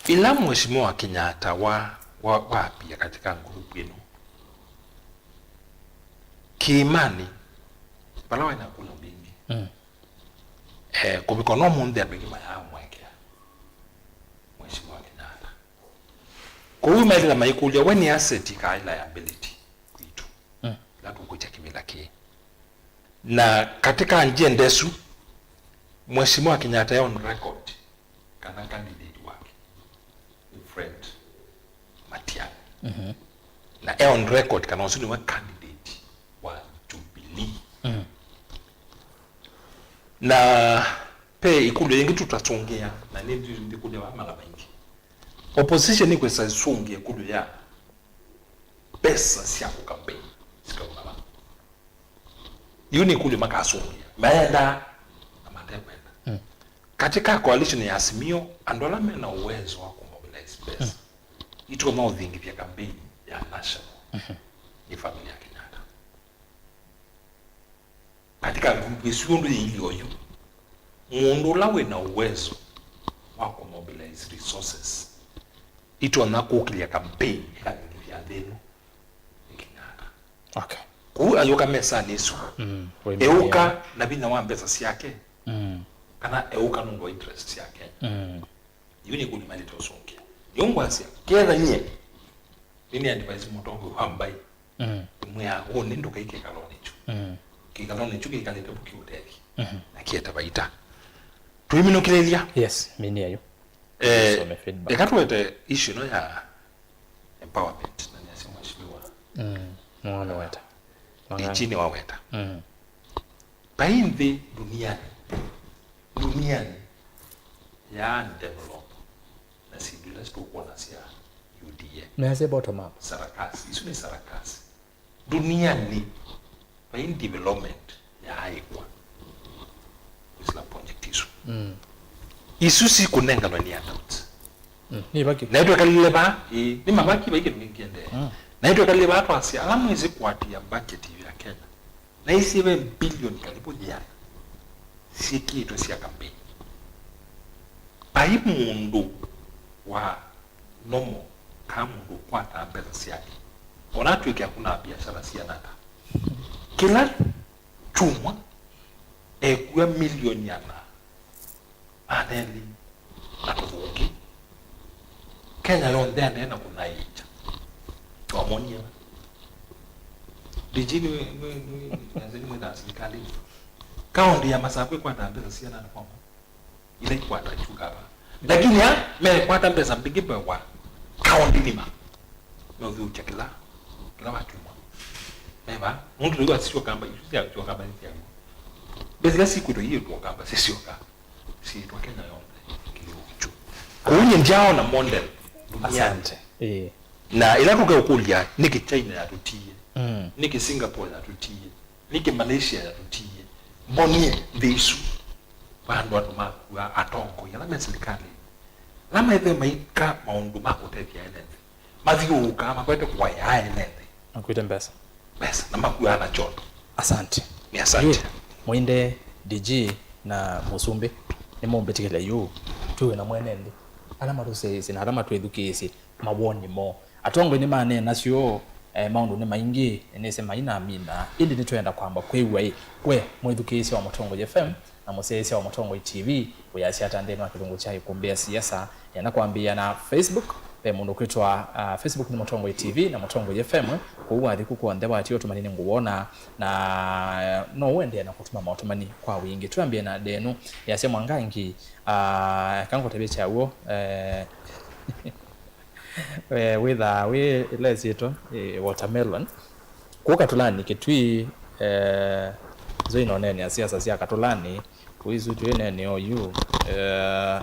ĩla Mheshimiwa Kenyatta wa, wa, waapia katika group ĩno, kĩĩmanĩ, vala waĩ na kula mbingĩ, mm, eh, kũvika ona ũmũnthĩ andũ aingĩ mayaamwekea Mheshimiwa Kenyatta. Kwoou maĩlĩla maikũlya, we nĩ asset kana liability kwitũ, mm, ĩla tũkwĩtya kĩvĩla kĩĩ? Na katika agenda ĩsu, Mheshimiwa Kenyatta e on record kana candidate wake nĩ Fred Matiang'i. Mhm. Na e on record kana ũsu nĩwe candidate wa Jubilee. Mhm. Na ve ĩkũlyo yĩngĩ tũtasũngĩa, na nĩ ndĩkũlya vaa mala maingĩ. Opposition nĩkwĩsa ĩsũngĩa ĩkũlyo ya mbesa sya kũkambeini sikauma va. Yu nĩ ĩkũlyo makasũngĩa, maendaa na matekwenda. Mm. Katika coalition ya Azimio, andũ ala mena uwezo wa kũmobilize mbesa, mm, itonya ũthingithya campaign ya national, mhm, nĩ family ya Kenyatta. Katika group ĩsu ũndũ yĩilyĩ oyu, mũndũ ũla wĩ na uwezo wa kũmobilize resources itonya kũkĩlya campaign ĩkavĩndũkya nthĩ ĩno nĩ Kenyatta. Okay. Kũu ayũka mesanĩ ĩsu. Mm, wĩ eũka na vinya wa mbesa syake, mm, kana eũka nũndũ wa interest syake. Mm. Yu nĩ kũlima lĩtosũngĩa. Nĩũngwasya, ketha nyie nĩnĩ advise mũtongoi wa mbaĩ. Mm. Mwĩa, ũnĩ ndũkai kĩkalonĩ kyu. Mm. Kĩkalonĩ kyu kĩkalĩte vu kĩũtethi. Mm-hmm. Na kĩete vaita. Tũiminũkĩlĩlya. Yes, minia yu. Eh, some feedback. Eka tũete issue ĩno ya empowerment na nĩasya mheshimiwa. Mm. Nĩwamĩweta. Nĩ chini waweta. Mm. Vai nthĩ ndunianĩ, ndunianĩ ya develop na syĩndũ ila tũkwona sya U D A. Measya bottom up. Sarakasi, isu nĩ sarakasi. Ndunianĩ vai development yaaĩkwa kwĩsĩla project isu. Mm. Isu sikũnenganwa nĩ handouts. Mm. Nĩ vaki. Naitwe kalile va, ĩ, nĩ mavaki vai kĩndũ kĩngĩ kĩendee. Mm. Naitwe kalile va twasya, ala mwĩsĩ kũatĩĩa budget ya Kenya. Naisye ve mbilioni karibu yĩana syĩkĩĩtwe sya campaign. Vai mũndũ wa normal kana mũndũ ũkwataa mbesa syake, ona atw'ĩke akũnaa biashara siana ata, kĩla kyumwa ekua milioni ana. Aneli na tũthũngĩ. Kenya yonthe anene na kũnaĩkya. Twamonie va? D G nĩ, nĩ, nĩ, nĩ, nĩ mwĩthaa silikalĩnĩ. Kaũntĩ ya Masaku ĩkwataa mbesa siana na kwama. Ila ikwata kyukava. Lakini a, mekwata mbesa mbingĩ mbewa. Kaũntĩ nima. Meũthiũkya kĩla, kĩla wakyumwa. Meva, mũndũ nĩw'a sio kamba, isu sya sio kamba nĩ syayo. Mbesa ila sikwĩtwa iĩ tuokamba, sisyoka. Siitwa Kenya yonthe kĩlĩko kyu. Kũu nyie ndyaona model duniani. Asante. Ĩĩ. Na ĩla tũkeũkũlya, nĩkĩ China yatũtiie? Mm. Nĩkĩ Singapore yatũtiie? Nĩkĩ Malaysia yatũtiie? Mbonie nthĩ isu. Vandũ andũ makua atongoi ala me silikalĩnĩ. Ala maĩthĩwe maika maũndũ ma kũtethya ene nthĩ. Mathyũũkaa makwete kũaĩa ene nthĩ. Makuĩte mbesa. Mbesa, na makuaa na kyondo. Asante. Nĩ asante. Yu, Mwinde, D G na Mũsumbĩ, nĩmũmbĩtĩkĩlya yu, twĩwe na mwene nthĩ. Ala matũsĩĩsye na ala matwĩthukĩĩsye, mawoni moo. Atongoi nĩmaneenasya ũũ, eh, maũndũ nĩ maingĩ, nĩnĩsĩ maina amina. Ĩndĩ nĩtwenda kwamba kwĩw'a ĩ, we, mwĩthukĩĩsya wa Mũtongoi F M, na mũsyaĩĩsya wa Mũtongoi T V, wĩasya ata nthĩnĩ wa kĩlungu kya ĩkũmbĩ ya siasa? Nĩenda kwambĩĩa na Facebook, ve mũndũ ũkwĩtwa, ah, Facebook nĩ Mũtongoi T V na Mũtongoi F M, kũu wathi ku kw'onthe watia ũtũmani nĩngũwona, na, eh, no ũendee na kũtũma maũtũmani kwa wingĩ. Twambĩe na ndenu yasya Mwangangi, ah, eka ngũtavye kyaw'o, eh, eh, wĩthaa wĩ ĩla ĩsyĩtwa, eh, watermelon. Kũu Katulani, Kitui, eh, nzũi noneenea siasa sya Katulani, kũu isu twĩ neenea oyu, eh,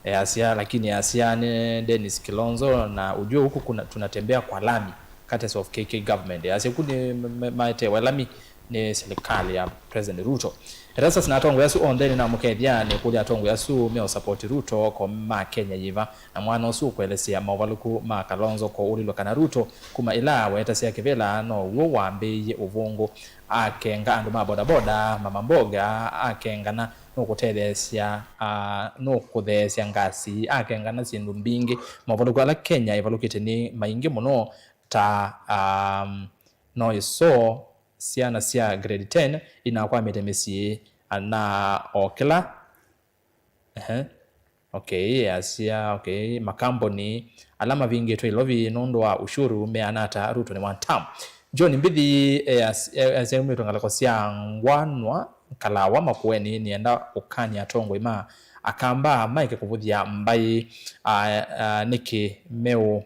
easya, lakini easya nĩ Dennis Kilonzo, na ujue huku kuna, tunatembea kwa lami, courtesy of K K government. Easya ku nĩ ma-, ma-, maetewe lami nĩ serikali ya President Ruto. Erastus na atongoi asu onthe nĩnamũkethya nĩkũlya atongoi asu meũsapoti Ruto ko ma Kenya yĩva. Na mwana ũsu ũkũelesya maũvalũku ma Kalonzo kũũlilw'a kana Ruto kuma ĩla weetasya kĩvĩla now'o wambĩĩie ũvũngũ, akenga andũ ma bodaboda, mama mboga, akengana nũkũtetheesya, ah, nũkũtheesya ngasi, akengana syĩndũ mbingĩ. Maũvalũku ala Kenya ĩvalũkĩte nĩ maingĩ mũno, ta, um, no ĩsoo syana sya grade ten inakwamĩte mĩsyĩ, na o kĩla Ehe. Okay, easya, okay, makambuni ala mavingĩtwe Ilovi nũndũ wa ushuru meana ata Ruto nĩ one term? John Mbithi eas-, e-, easya umĩtwe ngalĩko sya Ngwanwa, Kalawa, Makueni, nĩenda ũkany'a atongoi ma Akamba maeke kũvũthya mbaĩ, a, a, nĩkĩ meũ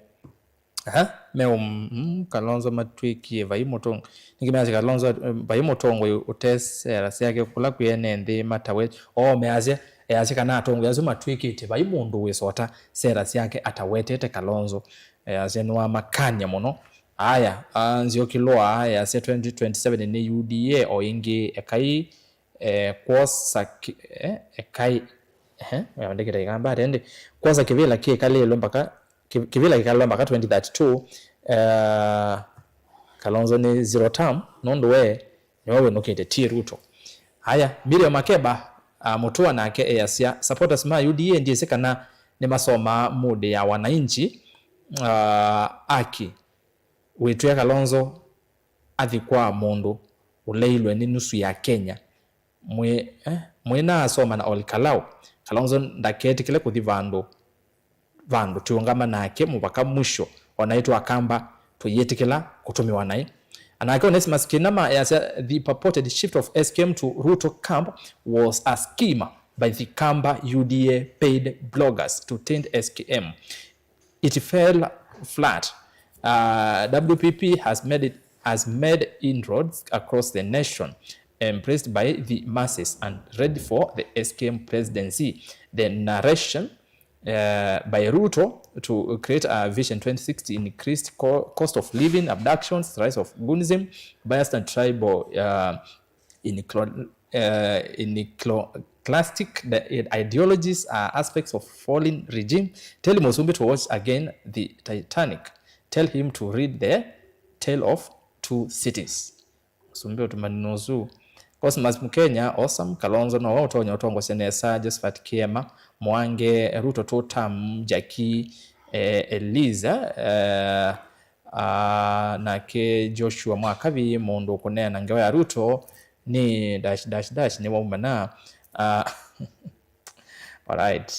Aha, me um, mm, Kalonzo matwĩkie vai mũtong-, nĩkĩ measya Kalonzo, eh, vai mũtongoi ũte sera syake kũla kwĩ ene nthĩ matawe. Oo, measya, easya kana atongoi asu matwĩkĩte vai mũndũ wĩsota sera syake atawetete Kalonzo. Easya nĩwamakany'a mũno. Aya, ah, Nzioki Lwa easya twenty twenty-seven nĩ U D A o ĩngĩ, ekai, eh, kwosa ki-, eh, ekai, ehe, andĩkĩte Ikamba atende, kwosa kĩvĩla kĩkalĩlwe mpaka Kĩ-, kĩvĩla kĩkalwa mpaka twenty thirty-two, eh, Kalonzo nĩ zero term, nũndũ we Nĩwe wĩnũkĩte, ti Ruto. Haya, Miriam Makeba, uh, Mutua nake easya, supporters ma U D A ndyĩsĩ kana nĩmasomaa mood ya wananchi, uh, aki wĩtw'e Kalonzo athi kwa mũndũ ũleilwe nĩ nusu ya Kenya. Mwĩ, eh, mwĩna asoma na Ol Kalou. Kalonzo ndaketĩkĩle kũthi vandũ vandũ, tũũngama nake mũvaka mwisho, o naĩ twa Akamba tũyĩtĩkĩla kũtũmĩwa naĩ. Anake Onesmus Kinama easya, the purported shift of S K M to Ruto camp was a scheme by the Kamba U D A paid bloggers to taint S K M. It fell flat. Uh, W P P has made it, has made inroads across the nation, embraced by the masses and ready for the S K M presidency. The narration uh, by Ruto to create a Vision twenty sixty increased co- cost of living, abductions, rise of goonism, bias and tribal uh, inequal- uh, inequalistic ideologies are aspects of falling regime. Tell Musumbi to watch again the Titanic. Tell him to read the Tale of Two Cities. Mũsumbĩ ũtũmanĩ nũsu. Cosmas Mukenya, awesome. Kalonzo nowe ũtonya ũtongosya nesa. Josephat Kiema, Mwange, Ruto two term, Jackie, eh, Eliza, eh, ah, nake Joshua Mwakavi, mũndũ ũkũneena ngewa ya Ruto nĩ dash, dash, dash, nĩwaumana. Ah, alright.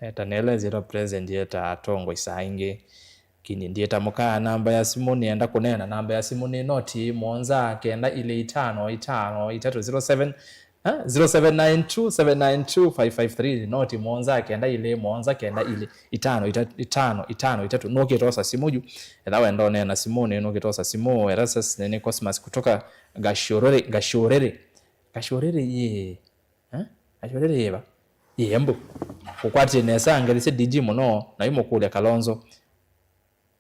Eta nĩelezie to president yeta atongoi saa ingĩ. Kini ndiĩta mũkaa namba ya simũ, nĩenda kũneena namba ya simũ nĩ noti mũonza kenda ilĩ itano itano itatũ zero seven, eh, zero seven nine two seven nine two five five three, noti mũonza kenda ilĩ mũonza kenda ilĩ itano itano itano itano itatũ. Nũkĩtosa simũ yu, etha wenda ũneena simũ nĩ nũkĩtosa simũ. Erastus nĩ Cosmas kutoka Gashorere, Gashorere, Gashorere yee. Eh? Acio rĩrĩ ĩva? Ĩĩ, mbu. Ũkwatĩe nesa ngethi sya D G mũno, na imũkũlya Kalonzo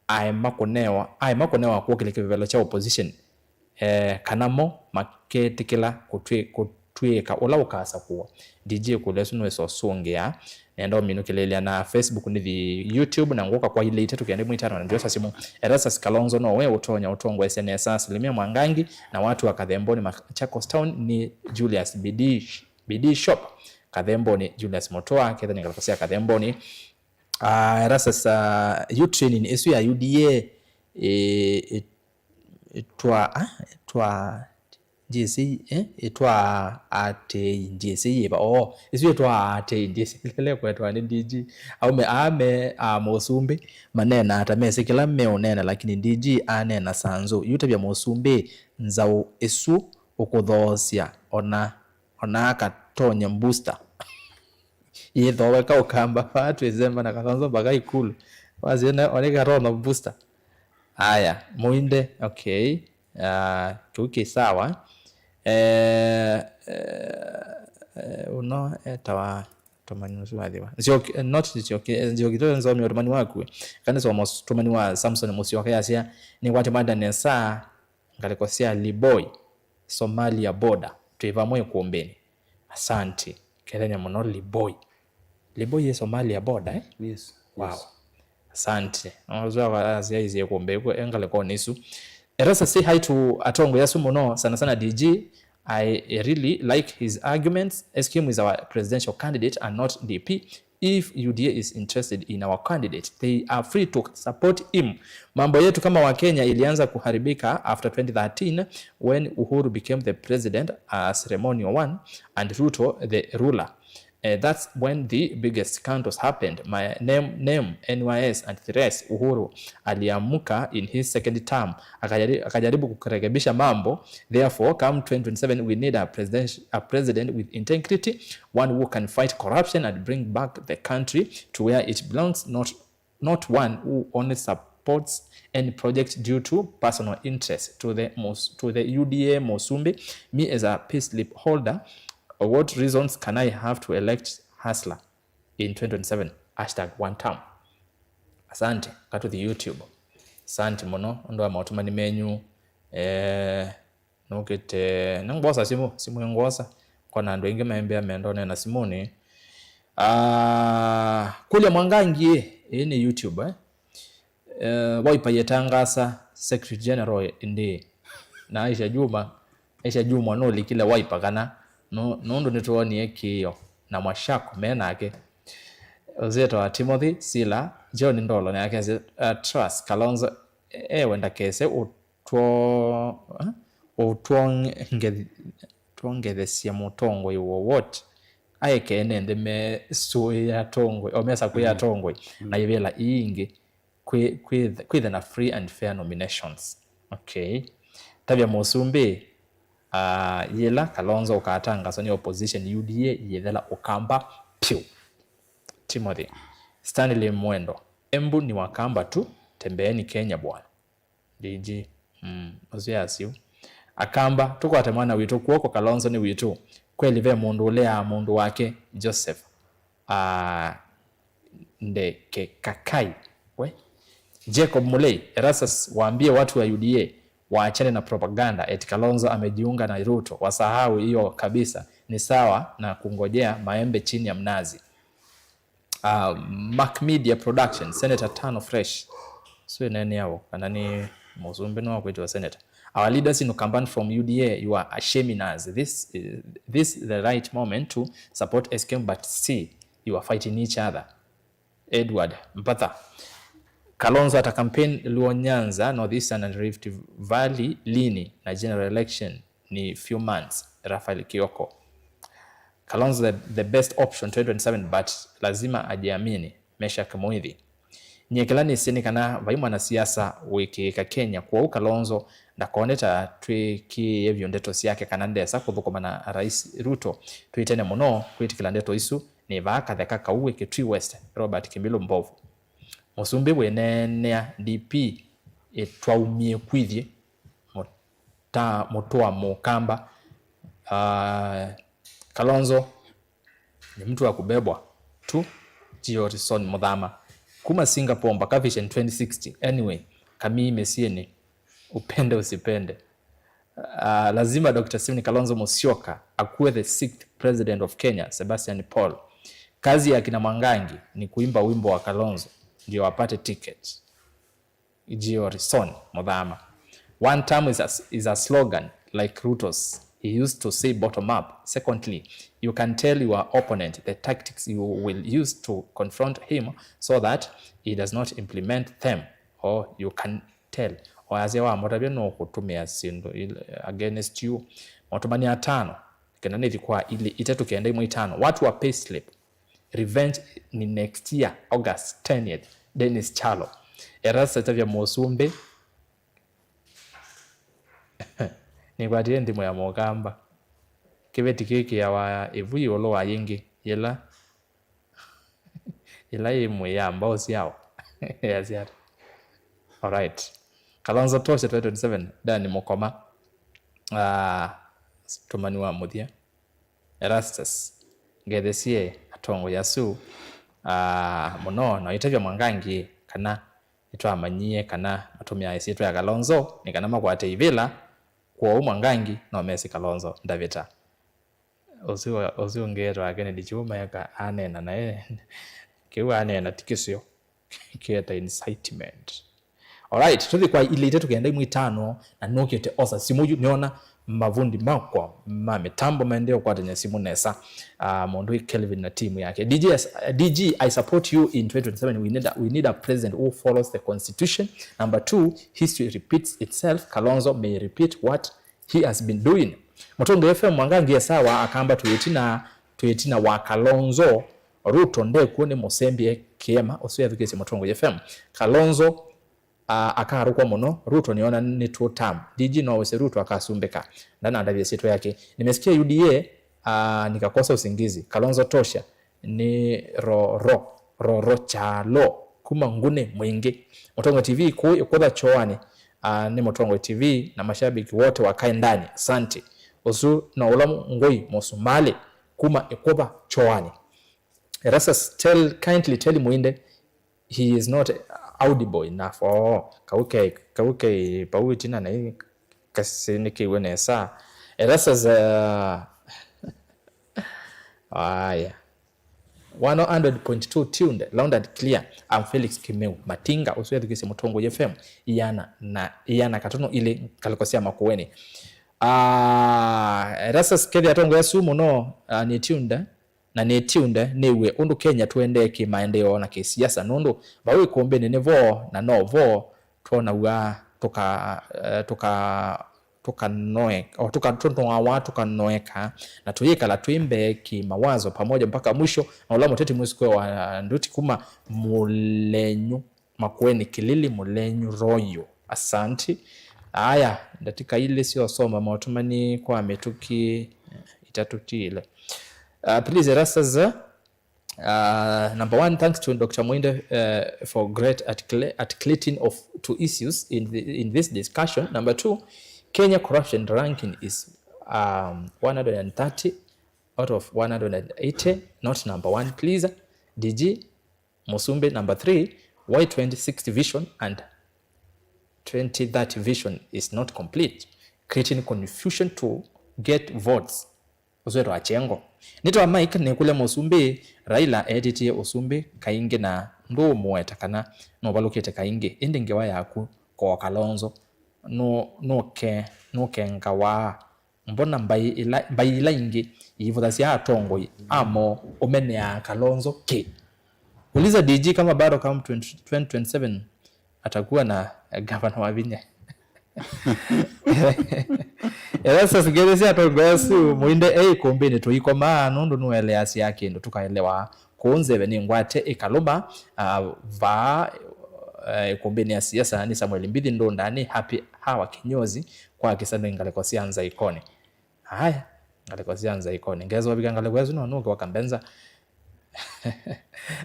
aema kũnewa, aema kũnewa kũkĩlya kĩvevelo kya opposition, eh, kana mo maketĩkĩla kũtwĩ-, kũtw'ĩĩka ũla ũkasakũwa. D G ĩkũlyo ĩsu nĩwĩsa ũsũngĩa. Nenda ũminũkĩlĩlya na Facebook nĩthi YouTube, na ngũka kwa ilĩ itatũ kenda imwe itano na ndiosa simũ. Erastus Kalonzo nowe ũtonya ũtongoesya nesa asilimia Mwangangi na watu wa Kathemboni Machakos Town nĩ Julius Bidii, Bidii Shop Kathemboni, Julius Mutua, kethani ngalĩko sya Kathemboni. Ah, era sasa, youth training ĩsu ya U D A, ĩ-, ĩ-, ĩtwa, ah, ĩtwa J C, eh, ĩtwa atei J C yĩva? Oh, ĩsu ĩtwa atei J C lele kwetwa nĩ D G. Aume aa me a mũsumbĩ, maneenaa ta mesĩ kĩla meũneena, lakini D G aneena sanzũ. Yu tavya mũsumbĩ nzaũ ĩsu ũkũthoosya ona, ona akatonya booster. Yĩthoowe ka ũkamba vaa twĩsemba na Kalonzo mpaka ikulu. Wasye na one katonya booster. Aya, mũinde, okay. Ah, kĩu kĩ sawa. Eh, eh, eh, uno etawa Tũmani ũsu wathiwa. Nzioki, eh, not Nzioki, eh, Nzioki tũle nzomie ũtũmani waku. Kana somo tũmani wa Samson Musyoka yasya, nĩkwatĩ mada nesa ngalĩko sya Liboi, Somalia border. Twĩ vamwe ĩkũmbĩnĩ. Asante. Kethenya mũno Liboi. Liboi yĩ Somalia border, eh? Yes. Wow. Yes. Asante. Nozwa aziaizie kumbe ĩkũ engalĩkonĩ isu. Erasa say hi to atongoi asu mũno, sana sana D G. I really like his arguments. S K M is our presidential candidate and not D P. If U D A is interested in our candidate, they are free to support him. Mambo yetu kama Wakenya ilianza kuharibika after twenty thirteen when Uhuru became the president, uh, ceremonial one, and Ruto the ruler. Eh, that's when the biggest scandals happened. My name, name, N Y S and the rest, Uhuru aliamuka in his second term. Akajari-, akajaribu kurekebisha mambo. Therefore, come twenty twenty-seven, we need a president, a president with integrity, one who can fight corruption and bring back the country to where it belongs, not not one who only supports any project due to personal interest. To the Mus-, to the U D A Musumbi, me as a payslip holder, what reasons can I have to elect hustler in twenty twenty-seven? Hashtag one term. Asante, katuthi YouTube. Asante mũno ũndũ wa maũtũmani menyu. Eh, Nũkĩte, nĩngwosa simũ, simũ ĩngwosa. Kwona andũ aingĩ maimbĩa menda ũneena simũnĩ. Ah, kũlya Mwangangi, ĩĩ nĩ YouTube, eh? Eh, Wiper yĩtangaasa Secretary General ĩndĩ. Na Aisha Juma, Aisha Jumwa nũlikile Wiper kana nũ-, nũndũ nĩtwoonie kĩĩo na Mwashako me nake. Ũsyĩtwa Timothy Sila, John Ndolo nake asya, uh, trust Kalonzo, ewe ndakese ũtwo-, eh? Ũtwonge-, twongethesye mũtongoi wowot. Aeke ene nthĩ mesũĩa atongoi, o mesakũĩa atongoi, na ivĩla ii ingĩ kwĩ-, kwĩth-, kwĩthe na free and fair nominations. Okay. Tavya mũsumbĩ, ah, yĩla Kalonzo ũkatangaswa nĩ opposition, U D A yĩthela Ũkamba pyũ. Timothy. Stanley Mwendo. Embu ni Wakamba tu, tembeeni Kenya bwana. D G. Mm, ũsu yasyu. Akamba, tũkwate mwana witũ kw'oko, Kalonzo nĩ witũ. Kweli ve mũndũ ũleaa mũndũ wake, Joseph. Ah, Ndeke Kakai. We? Jacob Mulei, Erastus, waambie watu wa U D A waachane na propaganda eti Kalonzo amejiunga na Ruto. Wasahau hiyo kabisa. Ni sawa na kungojea maembe chini ya mnazi. Uh, Mac Media Production, Senator Tano Fresh. So nene yao, kana ni mũsumbĩ no kwĩtwa senator. Our leaders in Ukambani from U D A, you are ashaming us. This is, this is the right moment to support S K M, but see, you are fighting each other. Edward Mpatha. Kalonzo ata campaign Luo Nyanza, North Eastern and Rift Valley lini na general election ni few months. Rafael Kioko. Kalonzo the, the best option twenty twenty-seven, but lazima ajiamini. Meshack Muithi. Nyie kĩla nĩsĩ nĩ kana vai mwanasiasa wĩkĩĩka Kenya, kwoou Kalonzo ndakone ta twĩkĩĩe vyũ ndeto syake kana ndesa kũthũkũma na Rais Ruto. Twĩtene mũno kwĩtĩkĩla ndeto isu. Nĩ vaa katheka kau wĩ Kitui West, Robert Kimilu Mbovu. Mũsumbĩ wĩneenea D P ĩtwaumie kwithyĩ mũta-, mũtũa mũkamba. Ah, Kalonzo ni mtu wa kubebwa tu. Georgeson Muthama. Kuma Singapore mpaka Vision twenty sixty. Anyway, kamii mĩsyĩnĩ, upende usipende. Ah, lazima Doctor Stephen Kalonzo Musyoka akuwe the sixth president of Kenya, Sebastian Paul. Kazi ya kina Mwangangi ni kuimba wimbo wa Kalonzo ndio wapate ticket. Georgeson Muthama. One term is a, is a slogan like Ruto's. He used to say bottom up. Secondly, you can tell your opponent the tactics you will use to confront him so that he does not implement them or you can tell. Oyasya wamũtavya nũkũtũmĩa syĩndũ il-, against you. Maũtũmani atano, kenda nĩthi kwa ilĩ, itatũ, kenda, imwe, itano. Watu wa payslip. Revenge ni next year, August tenth. Dennis Chalo. Erastus atavya mũsumbĩ. Nĩkwatĩe nthimo ya mũkamba. Kĩveti kĩkĩawa ĩvu ĩũlũ wa yĩngĩ, yĩla, yĩla yĩ mwĩĩ ya mbaũ syao. Yasya ata? Alright. Kalonzo Tosha twenty twenty-seven, Dani Mũkoma. Ah, tũmani wa mũthya. Erastus, ngethesyĩ atongoi asu, ah, mũno, na ũitavya Mwangangi kana nĩtwamanyie kana matũmĩaa ĩsyĩtwa ya Kalonzo nĩ kana makwate ivĩla, kwoou Mwangangi no mesĩ Kalonzo ndavĩta. Ũsu, ũsu ũngĩ etwa Kennedy Kyuma eka aneena naĩ, kĩu aneena ti kĩseo. Kĩeta incitement. Alright, tũthi kwa ilĩ itatũ kenda imwe itano, na nũkĩte osa simũ yu, nĩona mavundi makwa ma mĩtambo maendee ũkwatany'a simũ nesa. Ah, mũndũ wĩ Kelvin na timu yake. D J, as-, D G, I support you in twenty twenty-seven. We need a, we need a president who follows the constitution. Number two, history repeats itself. Kalonzo may repeat what he has been doing. Mũtũngĩ F M Mwangangi e sawa, akamba twĩ ĩtina, twĩ ĩtina wa Kalonzo. Ruto ndekuo nĩ mũsembie kĩema, ũsu ethukĩĩsye Mũtongoi F M. Kalonzo, ah, akarũkwa mũno, Ruto nĩona nĩ two term. D G no wĩsĩ Ruto akasumbĩka, ndanandavya syĩtwa yake. Nimesikia U D A, ah, nikakosa usingizi. Kalonzo tosha, nĩ ro, ro, ro, ro, chalo, kuma Nguni Mwingi. Mũtongoi T V kũũ ĩkũtha choani, ah, nĩ Mũtongoi T V na mashabiki wote wakae ndani. Asante. Ũsu no ũla ngũi mũsumalĩ kuma ĩkũtha choani. Erastus, tell, kindly tell Muinde he is not audible enough. Oh, kau ke, kau ke pau ĩtina na ĩ kasi nĩkĩw'e nesa. Erastus, uh, aya. One hundred point two tuned, loud and clear. I'm Felix Kimeu Matinga, ũsu ethukĩsye Mũtongoi F M, iana na, iana katono ilĩ ngalĩko sya Makueni. Ah, Erastus, kethĩa atongoi asu mũno, ah, nĩ tunde, na nĩ tunde nĩw'e ũndũ Kenya tũendee kĩ-maendeeo na kĩ-siasa, nũndũ vau ikumbĩnĩ nĩ vo na no vo twonaw'a tũka, eh, tũka, tũkanoe-, o, tũka, tũnoawa, tũkanoeka, na tũyĩkala twĩ mbee kĩ-mawazo pamoja mpaka mwisho, na ũla mũteti mwĩsukwe wa nduti kuma Mũlenyu Makueni Kilili, Mũlenyu Royal. Asanti. Aya, ndatĩka ilĩ syosoma maũtũmani kwa mĩtũki itatũ ti ilĩ. Uh, please, Erastus, uh, number one, thanks to Doctor Mwinde, uh, for great articula-, articulating of two issues in the, in this discussion. Number two, Kenya corruption ranking is, um, one hundred thirty out of one hundred eighty, not number one, please. D G, Mũsumbĩ, number three, why twenty sixty vision and twenty thirty vision is not complete, creating confusion to get votes. Ũsu wĩtawa kyengo. Nĩtawa Mike, nĩkũlya Mũsumbĩ, Raila etĩtie ũsumbĩ kaingĩ na ndũũmũweta kana nũvalũkĩte kaingĩ, ĩndĩ ngewa yaku koo Kalonzo nũ-, nũke-, nũkengawa. Mbona mbaĩ ila, mbaĩ ila ingĩ iivũthasya atongoi a moo ũmeneaa Kalonzo kĩ? Uliza D G kama bado come twenty, twenty twenty-seven atakuwa na, eh, gavana wa vinya. Erastus, ngethi sya atongoi asu, Mwinde e ikumbĩnĩ tũikomaa nũndũ nũeleasya kĩndũ tũkaelewa. Kũu nzeve nĩ ngwate ĩkalũma, ah, vaa, eh, ikumbĩnĩ ya siasa nĩ Samuel Mbithi Ndũnda, nĩ Happy Hawa Kinyozi kwa kĩsandũi ngalĩko sya Nzaikoni. Aya, ngalĩko sya Nzaikoni. Ngesa ũvika ngalĩko ĩsu no nũke waka mbenza.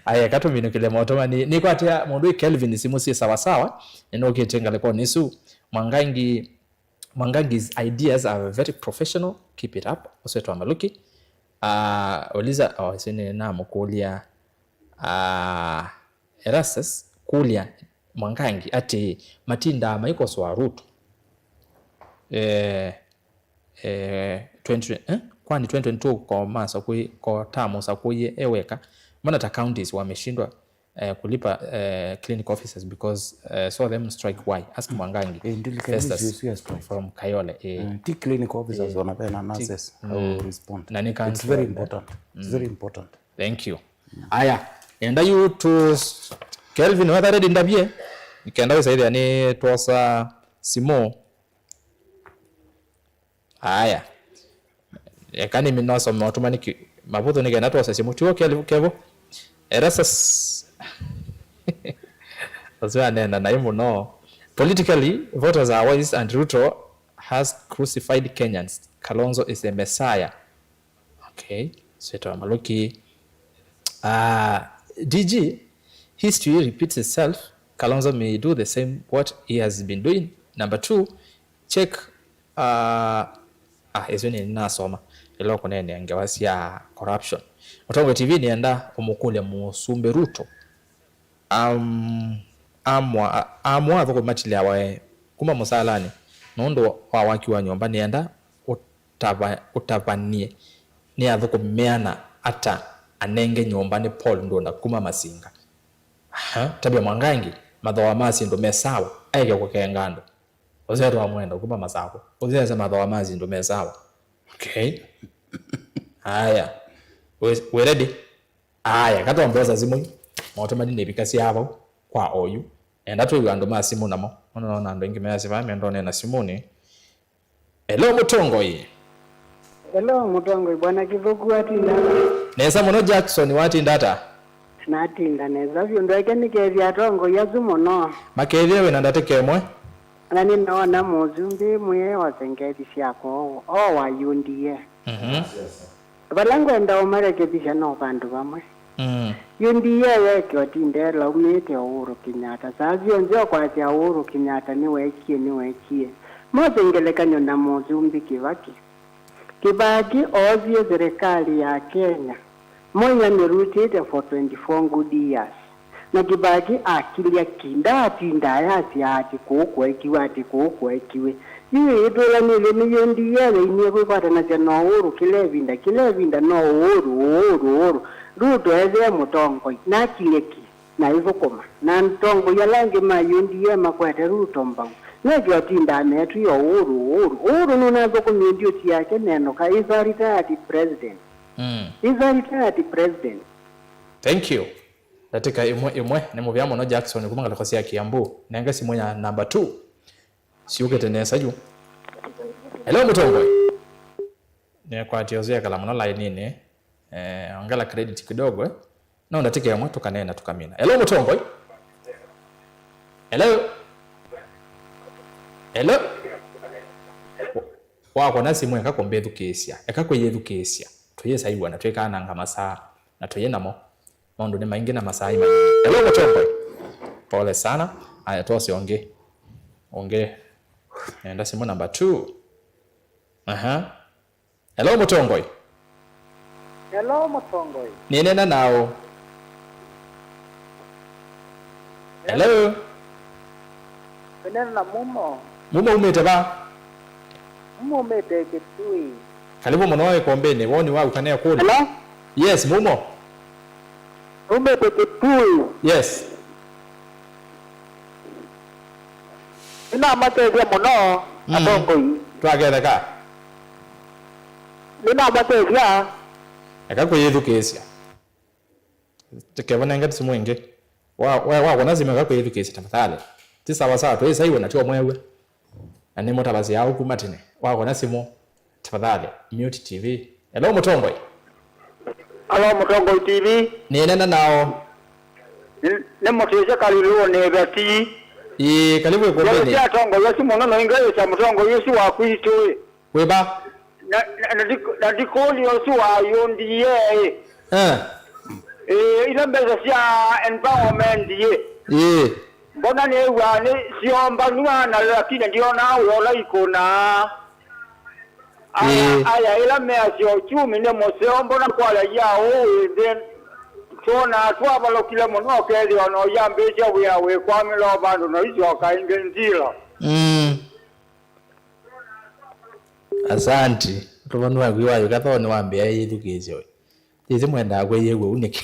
Aya, katũminũkĩle motoma. Nĩ, nĩkwatĩa mũndũ ĩ Kelvin simũ syĩ sawasawa. Nĩnũkĩte ngalĩkonĩ ĩsu. Mwangangi, Mwangangi's ideas are very professional. Keep it up. Ũswetwa Maluki. Ah, uliza, oh, ĩsu nĩ namũkũlya. Ah, Erastus, kũlya Mwangangi atĩĩ, matindaa maikosoa Ruto. Eh, eh, twenty, eh? Kwani twenty twenty-two ko masakũi-, ko tamusakũie e weka? Mbona ta counties wameshindwa, eh, kulipa, eh, clinic officers because, eh, saw them strike why? Ask Mwangangi. Eh, ndilikanĩsyo Festus isu ya strike. From Kayole, eh. Eh, ti clinic officers, eh, ona vena ti-, nurses, mm, how respond. Na ni it's country very wide. Important. It's very important. Thank you. Aya, enda yu tu Kelvin, wetha ready ndavye. Nikenda wĩsaithĩa nĩ twosa simũ. Aya. Eka nĩ minasoma ũtũmani ki-, mavũthũ nĩ kenda twose simũ. Tiwo Kelvin, Kevo. Erastus. Ũsu anena naĩ mũno. Politically, voters are wise and Ruto has crucified Kenyans. Kalonzo is the Messiah. Okay, sweta wa Maluki. Uh, D G, history repeats itself. Kalonzo may do the same what he has been doing. Number two, check, uh, ah, ĩsu nĩ nasoma. Ĩla ũkũneenea ngewa sya corruption. Mũtongoi T V nĩenda ũmũkũlya Mũsumbĩ Ruto. Am-, amwa-, amwa athũkũmi matilĩawa kuma mũsalanĩ nũndũ wa waki wa nyũmba. Nĩenda ũtava-, ũtavany'e nĩ athũkũmi meana ata anenge nyũmba nĩ Paul Ndũnda kuma Masinga. Aha, tavya Mwangangi, mathooa ma syĩndũ me sawa, aeke kũkenga andũ. Ũseo twamwenda kuma Masakũ. Ũsese mathooa ma syĩndũ me sawa. Okay. Aya. We, we ready? Aya, katwambosa simũ yu. Maũtũmani nĩvikasya vau kwa oyu. Nenda twĩw'e andũ ma simũ namo. Nũndũ naona andũ aingĩ measya vaa mendonena simũnĩ. Hello, mũtongoi. Hello, mũtongoi, Bwana Kĩthũku watinda? Nesa mũno, Jackson, watinda ata? Natinda nesa vyũ. Ndweke nĩkethya atongoi asu mũno. Makethie wĩna ndatĩka ĩmwe. Na nĩnoona mũsumbĩ mwĩe ose ngethi syakwa o, o wa U D A. Mhm. Vala ngwenda ũmarekebisha no vandũ vamwe. Mm. U D A yeke ũtinde ĩlaumĩte Uhuru Kenyatta. Saa syonthe ũkwasya Uhuru Kenyatta nĩwekie, nĩwekie. Mose ngelekany'o na mũsumbĩ Kĩvakĩ. Kĩvakĩ oosie serikali ya Kenya. Moi amĩrutĩte for twenty-four good years. Na Kĩvakĩ akilya ki, ndaatinda ayasya atĩ kũu kwekiwe, atĩ kũu kwekiwe. Yu ĩtwĩlanĩlye nĩ U D A yainie kwĩkwatanasya na Uhuru kĩla ĩvinda, kĩla ĩvinda no Uhuru, Uhuru, Uhuru. Ruto ethĩe mũtongoi, na akilye ki, na aithũkũma. Na atongoi ala angĩ ma U D A makwete Ruto mbau. Nĩkĩ atindaa metwĩa Uhuru, Uhuru? Uhuru nũnathũkũmie ndyũti yake nenũka. He's a retired president. Mm. He's a retired president. Thank you. Ndatĩka ĩmwe ĩmwe, nĩ mũvea mũno Jackson kuma ngalĩko sya Kiambu. Nenga simũ ya number two. Siũkĩte nesa yu. Hello, mũtongoi. Nĩkwatie ũsu ekala mũno lainĩnĩ. Eh, ongela credit kidogo, eh. No ndatĩka ĩmwe tũkaneena tũkamina. Hello, mũtongoi. Hello. Hello. Wa-, wakona simũ, eka kũmbĩthukĩĩsya. Eka kwĩyĩthukĩĩsya. Tũyĩsa iw'a na twĩkananga masaa. Na tũyĩ namo. Maũndũ nĩ maingĩ na masaa nĩ manini. Hello, mũtongoi. Pole sana. Aya, twose ũngĩ. Ũngĩ. Nenda simũ number two. Aha. Hello, mũtongoi. Hello, mũtongoi. Nĩneena naũ? Hello? Nĩneena na Mumo. Mumo umĩte va? Mumo umĩte Kitui. Karibu mũno ĩkombeni, woni waku kana ĩkũlyo? Hello? Yes, Mumo. Umĩte Kitui. Yes. Nĩnamakethya mũno, mm, atongoi. Twaketheka. Nĩnamakethya. Eka kwĩyĩthukĩĩsya. Kevonenge simũ ĩngĩ. Wa, wa, wakona simũ eka kwĩyĩthukĩĩsya tafadhali. Ti sawa sawa, twĩsaiwe na tio mwew'a. Na nĩmũtavasya ũu kuma tene. Wakona simũ, tafadhali, mute T V. Hello, mũtongoi. Hello, mũtongoi T V. Nĩneena naũ? Nĩ, nĩ mũtĩsya Kalilũ nĩ Veti. Ĩĩ, karibu ĩkũmbĩnĩ. Sya atongoi asu mũno no ingaĩsya mũtongoi ũsu wa kwitũ ĩ. Wĩva? Na, na, na ndikũ-, na ndikũlya ũsu wa U D A ĩ. Eh. Ĩĩ, ila mbesa sya empowerment ĩ. Ĩĩ. Mbona nĩw'aa nĩ syombanw'a na lakini ndionaa wĩa ũla ikũnaa. Aya, ĩĩ, aya, ĩla measya uchumi nĩ mũseo, mbona kwaya ya ũũ ĩthĩ? Twonaa twavalũkile mũno, ũkethĩwa no yambĩĩsya wĩa wĩkwamĩla o vandũ no isyoka ĩngĩ ndilo. Mm. Asanti. Tũvanu waku wayũka thoo nĩwambĩa yĩthukĩĩsye we. Ĩthĩ mwendaa kwĩyĩw'a ũu nĩkĩ?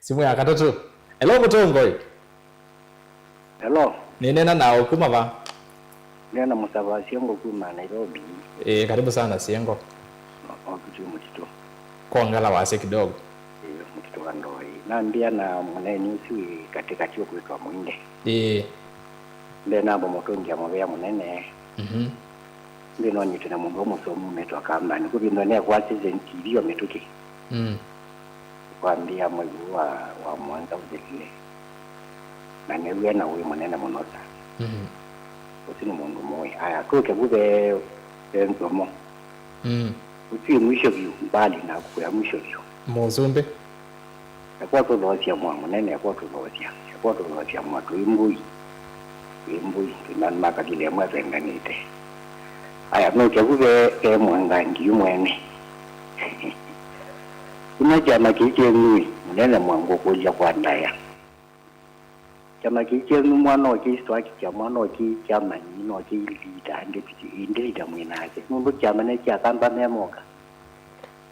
Simũ ya katatũ. Hello, mũtongoi. Hello. Nĩneena naũ kuma va? Nĩneena Mũsava wa Siengo kuma Nairobi. Eh, karibu sana Siengo. O, o Kitui mũtitũ. Kongela wasya kidogo. Eh, mũtitũ wa Ndoi. Nambĩa na mũneeni ũsu wĩ katĩkatĩ ũkwĩtwa Mũinde. Eh. Ndenamba mũtũngĩa mũvea mũnene. Mhm. Nthĩnĩ wa nyitũ na mũndũ ũmwe mũsomu ũmetwa Kambanĩ. Kũvindwa nĩ kwa Citizen T V o mĩtũkĩ. Mm. Kwambĩa mwei ũũ wa, wa mũonza ũthelile. Na nĩw'e na ũĩ mũnene mũno ta. Mhm. Ũsu nĩ mũndũ mũĩ. Aya, tũke vu ve, ve nzomo. Mm. Ũsu wĩ mwisho vyũ, mbali na kũya mwisho vyũ. Mũsumbĩ. Eka ũtũthoosya mwa mũnene, eka ũtũthoosya, eka ũtũthoosya mwa twĩ mbũi, twĩ mbũi, twĩ ma-, makavile amwe avenganĩte. Aya, nũke vu ve, ve mwangangi yu mwene. Kuma kyama kĩĩ kyenyu ĩ, mũnene mwa ngũkũlya kwa ndaĩa. Kyama kĩĩ kyenyu mwana ũkĩsitwakĩtya mwana ũkĩ kyama nĩ no kĩ leader, deputy, ĩndĩ leader mwĩ nake. Nũndũ kyama nĩ kya kamba me moka.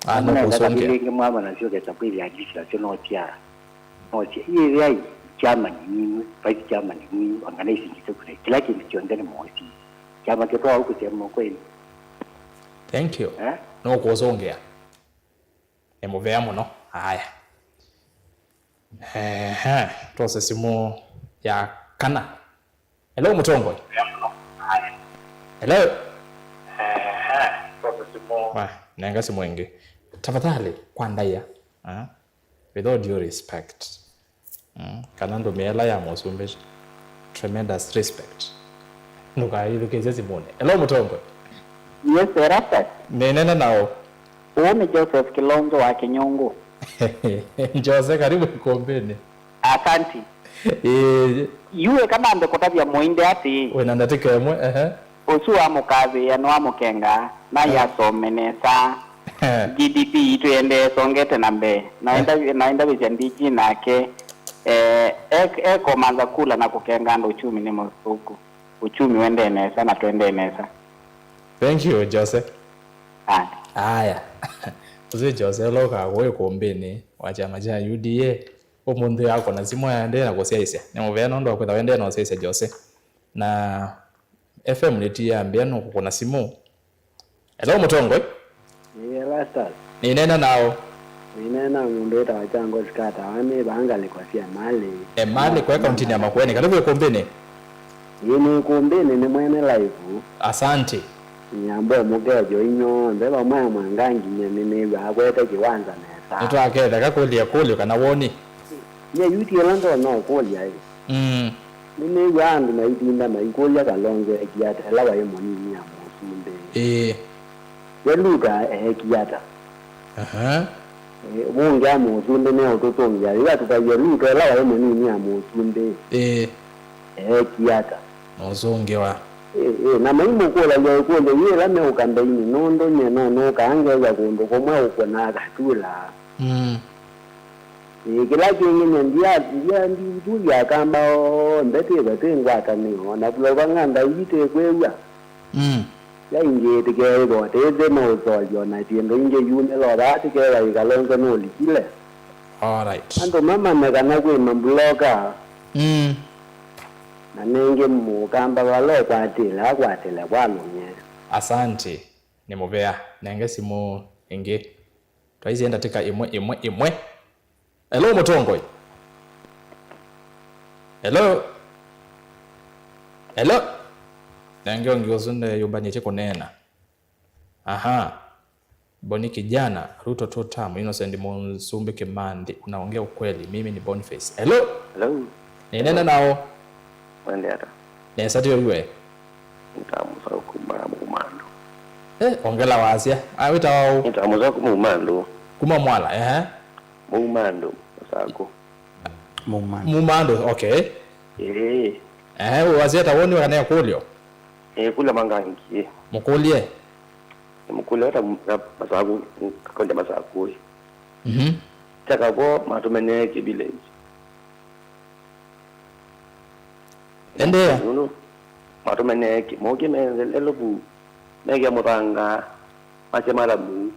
Ah, no kũsũngĩa. Ĩngĩ mwama nasyo kesa kwĩthĩa at least nasyo no sya, no sya. Iye ai chairman nini, vice chairman nini, organizing secretary. Kila kĩndũ kyonthe nĩ mosi. Kyama kĩtwa au kusema kweli. Thank you. Eh? No kũsũngĩa. Nĩ mũvea mũno. Aya. Ehe, twose simũ ya kana. Hello, mũtongoi. Hello. Wa, nenga simũ ĩngĩ. Tafadhali, kwa ndaĩa. Ah, with all due respect. Mm, kana ndũmĩa ĩla ya mũsumbĩ. Tremendous respect. Ndũkaĩthukĩĩsye simũnĩ. Hello, mũtongoi. Yes, Erastus. Nĩneena naũ? Ũũ nĩ Joseph Kilonzo wa Kinyungu. Jose, karibu ĩkũmbĩnĩ. Asanti. Ĩĩ. Yu eka nambe kũtavya Mũinde atĩĩ. Wĩna ndatĩka ĩmwe, ehe. Ũsu wamũkathĩĩa nĩwamũkengaa, na, eh, yasome nesa. Eh. G D P yitũ yendee ĩsongete na mbee. Na, eh, enda, na endavĩsya D G nake, eh, ek-, ekomanza kula na kũkenga andũ uchumi nĩ mũthũku. Uchumi wendee nesa na twendee nesa. Thank you, Jose. Aya. Aya. Ũsu Jose ũla ũkaa kũũ ĩkũmbĩnĩ wa kyama kya U D A. Ũmũnthĩ akona simũ aendee na kũsyaĩsya. Nĩ mũvea nũndũ wa kwĩtha wendee na ũsyaĩsya Jose. Na F M nĩtiaa mbĩa nũkũkũna simũ. Hello, mũtongoi. Ĩĩ, Erastus. Nĩneena nao. Nĩneena mũndũ wĩtawa Kyango Sikata, wa nĩ vaa ngalĩko sya Malĩ. E, Malĩ, kwa kaunti ya Makueni. Karibu ĩkũmbĩnĩ. Ĩĩ, nĩ ĩkũmbĩnĩ, nĩ mwene live. Asante. Nyambo mũkejo inyonthe vamwe na Mwangangi, nyie nĩnĩw'aa akwete kĩwanza nesa. Nĩtwaketheka kũlya kũlyo kana woni. Nyie yuti ĩla ndonya ũkũlya ĩ. Mm. Nĩnĩw'aa andũ maitinda maikũlya Kalonzo eekie ata ĩla waĩ mũnini ya mũsumbĩ. Ĩĩ. We Luka eekie ata? Aha. Ĩ, vũngĩa mũsumbĩ nĩũtũtũngĩa. Yu atũtavye Luka ĩla waĩ mũnini ya mũsumbĩ. Ĩĩ. Eekie ata? Nũsũngĩwa. Ĩ, ĩ, na maimũkũlya ĩkũlyo yĩĩ ĩla me ũkambeinĩ, nũndũ nyie no nũkaa ngew'a kũndũ kũmwe ũkũnaa katula. Mm. Ĩ, kĩla kĩngĩ nyie ndia, ndia, ndi, ndithũlya Akamba onthe twĩthwe twĩ ngwatanĩo, o na vulova ng'anda ii tĩkwĩw'a. Mm. Ya ingĩ tĩkeĩthwa tĩthĩ no ũsolyo na syĩndũ ingĩ yumĩla o vaa tĩkethwa ĩ Kalonzo nũlikile. All right. Andũ mamanye kana kwĩ mambuloka. Mm. Na nĩngĩ Mũkamba vala ũkwatĩle, akwatĩle kwa lũng'e. Asante. Nĩ mũvea. Nenge simũ ĩngĩ. Twaisye ndatĩka ĩmwe, ĩmwe, ĩmwe. Hello, mũtongoi. Hello. Hello. Nenge ũngĩ ũsu ndeyũmbanĩtye kũneena. Aha. Boni kijana, Ruto two term, Innocent Mũsumbĩ Kĩmanthi, unaongea ukweli. Mimi ni Boniface. Hello. Hello. Nĩneena nao. Wende ata? Nesa tyo iwe. Nĩtawa Mũsaũ kuma Mũumandũ. Eh, ongela wasya. Ah, wĩtawa ũ? Nĩtawa Mũsaũ kuma Mũumandũ. Kuma Mwala, ehe. Mũumandũ, Mũsakũ. Mũumandũ. Mũumandũ, okay. Ĩĩ. Ehe, wasya ta woni kana ĩkũlyo? Ĩkũlya Mwangangi. Mũkũlye. Nĩmũkũlya ta m-, na Masakũ, kaunti ya Masakũ ĩ. Mhm. Kya kavo matũmenee kĩ village. Endeea. Nũndũ matũmenee kĩ, mokie methele lũvu, mekĩa mũthanga, masya malamu,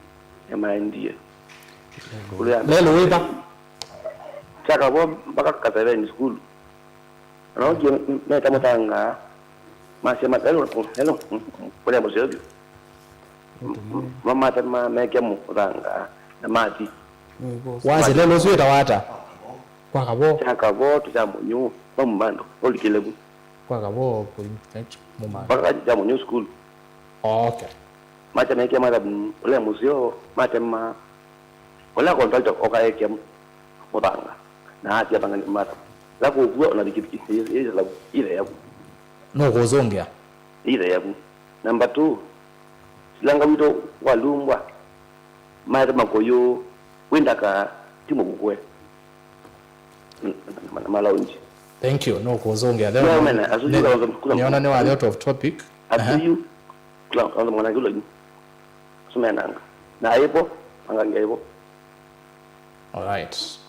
nĩmaendie. Lelũ wĩva? Kya kavo mpaka Kaseveni sukulu. Na ũngĩ meta mũthanga, masya ma-, lelũ, lelũ, kũlea mũseo vyũ. Mamatema meke mũthanga, na mathi. Wasya lelũ ũsu wĩtawa ata? Kwa kavo. Kya kavo, tũkya mũnyũ, mamu mandũ, ũlikile vu. Kwa kavo, kũi, Mũmandũ. Mpaka kya mũnyũ sukulu. Okay. Matya meke mathabu, ũlea mũseo, matema, ũlea contractor ũkaekea mũthanga, na atia thanga nĩ mathabu. La kũkua, ona vikiviki, ĩ, ĩ, ĩ, ĩthe yaku. Nũkũzũngĩa. Ĩthe yaku. Number two, silanga witũ walumbwa, matema kũyũ, wĩ ndaka, ti mũkũkũe. Na malaunji. Thank you. No kũzũngĩa. No, mena, asu yu kwanza, kuna, nĩona nĩ wathi out of topic. Asu yu, kula, kwanza mwana kilo yu. Asu menanga. Na ipo, anganga ipo. All right.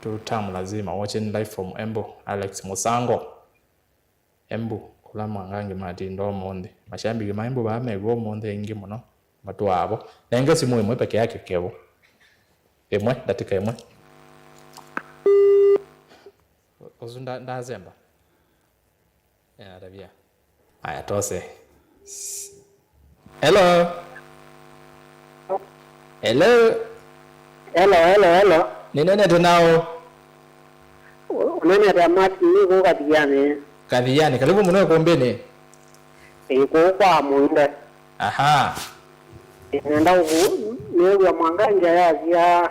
Two term lazima. Watching live from Embu, Alex Musango. Embu, kũla Mwangangi matinda ũmũnthĩ. Mashambiki ma Embu vaa mew'a ũmũnthĩ aingĩ mũno. Matũaa vo. Nenge simũ ĩmwe peke yake kevo. Ĩmwe, ndatĩka ĩmwe. Ũsu nda-, ndazemba. Ena tabia. Aya, tose. Hello. Hello. Hello, hello, hello. Nĩnenete nao. Ũ-, ũnenete na Martin, nĩ kũu Kathiani. Kathiani, karibu mũno ĩkũmbĩnĩ. Ĩ kũu kwa Mũinde. Aha. Nenda ũku, nĩw'a Mwangangi ayasya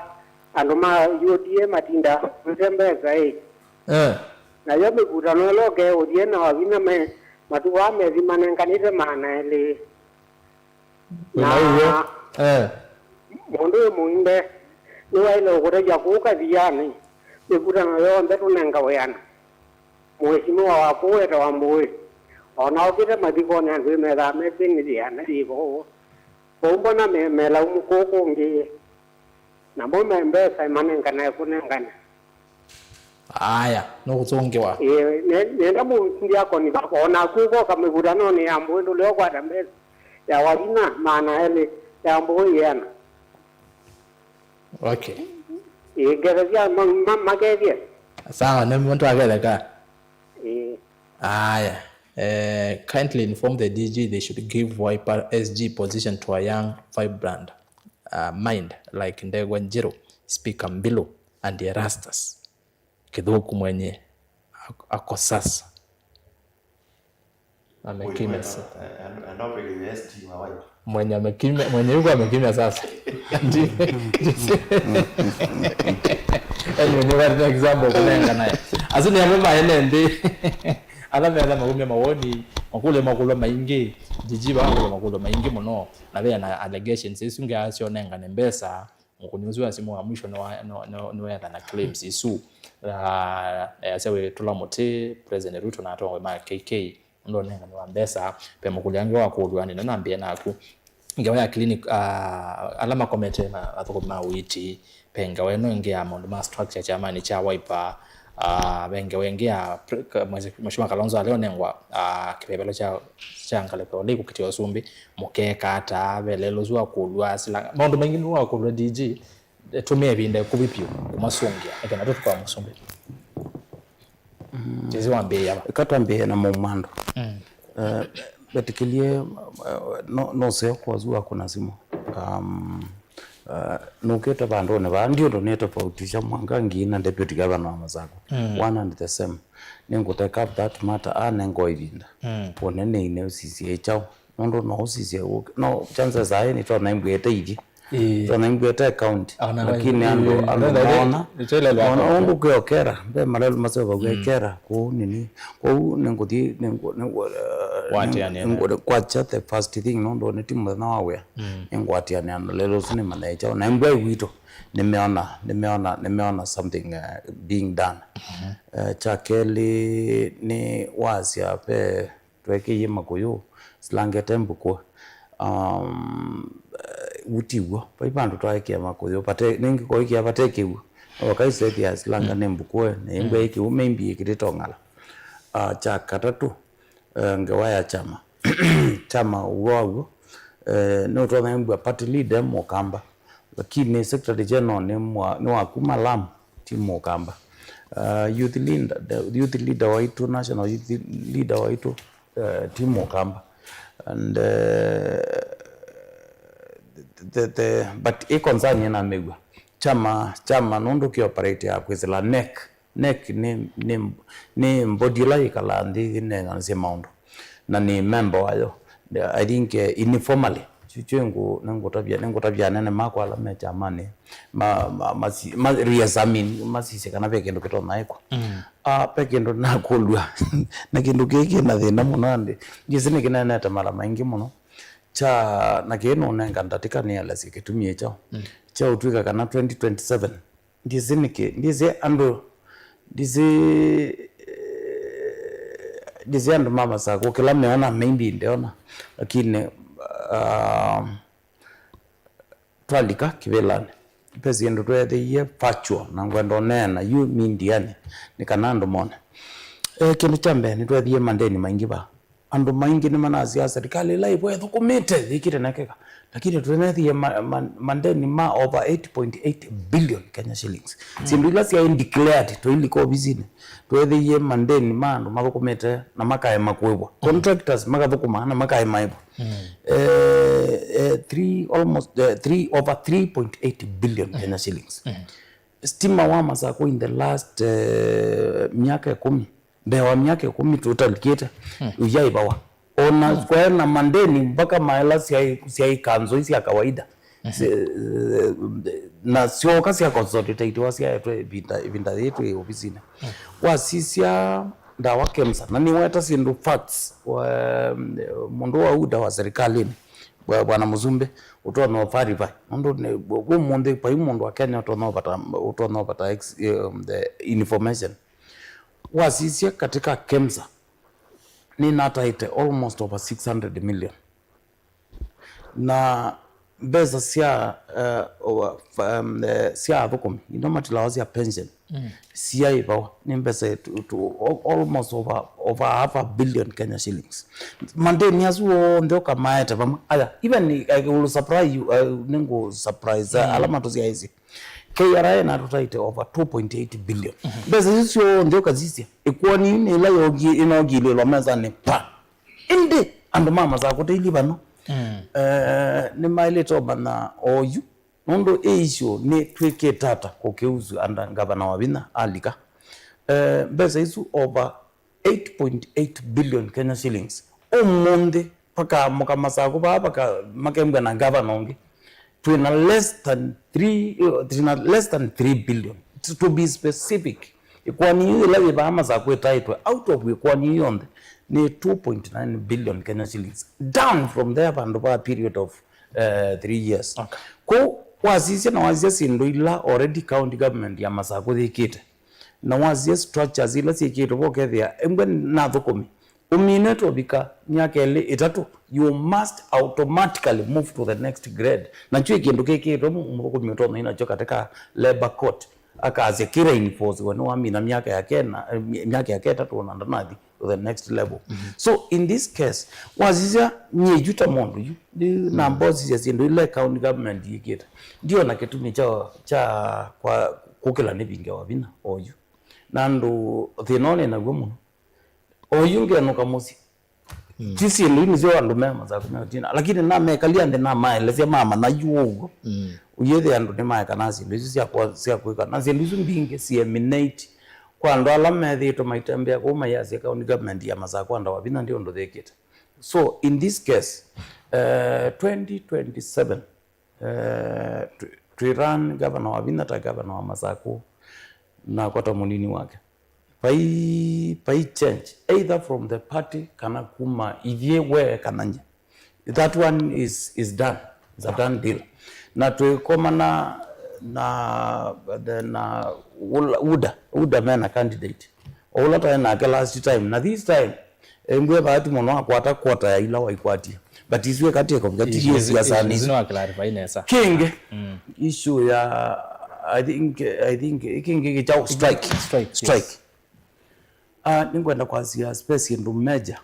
andũ ma U D A matinda mate mbesa ĩ. Eh. Nayo mĩkutano ĩla ũkee ũthiĩ na Wavinya me matukũ aa methi manenganĩte maana elĩ. Wĩna ũw'o. Eh. Mũndũ wĩ Mũinde nĩwaĩle ũkũtavya kũu Kathiani, mĩkutano yonthe tũnenga wĩana. Mũheshimiwa wa kũu etawa Mbũĩ. O na okĩte mathikonĩ andũ ĩmethaa mekwĩnĩthĩa na yĩvo ũũ. Kwoou mbona me, me laumu kũu kũngĩ? Namo me mbesa manenganae kũnengane. Aya, nũkũsũngĩwa. Ĩĩ, ne-, nenda mũndiakoni vakwa, o naku ũkoka mĩvutanonĩ ya Mbũĩ ndũlea ũkwata mbesa ya Wavinya maana elĩ, ya Mbũĩ ĩana. Okay. Ĩĩ, ngethesya ma-, ma-, makethye. Sawa, nĩ mũndũ aketheka. Ĩĩ. Aya. Eh, kindly inform the D G they should give Wiper S G position to a young, vibrant, uh, mind like Ndegwa Njiru, Speaker Mbilu, and Erastus. Kĩthũku mwenye ak-, ako sasa. Amekimya sa-, mwenye amekimya, mwenye yuko amekimya sasa. Anyway, nĩ one example kũnenga naye. Asu nĩ amwe maene nthĩ. Ala metha makumya mawoni, makũlya makũlwa maingĩ, D G makũlwa makũlwa maingĩ mũno, na ve na allegations isu ngeasyo nengane mbesa, mũkũni ũsu wa simũ wa mwisho nĩwa-, nĩ-, nĩ-, nĩwetha na claims isu. Na easya wĩtũla mũtĩ, President Ruto na atongoi ma K K, nũndũ ũnengani wa mbesa, ve mũkũlya angĩ wakũlw'a nĩ nambie naku. Ngewa ya clinic, ah, ala makomete ma-, athũkũmi ma ũiiti, ve ngewa ĩno ĩngĩ ya maũndũ ma structure kyamanĩ kya Wiper, ah, ve ngewa ĩngĩ ya pre-, ka-, Mheshimiwa Kalonzo alĩonengwa, ah, kĩvevelo kya, kya ngalĩko ĩla ĩkũkitĩa ũsumbĩ, mũkeka ata, ve lelũ ũsu wakũlw'a, sila, maũndũ maingĩ nĩwakũlw'a D G, tũmĩa ĩvinda ĩkuvĩ vyũ kũmasũngĩa, ĩkena tũtũkwa mũsumbĩ. Jesi wambĩĩa va? Eka twambĩĩe na maumando. Mm. Eh, vetĩkĩlye, eh, no, no seo kwazu wa kũna simũ. Um, eh, nũkĩte vandũnĩ vaa, ndi ũndũ nĩtofautisha mwanga ngii na deputy governor wa Masako. Mm. One and the same. Nĩngũ take up that matter, anengo ĩvinda. Mm. Wone nĩ ine ũsisye ĩkyaũ. Nũndũ no ũsisye, no chances are nĩtwanaimbuĩte ithi. Ĩĩ. Twanaimbuĩte county. Ona lakini andũ, ĩĩ, andũ ndona moona, nĩtwelelwa moona atĩa ũndũ kwĩokera, ve malelu maseũvaw'a ekera, kũu nini. Kwoou nĩngũthi, nĩngũ-, nĩngũ-, eh, Kwatĩanĩa nĩngũ-, nayo. Kwakya the first thing, nũndũ nĩ ti mũthenya wa wĩa. Mm. Nĩngwatĩanĩa na lelũ ũsu nĩmanye kyaũ. Na imbwa witũ, nĩmeona, nĩmeona, nĩmeona something, uh, being done. Mhm. Eh, kya kelĩ nĩ wasya ve tweekĩie makũyũ silangete mbukũ. Um, eh, ũtiw'o. Vai vandũ twaekĩa makũyũ, vate, nĩngĩ koikĩa vate kĩw'ũ. No vakaisethĩa silanga nĩ mbukũ, na ĩmbwa ĩ kĩw'ũ, maybe ĩkĩtĩtong'ala. Ah, kya katatũ, eh, ngewa ya kyama. Kyama ũw'o waw'o, eh, nĩ ũtonya ĩmbwa party leader mũkamba. Lakini Secretary General nĩ mwa-, nĩ wa kuma Lamu, ti Mũkamba. Uh, youth leader, the youth leader waitũ, national youth leader waitũ, uh, ti Mũkamba. And, uh, the, the, but ĩ concern ĩna mĩw'a. Kyama, kyama nũndũ kĩ operate ya kwĩsĩla NEC. NEC nĩ, nĩ, nĩ body ĩla yĩkalaa nthĩ ĩneenanĩsye maũndũ, na nĩ member wayo. I think, eh, informally, kyu, kyu ngũ-, nĩngũtavya, nĩngũtavya anene makwa ala me kyamanĩ, ma, ma, masi-, ma re-examine, masisye kana ve kĩndũ kĩtonya ĩkwa. Mm. Ah, ve kĩndũ nakũlw'a, na kĩndũ kĩĩ kĩna thĩna mũno andĩ. Ndyĩsĩ nĩkĩneenete mara maingĩ mũno. Kya, na kĩĩ nũnenga ndatĩka nĩelesye kĩtumi kyaũ. Mm. Kya ũtw'ĩka kana twenty twenty-seven, Ndyĩsĩ nĩkĩ, ndyĩsĩ andũ, ndyĩsĩ, eh, ndyĩsĩ andũ ma Masakũ, kĩla meona, maybe ndeona, lakini, ah, twalika kĩvĩlanĩ, ve syĩndũ tweethĩie virtual, na ngwenda ũneena yu medianĩ, nĩ kana andũ mone. Eh, kĩndũ kya mbee, nĩtweethĩie mandeni maingĩ vaa. Andũ maingĩ nĩmanasyaa serikali ĩla ĩvo ĩthũkũmĩte yĩkĩte na ĩkeka. Lakini tũneethĩie ma-, ma-, mandeni ma over eight point eight billion Kenya shillings. Mm. Syĩndũ ila syaĩ declared tũilika ovisinĩ, tweethĩie mandeni ma andũ mathũkũmĩte na makaema kũĩvwa. Mm. Contractors makathũkũma na makaema ĩvwa. Mm. Eh, eh, three, almost, eh, three, over three point eight billion Kenya shillings. Mm. Stima wa Masakũ in the last, eh, myaka ĩkũmi, mbee wa myaka ĩkũmi tũtalikĩte, hmm, ũyaĩvawa. Ona, hmm, kwaĩ na mandeni mpaka maela syaĩ, syaĩ kanzoi sya kawaida. Mhm. Si-, eh, na syoka sya consolidatiwa syaetwe ĩvinda, ĩvinda yĩĩ twĩ ovisinĩ. Hmm. Wasisya ndawa KEMSA, na nĩweta syĩndũ facts, wa, mũndũ wa UDA wa serikalini, bwa-, Bwana Mũsumbĩ, ũtonya ũverify. Nũndũ nĩ, ũmũnthĩ vai mũndũ wa Kenya ũtonya ũvata, ũtonya ũvata ex-, um, the information. Wasisya katika KEMSA, nĩnataĩte almost over six hundred million. Na mbesa sya, eh, over, um, eh, sya athũkũmi, ino matilawa sya pension, mm, syaĩvawa nĩ mbesa to, to, al-, almost over, over half a billion Kenya shillings. Mandeni asu onthe ũkamaete vamwe. Aya, even, eh, I will surprise you, eh, nĩngũ surprise, eh, mm, ala matũsyaĩĩsye. K R A natũtaĩte over two point eight billion. Mhm. Mbesa isu syonthe ũkasisya, ĩkwoni yu nĩ ĩla yokie-, ĩnokiilĩlwa mesanĩ pa. Ĩndĩ andũ ma Masakũ tũilyĩ vano, eh, nĩmaĩlĩte ũmanya oyu, nũndũ ĩ issue nĩtwĩkĩte ata kũkĩusu anda ngavana wa vinya alika. Eh, mbesa isu over eight point eight billion Kenya shillings. Ũmũnthĩ, vakaamũka Masakũ vaa, vaka-, makembwa na ngavana ũngĩ. Twĩna less than three, uh, twĩna less than three billion. To be specific, ĩkoani yu ĩla yĩ vaa Masakũ ĩtaĩtwe, out of ĩkoani yu yonthe, nĩ two point nine billion Kenya shillings. Down from there vandũ va period of, uh, three years. Okay. Kwoou wasisya na wasisya syĩndũ ila already county government ya Masakũ yĩkĩte, na wasisya structures ila syĩkĩtwe vo, ũkethĩa ĩmwe na athũkũmi, ũmine tũvika myaka ĩlĩ ĩtatũ, you must automatically move to the next grade. Na kyo kĩndũ kĩkĩtwe mũ-, mũthũkũmi ũtonya nakyo katika labor court, akasya kĩ reinforce we nĩwamina myaka yake na, eh, my-, myaka yake ĩtatũ na ndanathi to the next level. So in this case, wasisya nyie yu ta mũndũ yu, ndi namba ũsisya syĩndũ ila county government yĩkĩte, ndiona kĩtumi kya, kya kwa kũkĩla nĩvinge wa vinya oyu. Na andũ thĩna ũũ nĩ naw'o mũno. Oyu ngenũka mũsyĩ. Ti syĩndũ ii nĩsyo andũ me Masakũ meũtina. Lakini namekalia nthĩ namaelesya mamanya yu ũguo. Ũyĩthĩa andũ nĩmaekanaa syĩndũ isu sya kwa-, sya kwĩka. Na syĩndũ isu mbingĩ si eminate kwa andũ ala methĩĩtwe maitembea kũu mayasya county government ya Masakũ anda wa vinya ndi ũndũ yĩkĩte. So in this case, eh, twenty twenty-seven, eh, twi-, twĩran gavana wa vinya ta gavana wa Masakũ nakwa ta mũnini wake. Vai, vai change either from the party kana kuma ithyĩ we kana nye. That one is, is done. It's a done deal. Na twĩkomana na, na, na UDA, UDA mena candidate. O ũla twaĩ nake last time. Na this time, ĩmbwĩe Bahati mũno akwata quarter ya ila waikwatie. But isue katĩ kũvika ti yesi ya sani. Nĩwakĩlarifai nesa. Kĩngĩ, issue ya, I think, I think, kĩngĩ kĩkyaũ strike. Strike, yes. Strike. Ah, nĩngwenda kwasya space ĩndũ major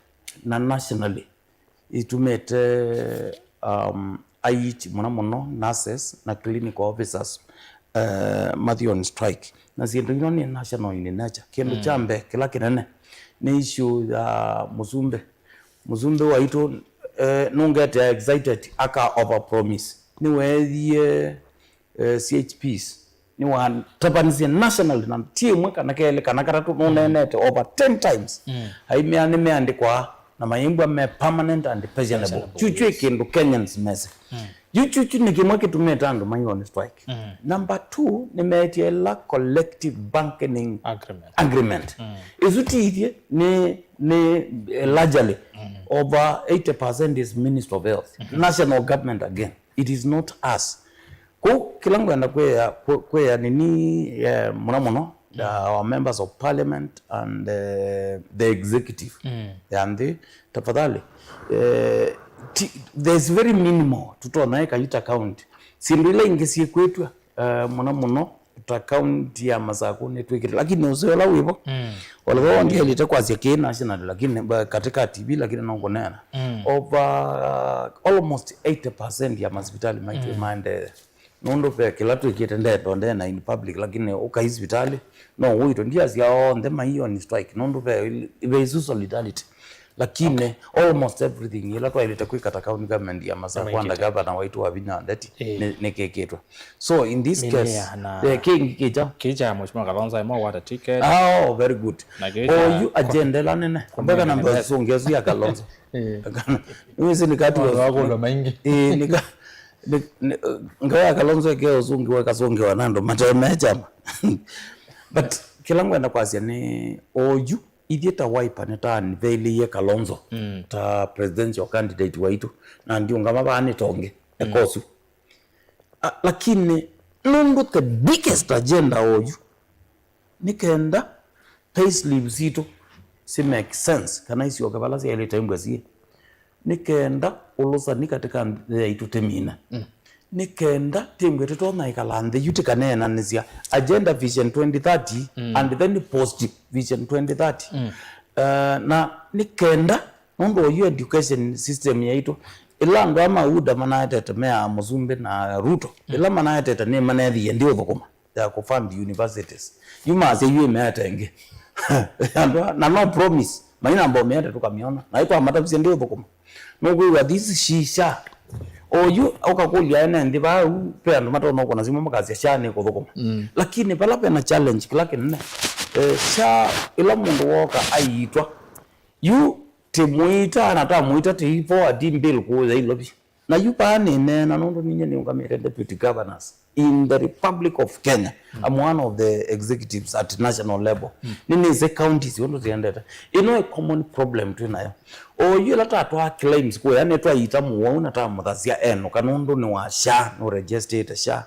na nationally itumĩte, um, aiiti mũno mũno nurses na clinical officers, eh, mathi on strike. Na syĩndũ ino nĩ national in nature. Kĩndũ kya mbee kĩla kĩnene nĩ issue ya mũsumbĩ. Mũsumbĩ waitũ, eh, nũngetea excited aka over promise. Nĩweethie, eh, C H Ps. Nĩwatapanisye national na ti ĩmwe kana kelĩ kana katatũ, nũneenete over ten times. Aimea nĩmeandĩkwa na mayĩmbwa me permanent and pensionable. Pensionable, chuchu yes. Kĩndũ Kenyans mese. Yu chuchu nĩ kĩmwe kĩtumĩte andũ mai on strike. Number two, nĩmeetie ĩla collective bargaining agreement. Agreement. Ĩsu ti ithyĩ, nĩ, nĩ, eh, largely over eighty percent is Ministry of Health. National government again. It is not us. Kũu kĩla ngwenda kwĩa, kwĩ-, kwĩa nini, eh, mũno mũno, uh, our members of parliament and, eh, the executive ya nthĩ, tafadhali, eh, ti-, there's very minimal tũtonya ĩka yu ta county. Syĩndũ ila ingĩ syĩkwĩtw'a, eh, mũno mũno ta county ya Masakũ nĩtwĩkĩte, lakini ũseo ũla wĩvo, although ndielĩte kwasya kĩ national, lakini, ba-, katika T V, lakini no kũneena. Over almost eighty percent ya masipitali maitũ maendee. Nũndũ ve kĩla twĩkĩte ndendo ndena in public, lakini ũkai sivitalĩ, no ũitũ ndiasya onthe mai on strike, nũndũ ve, ve isu solidarity. Lakini almost everything ĩla twaĩlĩte kwĩka ta county government ya Masakũ under governor waitũ wa vinya ndeti, nĩ, nĩkĩkĩtwe. So in this case, eh, kĩngĩ kĩkya. Kĩkya Mheshimiwa Kalonzo aimwa wata ticket. Ah, oh, very good. Na kĩkya oyu agenda ĩla nene. Mbaka na mbesa sũngĩa ũsu ya Kalonzo. Nĩwĩsĩ nĩkatiwa maũndũ maingĩ. Eh, nika Nĩ, nĩ, ngawa ya Kalonzo ĩkeo ũsũngĩwa ĩkasũngĩwa na andũ mate me kyama. But kĩla ngwenda kwasya nĩ oyu, ithyĩ ta Wiper nĩtaanĩthĩĩlĩie Kalonzo ta presidential candidate waitũ, na ndiũngama vaa nĩ tonge ekosu. Ah, lakini nũndũ the biggest agenda oyu nĩ kenda payslip sitũ si make sense, kana isyoke vala syaĩlĩte imbwa siĩ. Nĩ kenda ũlũsani katika nthĩ yaitũ tĩmine. Nĩ kenda tĩmbwe tũtonya ĩkala nthĩ yu tĩkaneenanĩsya agenda, vision twenty thirty, and then post vision twenty thirty. Eh, na nĩ kenda, nũndũ oyu education system yaitũ, ĩla andũ aa ma UDA manaetete mea Mũsumbĩ na Ruto, ĩla manaetete nĩ maneethĩie ndi ũthũkũma ya kũfund universities. Yu masya yu ĩmeete ĩngĩ. Andũ aa, na no promise. Mai namba ũmĩete tũkamĩona. Na ĩtwamatavisye ndĩ ũthũkũma. Nũkwĩw'a this she SHA. Oyu ũkakũlya ene nthĩ vau, ve andũ matonya ũkũna simũ makasya SHA nĩ kũthũkũma. Mm. Lakini vala vena challenge kĩla kĩnene, eh, SHA ĩla mũndũ woka aiitwa, yu tĩmũita na tamũita tĩi forward bill kũũya Ilovi. Na yu vaa nĩneena nũndũ ninyie nĩũngamĩte deputy governors in the Republic of Kenya. Mm. I'm one of the executives at national level. Mm. Nĩnĩsĩ counties ũndũ siendete. Ĩno ĩ common problem twĩ nayo. Oyu ĩla tatwaa claims kũya nĩtwaiita mũwau na tamũthasya enũka nũndũ nĩ wa SHA, nũregistrĩte SHA.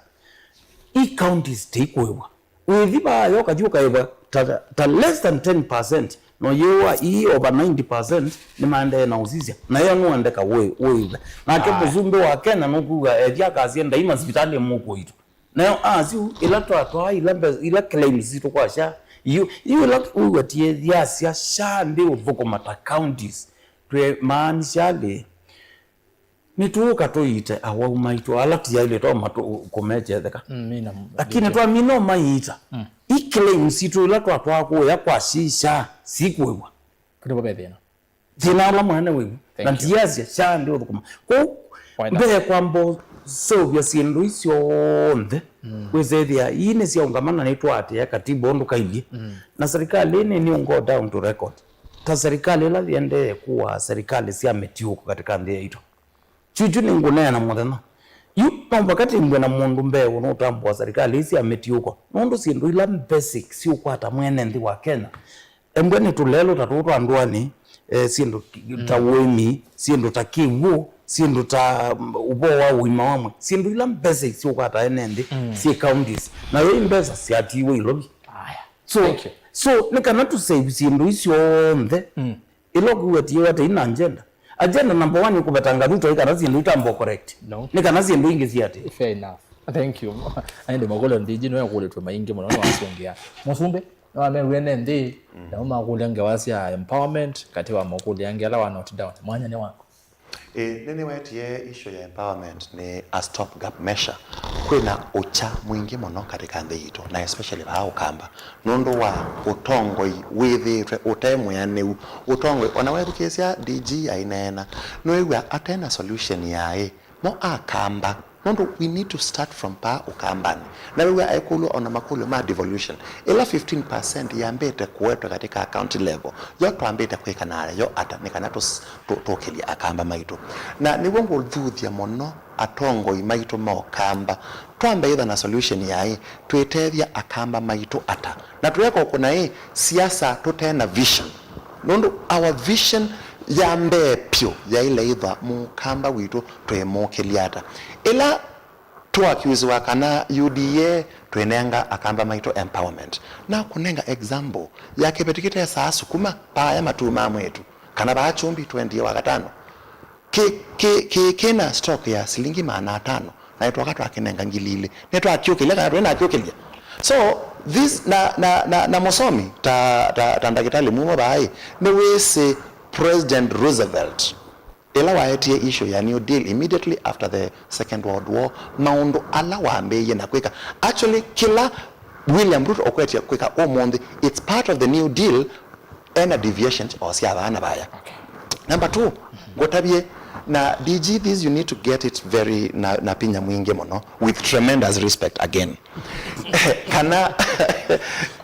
I counties tĩikũĩw'a. Wĩthi vaa yo kathi ũkaĩva ta, ta less than ten percent, no yĩwa ii over ninety percent nĩmaendee na ũsisya. Na yo nũendeka wĩ, wĩve. Nake mũsumbĩ wa Kenya nũkwĩw'a ethya akasya ndaima sivitalĩ mũkũitũ. Nayo asu, ila twatwaa, ila mbe-, ila claims sitũ kwa SHA, yu, yu ila wĩw'a tiethya asya SHA ndĩ ũthũkũma ta counties. Twĩ maanisha lĩ, nĩtũũka tũiite awau maitũ, ala tiaĩle twauma tũ-, kũmechetheka. Mm, mina, lakini twamina ũmaiita. Mm. I claim sitũ ila twatwaa kũya kwa SHA, SHA sikwĩw'a. Kũndũ ve thĩna. Thĩna ũla mũnene wĩw'o. Thank you. Na ndiasya SHA ndĩ ũthũkũma. Kwoou, mbee kwamba ũseũvya syĩndũ ii syonthe, mm, wĩsethĩa ii nĩ syaũngama na nĩtwaatĩĩa katiba ũndũ kailyĩ. Mm. Na serikali ĩĩ nĩ new go down to record. Ta serikali ĩla yĩendee kũaa serikali sya mĩtiũko katika nthĩ yaitũ. Chuchu nĩngũneena mũthenya. Yu no mpaka tĩmbwe na mũndũ mbee ũnũtambũa serikali ii sya mĩtiũko. Nũndũ syĩndũ ila basic siũkwata mwene nthĩ wa Kenya, embwe nĩ tũlelũ ta tũũ twa ndũanĩ, eh, syĩndũ ki-, ta, mm, ũĩmi, syĩndũ ta kĩw'ũ, syĩndũ ta, mm, ũvoo wa ũima wa mwĩĩ, syĩndũ ila basic siũkwata ene nthĩ, mm, syĩ counties. Nayo i mbesa syatiiwe Ilovi. Aya. So, thank you. So, nĩ kana tũsave syĩndũ ii syonthe, mm, ĩla ũkwĩw'a tiĩwa tei na agenda. Agenda number one nĩ kũvetanga Ruto ĩ kana syĩndũ itambwa correct. No. Nĩ kana syĩndũ ingĩ siatĩ. Fair enough. Thank you. Aende makũlyo D G nĩwe akũlĩtwe maingĩ mũno nĩwasũngĩa. Mũsumbĩ, nĩwamewie ne nthĩ, mm, nao makũlya ngewa sya empowerment, katĩ wa makũlyo angĩ ala wa note down. Mwanya nĩ waku. Ĩ, nĩnĩwetie issue ya empowerment nĩ a stop gap measure. Kwĩna ũkya mwingĩ mũno katika nthĩ yitũ, na especially vaa Ũkamba, nũndũ wa ũtongoi wĩthĩĩtwe ũte mwĩanĩu. Ũtongoi, ona wethukĩĩsya D G aineena, nĩwĩw'a ate na solution yaĩ mo Akamba. Nũndũ we need to start from paa Ũkambanĩ. Na wĩw'a aikũlw'a ona makũlyo ma devolution. Ĩla fifteen percent yambĩte kũetwe katika county level, yo twambĩte kwĩka nayo ata nĩ kana tũs-, tũ-, tũkĩlye Akamba maitũ? Na nĩw'o ngũthuthya mũno atongoi maitũ ma Ũkamba. Twambe ĩtha na solution yaĩ, twĩtethya Akamba maitũ ata? Na tũyeka ũkũna ĩ siasa tũte na vision. Nũndũ our vision ya mbee pyũ yaĩle ĩthwa Mũkamba witũ twĩmũkĩlya ata. Ĩla tũakiusiwa kana U D A twĩnenga Akamba maitũ empowerment. Na kũnenga example ya kĩveti kĩtesaa sukuma, paaya matuu ma mwĩĩtu, kana vaa Kyumbi twendie Wakatano. Kĩ, kĩ, kĩ, kĩna stock ya silingi maana atano, na nĩtwoka twakĩnenga ngili ilĩ. Nĩtwakyũkĩlya kana twĩnakyũkĩlya? So, this, na, na, na, na mũsomi, ta, ta, ta ndakĩtalĩ Mumo vaaĩ, nĩwĩsĩ President Roosevelt, ĩla waetie issue ya New Deal immediately after the Second World War, maũndũ ala wambĩĩie na kwĩka. Actually, kĩla William Ruto ũkwetya kwĩka ũmũnthĩ, it's part of the New Deal, ena deviations o sya vaa na vaya. Okay. Number two, ngũtavye, na D G, this you need to get it very na, na pinya mwingĩ mũno, with tremendous respect again. Kana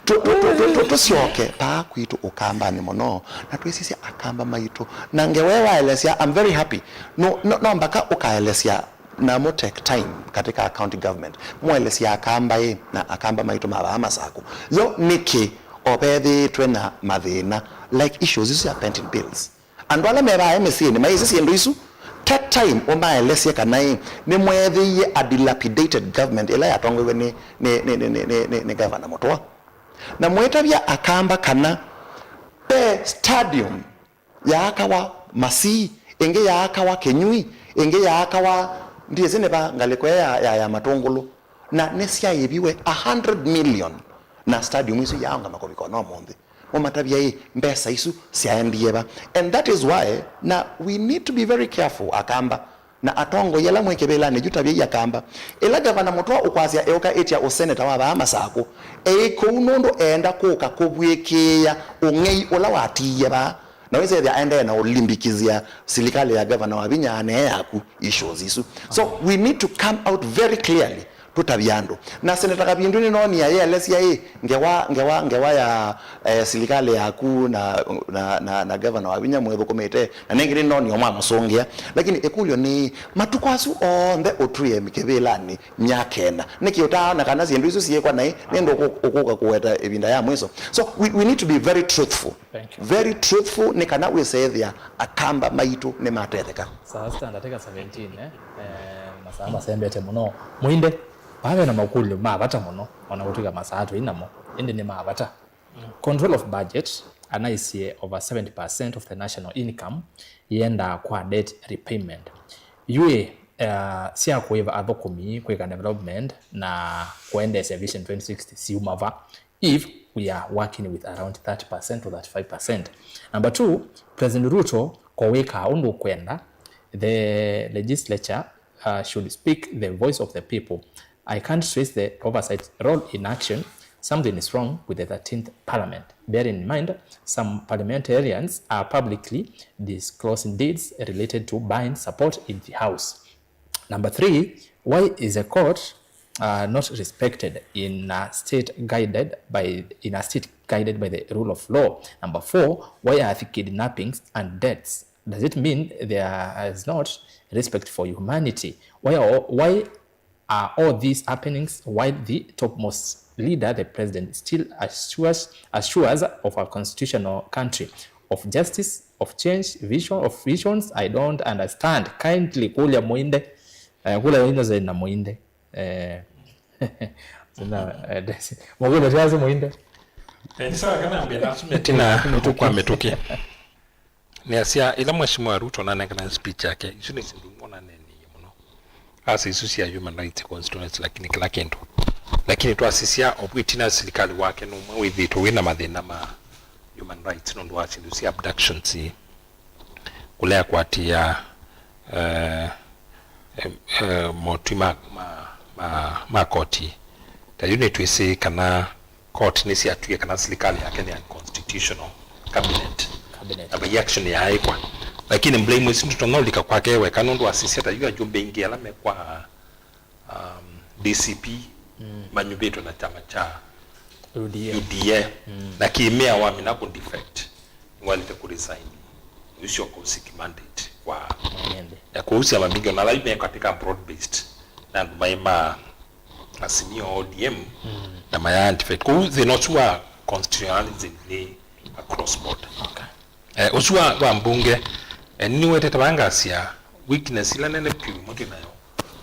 tũ-, tũ-, tũ-, tũ-, tũ-, tũsyoke paa kwitũ Ũkambanĩ mũno, na twĩsisya Akamba maitũ. Na ngewa ĩyo waelesya, I'm very happy. No, no, no mpaka ũkaelesya na mũ take time katika county government. Mũelesya Akamba ĩ, na Akamba maitũ ma vaa Masakũ. Yo nĩkĩ o vethĩĩtwe na mathĩna, like issues isu sya pending bills? Andũ ala me vaa M C A nĩ maĩsĩ syĩndũ isu. Take time ũmaelesye kana ĩ, nĩmweethĩie a dilapidated government ĩla yatongoiwe nĩ, nĩ, nĩ Governor Mũtũa. Na mwĩtavya Akamba kana ve stadium yaakawa Masii, ĩngĩ yaakawa Kĩnyui, ĩngĩ yaakawa, ndiĩsĩ nĩ va, ngalĩko ĩĩ ya, ya, ya Matũngũlũ. Na nĩsyaĩviwe a hundred million, na stadium isu yaaũngama kũvika ona ũmũnthĩ. Mũmatavya ĩ, mbesa isu syaendie va? And that is why, na we need to be very careful, Akamba, na atongoi ala mwĩ kĩvĩlanĩ yu tavyai Akamba. Ĩla Gavana Mũtũa ũkwasya eũka ĩtya ũseneta wa vaa Masakũ, eĩ kũu nũndũ eenda kũka kũvw'ĩkĩĩa ũng'ei ũla watiie vaa. Na wĩsethĩa aendee na ũlimbikĩthya silikalĩ ya Governor Wavinya anee yaku issues isu. So we need to come out very clearly tũtavye andũ. Na Senator Kavindu nĩnoonie ayĩelesya ĩ ngewa, ngewa, ngewa ya eh, silikalĩ yaku na, na, na, na Governor Wavinya mwĩthũkũmĩte, na nengĩ nĩnoonie mwamũsũngĩa. Lakini ĩkũlyo nĩ, matukũ asu onthe ũtwĩe kĩvĩlanĩ myaka ĩna, nĩkĩ ũtaaona kana syĩndũ isu syĩkwa naĩ nĩndũ ũkũ- ũkũka kũweta ĩvinda ya mwiso? So we, we need to be very truthful. Thank you. Very truthful nĩ kana wĩsethĩa Akamba maitũ nĩmatetheka. Saa sita ndatĩka seventeen, eh? Eh, masaa masembete mũno. Mũinde, vaa ve na makũlyo ma vata mũno, ona kũtw'ĩka masaa tũi namo, ĩndĩ nĩ ma vata. Control of budget, anaisye over seventy percent of the national income yĩendaa kwa debt repayment. Yu ĩ, eh, sya kũĩva athũkũmi, kwĩka development, na kũendeesya Vision twenty sixty siuma va if we are working with around thirty percent to thirty-five percent? Number two, President Ruto ko wĩkaa ũndũ ũkwenda, the legislature uh, should speak the voice of the people. I can't trace the oversight role in action. Something is wrong with the thirteenth Parliament. Bear in mind, some parliamentarians are publicly disclosing deeds related to buying support in the House. Number three, why is a court uh, not respected in a state guided by in a state guided by the rule of law? Number four, why are the kidnappings and deaths? Does it mean there is not respect for humanity? Why are, why are all these happenings while the topmost leader, the president, still assures, assures of a constitutional country, of justice, of change, vision, of visions? I don't understand. Kindly kũlya Mũinde, eh, kũlya Innocent na Mũinde. Eh, sina, eh, Desi. Mũkũlya tiasi Mũinde. Eh, nĩ sawa kana mbĩa nasu mĩtĩ na kwa mĩtũkĩ. Nĩasya, ĩla Mheshimiwa Ruto nanenganae speech yake, isu nĩ syĩndũ imwe naneeneie mũno. Asa isu sya human rights constituency, lakini kĩla kĩndũ. Lakini twasisya ovu ĩtina silikalĩ wake nũmwe wĩthĩĩtwe wĩ na mathĩna ma human rights nũndũ wa syĩndũ sya abductions, kũlea kũatĩĩa, eh, eh, eh, motwi ma, ma, ma, ma koti. Ta yu nĩtwĩsĩ kana court nĩsyatwie kana silikalĩ yake nĩ unconstitutional, cabinet. Cabinet. Na vai action yaaĩkwa. Lakini blame isu nditonya ũlika kwake weka nũndũ asisya ta yu ajumbe aingĩ ala me kwa, um, D C P, mm, manyuvĩtwe na kyama kya U D A. U D A. Mm. Na kĩmea wamina kũ defect, nĩwaĩlĩte kũ resign. Ũisyoka ũsiki mandate kwa mwene nthĩ. Ya kũusya mambingĩ ona ala me katika broad based na andũ maĩ ma Azimio, O D M, mm, na maya anti-faith. Kwoou thĩna ũsu wa constitutionalism nĩ across board. Okay. Eh, ũsu wa, wa mbunge, eh, nĩwetete vaa ngasya weakness ila nene vyũ imwe twĩ nayo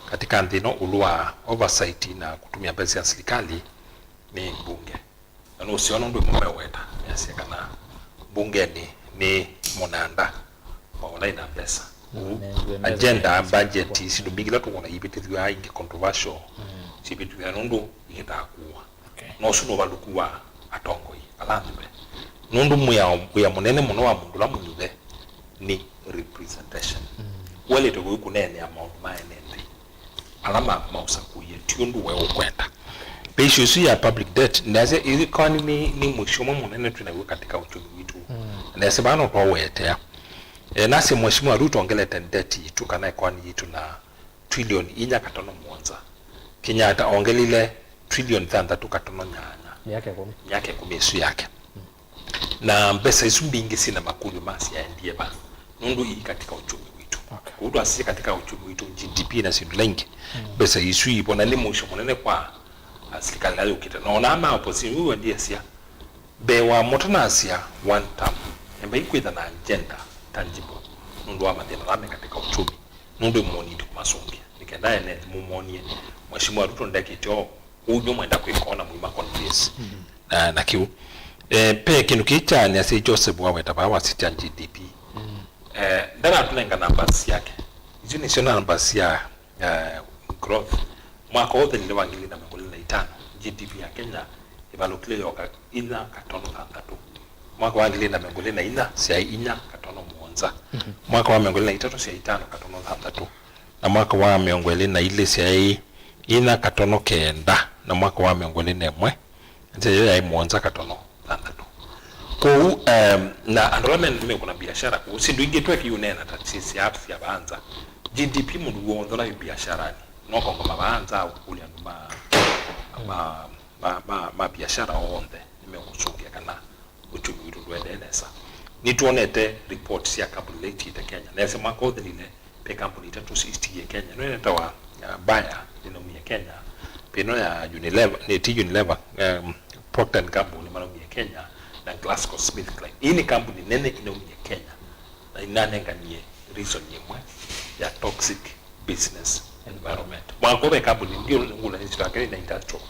katika nthĩ ĩno ĩũlũ wa oversight na kũtũmĩa mbesa sya silikalĩ nĩ mbunge. Na nũseo nũndũ ĩmwe meweta, measya kana mbungenĩ nĩ mũnanda wa ũla ĩna mbesa. Ũu, agenda, budget, syĩndũ mbingĩ ila tũkwona iivĩtĩthw'a ingĩ controversial, mm, syĩvĩtĩthw'a nũndũ iendaa kũũa. Okay. No ũsu nĩ ũvalũku wa atongoi ala anthuve. Nũndũ mwĩao, wĩa mũnene mũno wa mũndũ ũla mũnyuve nĩ representation. Mm. Ũelĩte kũu kũneenea maũndũ ma ene nthĩ ala ma, maũsakũie, ti ũndũ we ũkwenda. Ve issue ĩsu ya public debt, ndasya ĩkoani nĩ, nĩ mũisyo ũmwe mũnene twĩ naw'o katika uchumi witũ. Mm. Ndasya vaa no twaũetea. E, nasya Mheshimiwa Ruto ongelete debt yitũ kana ĩkoani yitũ na trillion inya katono mũonza. Kenyatta ongelile trillion thanthatũ katono nyanya. Myaka ĩkũmi. Myaka ĩkũmi ĩsu yake. Mm. Na mbesa isu mbingĩ syĩna makũlyo ma syaendie va, nũndũ ii katika uchumi witũ. Okay. Kwoou twasisya katika uchumi witũ, G D P na syĩndũ ila ingĩ, mm, mbesa isu iivo, na nĩ mũisyo mũnene kwa, ah, silikalĩ ĩla yũkĩte. Na ona ma opposition, yu wendiesya, mbee wa mũtanasya one term, embai kwĩtha na agenda tangible, nũndũ wa mathĩna ala me katika uchumi, nũndũ ĩmũoni ndi kũmasũngĩa, nĩ kenda ene mũmonie, Mheshimiwa Ruto ndekĩte ũu. Ũu nĩw'o mwenda kwĩka ona mũima convince. Mhm. Na, na kĩu. Eh, pe kĩndũ kĩĩ kya nĩasya Joseph waweta vaa wasitya G D P. Mm. Eh, ndaratũnenga numbers syake. Isu nĩsyo numbers sya, eh, growth. Mwaka ũthelile wa ngili na mĩongo ĩlĩ na itano, G D P ya Kenya ĩvalũkile yoka inya katono thanthatũ. Mwaka wa ngili na mĩongo ĩlĩ na inya syaĩ inya katono mũonza. Mhm. Mwaka wa mĩongo ĩlĩ na itatũ syaĩ itano katono thanthatũ. Na mwaka wa mĩongo ĩlĩ na ilĩ syaĩ inya katono kenda, na mwaka wa mĩongo ĩlĩ na ĩmwe nzĩa ĩyo yaĩ mũonza katono thanthatũ. Kwoou, em, na andũ ala me, mekũna biashara kũu, syĩndũ ingĩ tweki ũneena ta syĩ sya apps sya vaanza. G D P mũndũ w'onthe ũla wĩ biasharani, no kongoma vaanza ũkũlya andũ ma, ma, ma, ma, ma biashara onthe nĩmekũsũngĩa kana ũkyumi witũ ndũendee nesa. Nĩtwonete report sya kambuni ila itiĩte Kenya. Nesa mwaka ũthelile, ve kambuni itatũ sitiie Kenya. Ĩno ĩtawa, uh, Bayer nĩnaumie Kenya. Ve ĩno ya Unilever, nĩ ti Unilever, um, Procter and Gamble nĩmanaumie Kenya, na GlaxoSmithKline. Ii nĩ kambuni nene inaumie Kenya, na inanenganie reason yĩmwe ya toxic business environment. Mwako ve kambuni ndio ngula nĩ chitake na industrial.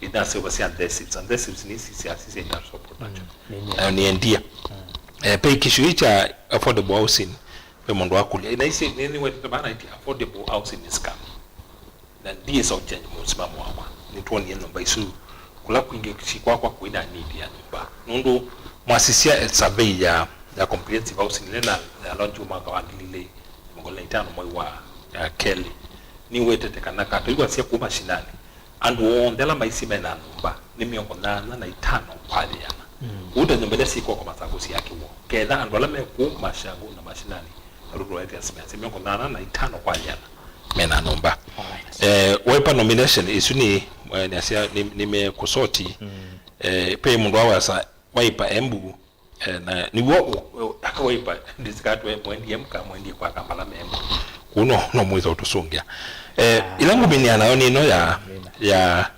Inaseva sya adhesives. Adhesives nĩ isi sya, sya industrial production. Mm, nĩ nyie. Nayo nĩ endia. Mm. Eh, pe kĩsio cha affordable housing, pe mũndũ akũlya. Na isi nĩ, nĩ wetete bana iti affordable housing is coming. Na ndiĩsa ũchange mũsimamo wakwa. Nĩtwonie nyũmba isu kũla kwingĩ sikwakwa kwĩna need ya nyũmba. Nũndũ mwasisya survey ya, ya comprehensive housing ĩla na, ya launch mwaka wa ngili ilĩ mĩongo ĩlĩ na itano mwei wa, ya kelĩ, nĩwetete kana katoi wasya kũu mashinani, andũ onthe ala maisye mena nyũmba nĩ mĩongo nyanya na itano kwa yĩana. Mm. Kũu ta nyũmba ila syĩkwakwa Machakos syakĩwa. Ketha andũ ala me kũu Machakos na mashinani, Rural areas measya mĩongo nyanya na itano kwa yĩana mena nyũmba. Alright. Eh, Wiper nomination, isu nĩ, eh, nĩasya nĩ, nĩmekũsoti. Mm. Eh, pe mũndũ awesa Wiper Embu, eh, na nĩw'o ũ-, ũ-, aka Wiper ndĩsikatwe mwendie mka, mwendie kwa Kampala me Embu. Kũu no, no mwĩsa ũtũsũngĩa. Eh, ila ngũminĩa nayo nĩ ĩno ya, ya,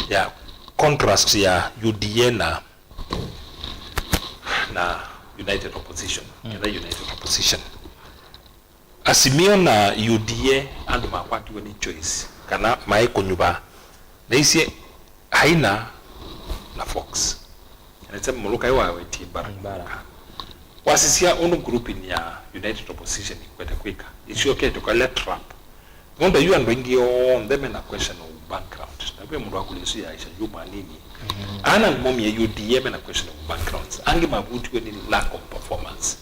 ya contrast ya U D A na na United Opposition, mm, kana United Opposition. Azimio na U D A andũ makwatiwe nĩ choice kana maĩ kũnyuva. Naisye Haina na Fox. Nĩsema mũlũkai wa wetie Barack Barack. Wasisya ũndũ grouping ya United Opposition ikwete kwĩka. Isyokete kwa trap. Nũndũ yu andũ aingĩ onthe mena questionable background. Na ve mũndũ akũlya isu ya Aisha yu manini. Mm. Ana momie U D A mena questionable backgrounds. Angĩ mavutiwe nĩ lack of performance.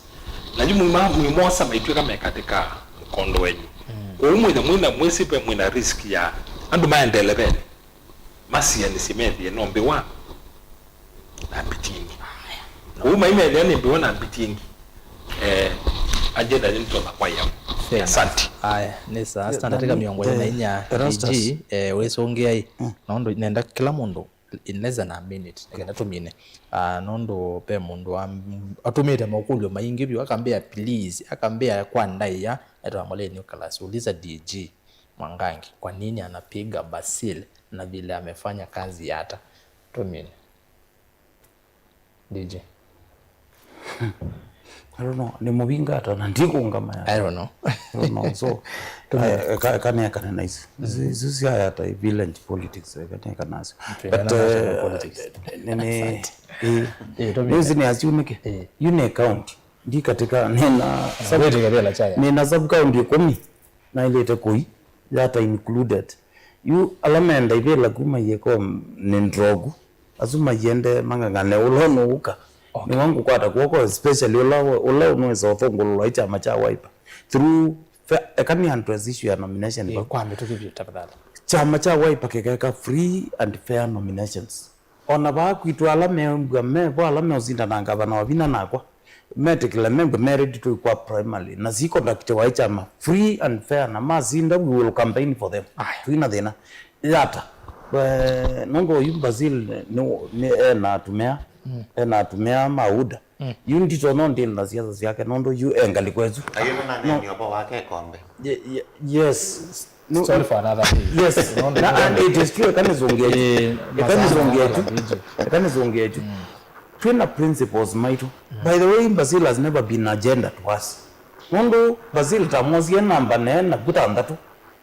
Na yu mwĩma mwĩmosa maitwĩka me katĩ ka mũkondo wenyu. Mm. Kwoou mwĩna, mwĩna, mwĩsĩ ve mwĩna risk ya andũ maendele vene. Masianĩsye methĩe no mbĩwa na mbiti ĩngĩ. Kwoou maimethĩa nĩ mbĩwa na mbiti ĩngĩ. Eh, agenda nĩ mtola kwa yao. Fair enough. Asante. Aya, nĩ saa standard ĩka mĩongo ĩlĩ na inya. Erastus. D G, eh, wĩsũngĩai. Mm. Nũndũ nenda kĩla mũndũ in less than a minute, nĩkenda tũmine. Ah, nũndũ ve mũndũ wa, atũmĩte makũlyo maingĩ vyũ, akambĩa please, akambĩa kwa ndaĩa, etawa Molei Nicholas, uliza D G Mwangangi kwa nini anapiga Basil na vile amefanya kazi ya hata. Tũmine. D J. I don't know. Nĩ mũvinga ata na ndikũngama ya. I don't know. I don't know. So, eh, ka, ka nĩ akane na isu. Isu, isu syaya ta village politics, eh, ka nĩ kana asu. Okay, but, na national, eh, politics. Nĩ, nĩ, eh, eh, nĩ isu nĩ asu nĩkĩ? Eh. Yu nĩ county. Ndi katika, nĩna sub-, wĩtĩkĩrĩla chaya. Nĩna sub county ĩkũmi na ilĩte kũi. Yata included. Yu ala menda ivĩla kuma Yeko nĩ ndrogu. Asu maiende mang'ang'ane ũla ũnũũka. Okay. Nĩwe ngũkwata kw'oko, especially ũla, ũla ũnwĩsa ũthũngũlũlwa ĩ kyama kya Wiper. Through fe-, eka nĩ address issue ya nomination. Ĩĩ, kwa mĩtũkĩ vyũ, tafadhali. Kyama kya Wiper kĩkeka free and fair nominations. Ona vaa kwitũ ala meũmbwa me vo, ala meũsindana ngavana wa vinya nakwa, metĩkĩle membwa me ready to kwa primary, na siconductiwa ĩ kyama free and fair, na masinda, we will campaign for them. Aya. Twina thĩna. Yata. Eh, nũndũ oyu Basil nĩ, nĩ ena atumĩa, mm, ena atumĩa ma UDA. Mm. Yu nditonya ndĩla na siasa syake, nũndũ yu e ngalĩko ĩsu. Ayona na neni obo wake kombe. Ye-, ye-, yes. No, sorry for another day. Yes. No, no, na, no, and no. It is true, eka nĩzũngĩe tu. Eh, eka nĩzũngĩe tu. Eka nĩzũngĩe tu. Mm. Twĩna principles maitũ. Mm. By the way, Basil has never been agenda to us. Nũndũ Basil tamosie namba na ena kura thanthatũ.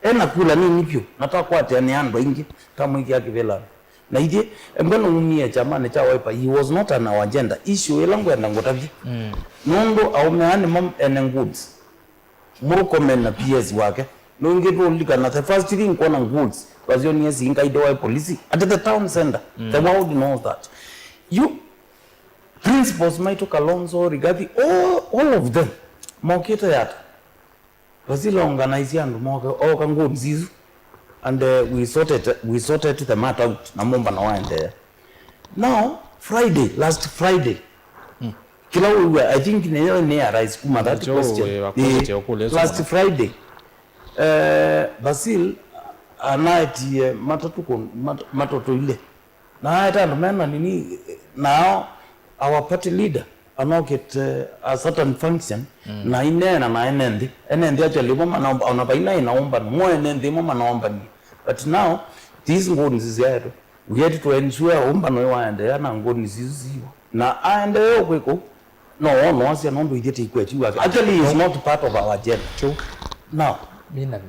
Ena kura nini vyũ, na takwatĩa nĩ andũ aingĩ, tamwĩkĩa kĩvĩlanĩ. Na ithyĩ, mbona umie kyamanĩ kya Wiper? He was not on our agenda. Issue ĩla ngwenda ngũtavye. Mm. Nũndũ aũme aa nĩmo ene goods. Murkomen na P S wake. Nũngĩ tũlikana, the first thing kwona goods, twasyonie singaide wa polisi at the town center. Mm. The world knows that. You, principals maitũ Kalonzo, Rigathi, all, all of them, mokĩte yata? Basil organize andũ moke, oka goods isu. And, uh, we sorted, we sorted the matter out, na mũmbano waendeea. Now, Friday, last Friday, mm, Kĩla wĩw'a, I think nĩyo nĩ arise kuma that Nĩkyo, question. Eh, wakwete Ĩĩ, ũkũlyo ũsu last mũno. Friday, eh, Basil anaetie matatũ kũ-, mat-, matoto ile. Na aeta andũ mena nini, nao our party leader anokĩte a certain function, mm, na ineena na ene nthĩ. Ene nthĩ actually mo manaomba, ona vaina ina ũmbano, mo ene nthĩ mo manaombanie. But now, these ngũni syaetwe, we had to ensure ũmbano waendeea na ngũni sisu siwo. Na aendeea ũkwĩka ũu, no wonoasya nũndũ ithyĩ tĩkwetiwa. Actually, he is not part of our agenda. True. Now, Mina,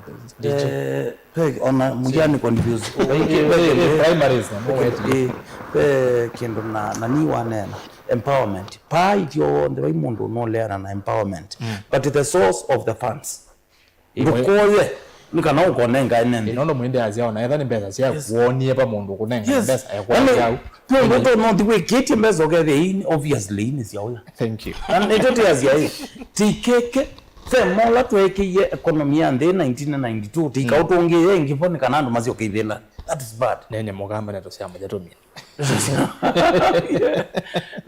eh, pe, ona mũyani confuse. Eh, eh, eh, primaries na, no, wait. Eh, pe kĩndũ na, na ni wanena, empowerment. Paa ithyonthe vai mũndũ ũnoleana na empowerment. Mm. But the source of the funds. Ĩmwe- Ndũkoye, nĩ kana ũkonenga ene nthĩ. Ĩno ndo mwĩndĩ asya ona etha nĩ mbesa sya Yes. kuonie pa mũndũ kũnenga Yes. mbesa, eh, Yaani, kwa yau. Nĩ ũndũ ũtonothi wĩkĩtie mbesa ũkethĩa ii, obviously, ii nĩ sya ũya. Thank you. Na nĩtũtĩasya ĩ, tikĩke, ve mola tweekĩie economy ya nthĩ nineteen ninety-two, tikaũtũngĩĩe ĩngĩ vo nĩ kana andũ masyoke ivĩla. That is bad. Nenye mũkamba neto sya mũthe tũmina. Yeah.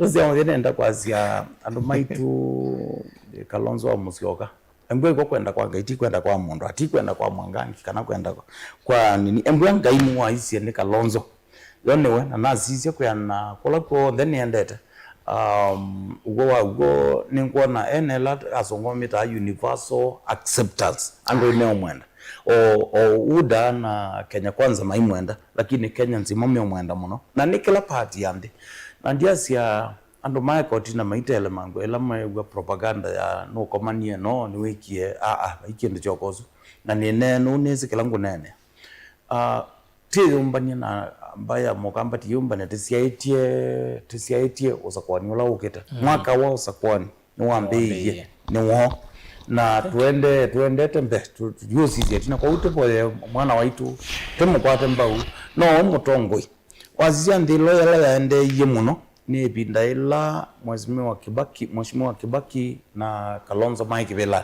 Tũsya mũthe nenda kwasya andũ maitũ, Kalonzo wa Musyoka. Embwa ĩkw'o kwenda kwa Ngai, ti kwenda kwa mũndũ, ati kwenda kwa Mwangangi, kana kwenda kwa, kwa nini. Embwa Ngai nĩwaisye nĩ Kalonzo. Yo nĩwe, na nasisye kwĩana kũla kw'onthe nĩendete. Um, ũw'o wa w'o, nĩngwona ene ĩla asũngũ mamĩtaa universal acceptance. Andũ nĩmeũmwenda. O, o UDA na Kenya Kwanza maimwenda, lakini Kenya nzima meũmwenda mũno. Na nĩ kĩla party ya nthĩ. Na ndiasya Andũ mae koti na maitelemangwa ĩla meew'a propaganda ya nũkomanie no nĩwĩkie, aa, vai kĩndũ kyoka ũsu. Na nĩneenũu nĩsĩ kĩla ngũneenea. Ah, tĩyũmbany'a na mbaĩ ya mũkamba tĩyũmbany'a, tĩsyaĩtye, tĩsyaĩtye ũsakũani ũla wũkĩte. Mm. Mwaka wa ũsakũani nĩwambĩĩie, nĩwambĩĩie. Nĩwoo. Na tũende, tũendete mbee, tũ-, tũyũsisya ĩtina. Kwoou tũvoye mwana waitũ, tũmũkwate mbau, no mũtongoi. Wasisya nthĩ ĩla yĩla yaendeeie mũno, nĩ ĩvinda ĩla Mheshimiwa Kibaki, Mheshimiwa Kibaki na Kalonzo maĩ kĩvĩlanĩ.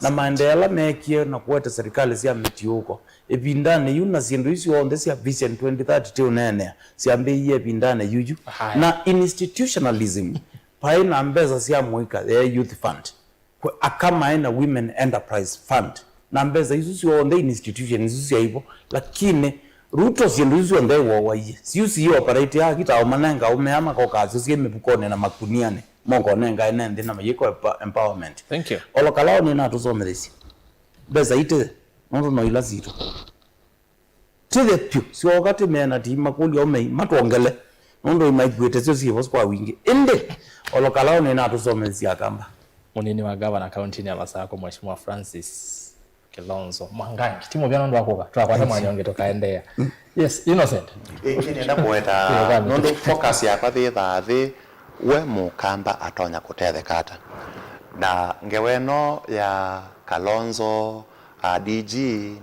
Na maendeeo ala meekie na kũete serikali sya mĩtiũko ĩvindanĩ yu, na syĩndũ isu onthe sya Vision twenty thirty tĩũneenea syambĩĩie ĩvindanĩ yuyu. Haya. Na institutionalism, paĩ na mbesa sya mũika, the Youth Fund. Kwe aka maĩ na Women Enterprise Fund. Na mbesa isu syonthe institutions isu syaĩ vo. Lakini Ruto syĩndũ isu syonthe aiwowaie. Siu si operate ya kita ũmanenga ũmea makoka asyo syĩ mĩvukonĩ na makunianĩ. Mokonenga ene nthĩ na mayĩko empa-, empowerment. Thank you. Olo Kalao nĩnatũsomethisye. Mbesa itĩ, nũndũ no ila sitũ. Tĩthe vyũ, syoka tĩmeena ti makũlya ũmei, matwongele, nũndũ imaikuĩte syo syĩvo kwa wingĩ. Ĩndĩ, Olo Kalao nĩnatũsomethasya Akamba. Mũnini wa ngavana kauntinĩ ya Masakũ, Mheshimiwa Francis Kilonzo Mwangangi. Ti mũvea nũndũ wa kũka, twakwata mwanya ũngĩ tũkaendeea. Yes, Innocent. Ĩngĩ nĩenda kũweta, nũndũ focus yakwa yĩthaa yĩ, we mũkamba atonya kũtetheka ata? Na ngewa ĩno ya Kalonzo, a D G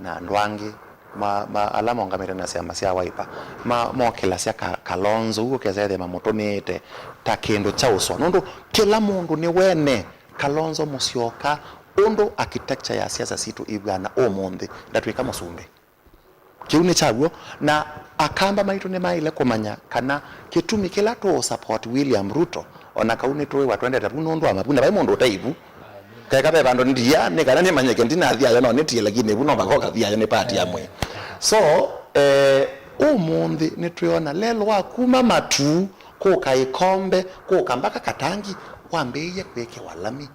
na andũ angĩ ma, ma, ala maũngamĩte na syama sya Wiper, ma, mokĩlasya Ka-, Kalonzo, ũu ũkesa ethĩa mamũtũmĩĩte ta kĩndũ kya ũswa. Nũndũ kĩla mũndũ nĩwene Kalonzo Musyoka, ũndũ architecture ya siasa sitũ ivw'ana ũmũnthĩ, ndatw'ĩka mũsumbĩ. Kĩu nĩ kya w'o. Na Akamba maitũ nĩmaĩle kũmanya kana kĩtumi kĩla tũũ support William Ruto, o na kau nĩtwĩwa twendete vu nũndũ wa mavu, na vai mũndũ ũtaĩ vu. Keka ve vandũ ndia, nĩ kana nĩmanyĩke ndinathi ayo, no nĩtie, lakini vu no vakoka thi ayo nĩ party ya mwĩ. So, eh, ũmũnthĩ nĩtwĩona lelo wa kuma Matuu, kũka Ĩkombe, kũka mpaka Katangi, wambĩĩie kwĩkĩwa lami.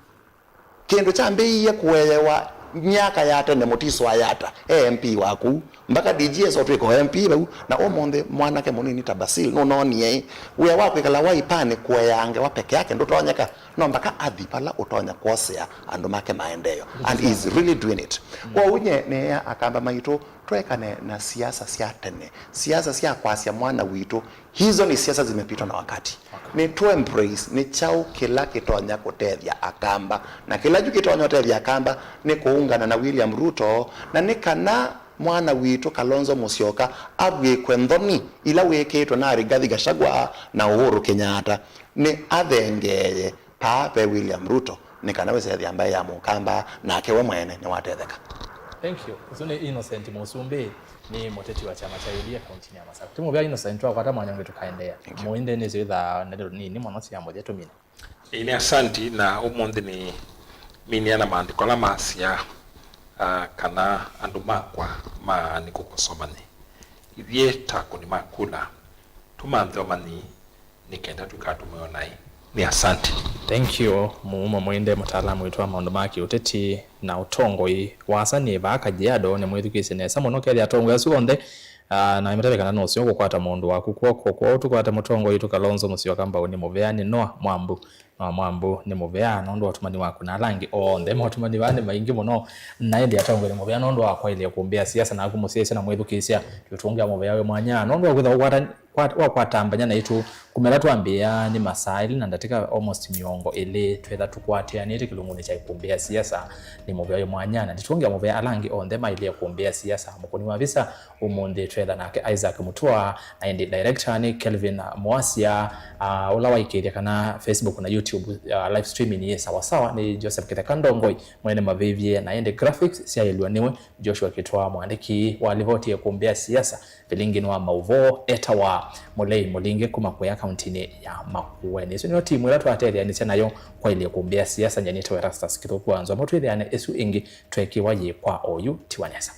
Kĩndũ kyambĩĩie kũeewa myaka ya tene, Mutiso Ayata e M P wa kũu, mpaka D G S otw'ĩka o M P vau, na ũmũnthĩ mwanake mũnini ta Basil nũnoonie wĩa wa kwĩkala Waipanĩ kũeaa ngewa peke yake ndũtonyeka, no mpaka athi vala ũtonya kwosea andũ make maendeeo, and he is really doing it. Kwoou nye nĩea Akamba maitũ, twekane na siasa sya tene, siasa sya kwasya mwana witũ, hizo ni siasa zimepitwa na wakati. Ni tu embrace, ni kyaũ kĩla kĩtonya kũtethya Akamba. Na kĩla kyu kĩtonya ũtethya Akamba ni kũũngana na William Ruto, na nĩ kana mwana witũ Kalonzo Musyoka avw'ĩkwe nthoni ila wĩkĩtwe na Rigathi Gachagua na Uhuru Kenyatta. Nĩ athengeeye paa ve William Ruto nĩ kana wĩsethĩa mbaĩ ya mũkamba, nake we mwene nĩwatetheka. Thank you. Ũsu nĩ Innocent Mũsumbĩ, nĩ mũteti wa kyama kya U D A kauntinĩ ya Masakũ. Tũmũvea Innocent, twakwata mwanya ũngĩ tũkaendeea. Thank you. Mũinde nĩsyo ithaa ndeto nini mũno sya mũthya tũmine. Ĩĩ, nĩ asanti, na ũmũnthĩ nĩ minia na maandĩko ala masya, ah, kana andũ makwa maanĩkwa kũsoma nĩ ithyĩ ta akũni ma kula, tũmanthe ũmanyi nĩ kenda tũikatũmĩwe naĩ. Nĩ asanti. Thank you, Mumo Mwende, mũtaalamu witũ wa maũndũ ma kĩũteti na ũtongoi. Wasa nĩ vaa Kajiado, nĩ mwĩthukĩĩsye nesa mũno, kethĩa atongoi asu onthe, ah, na matavye kana nũseo kũkwata mũndũ waku kw'oko. Kwoou tũkwate mũtongoi tũkalonzo mũsyoka mbau nĩ mũvea nĩ Noa Mwambu. Noa Mwambu nĩ mũvea nũndũ wa ũtũmani waku na ala angĩ onthe. Maũtũmani vaa nĩ maingĩ mũno, na ĩndĩ atongoi nĩ mũvea nũndũ wa kwaĩlya kũmbĩa siasa naku mũsyaĩĩsya na mwĩthukĩĩsya. Tũtũngĩa mũvea wĩ mwanya nũndũ wa kwĩtha ũkwata kwa- wakwatambany'a naitũ kuma ĩla twambĩĩa nĩ masaa elĩ na ndatĩka almost mĩongo ĩlĩ twĩtha tũkwatĩanĩte kĩlungunĩ kya ĩkũmbĩ ya siasa. Nĩ mũvea wĩ mwanya, na nditũngĩa mũvea ala angĩ onthe maĩlĩe kũmbĩ ya siasa. Mũkũni wa visa ũmũnthĩ twĩtha nake Isaac Mutua, na ĩndĩ director nĩ Kelvin Mwasia, ah, ũla waĩkĩĩthya kana Facebook na YouTube, ah, live streaming yĩ sawasawa nĩ Joseph Kĩtheka Ndongoi mwene mavĩvye, na ĩndĩ graphics syaĩlw'a nĩwe Joshua Kitwa, mũandĩki wa livoti ya ĩkũmbĩ ya siasa. Vilingi nĩ wa maũvoo etawa Mũlei Mũlingi kuma kũya kauntinĩ ya Makueni. Ĩsu nĩyo timu ĩla twatetheanĩsya nayo kwaĩlya ĩkũmbĩ ya siasa. Nyie nĩtawa Erastus Kĩthũku wa Nzoma. Twĩthĩane ĩsu ĩngĩ tweekĩwa yĩ kwa oyu. Tiwa nesa.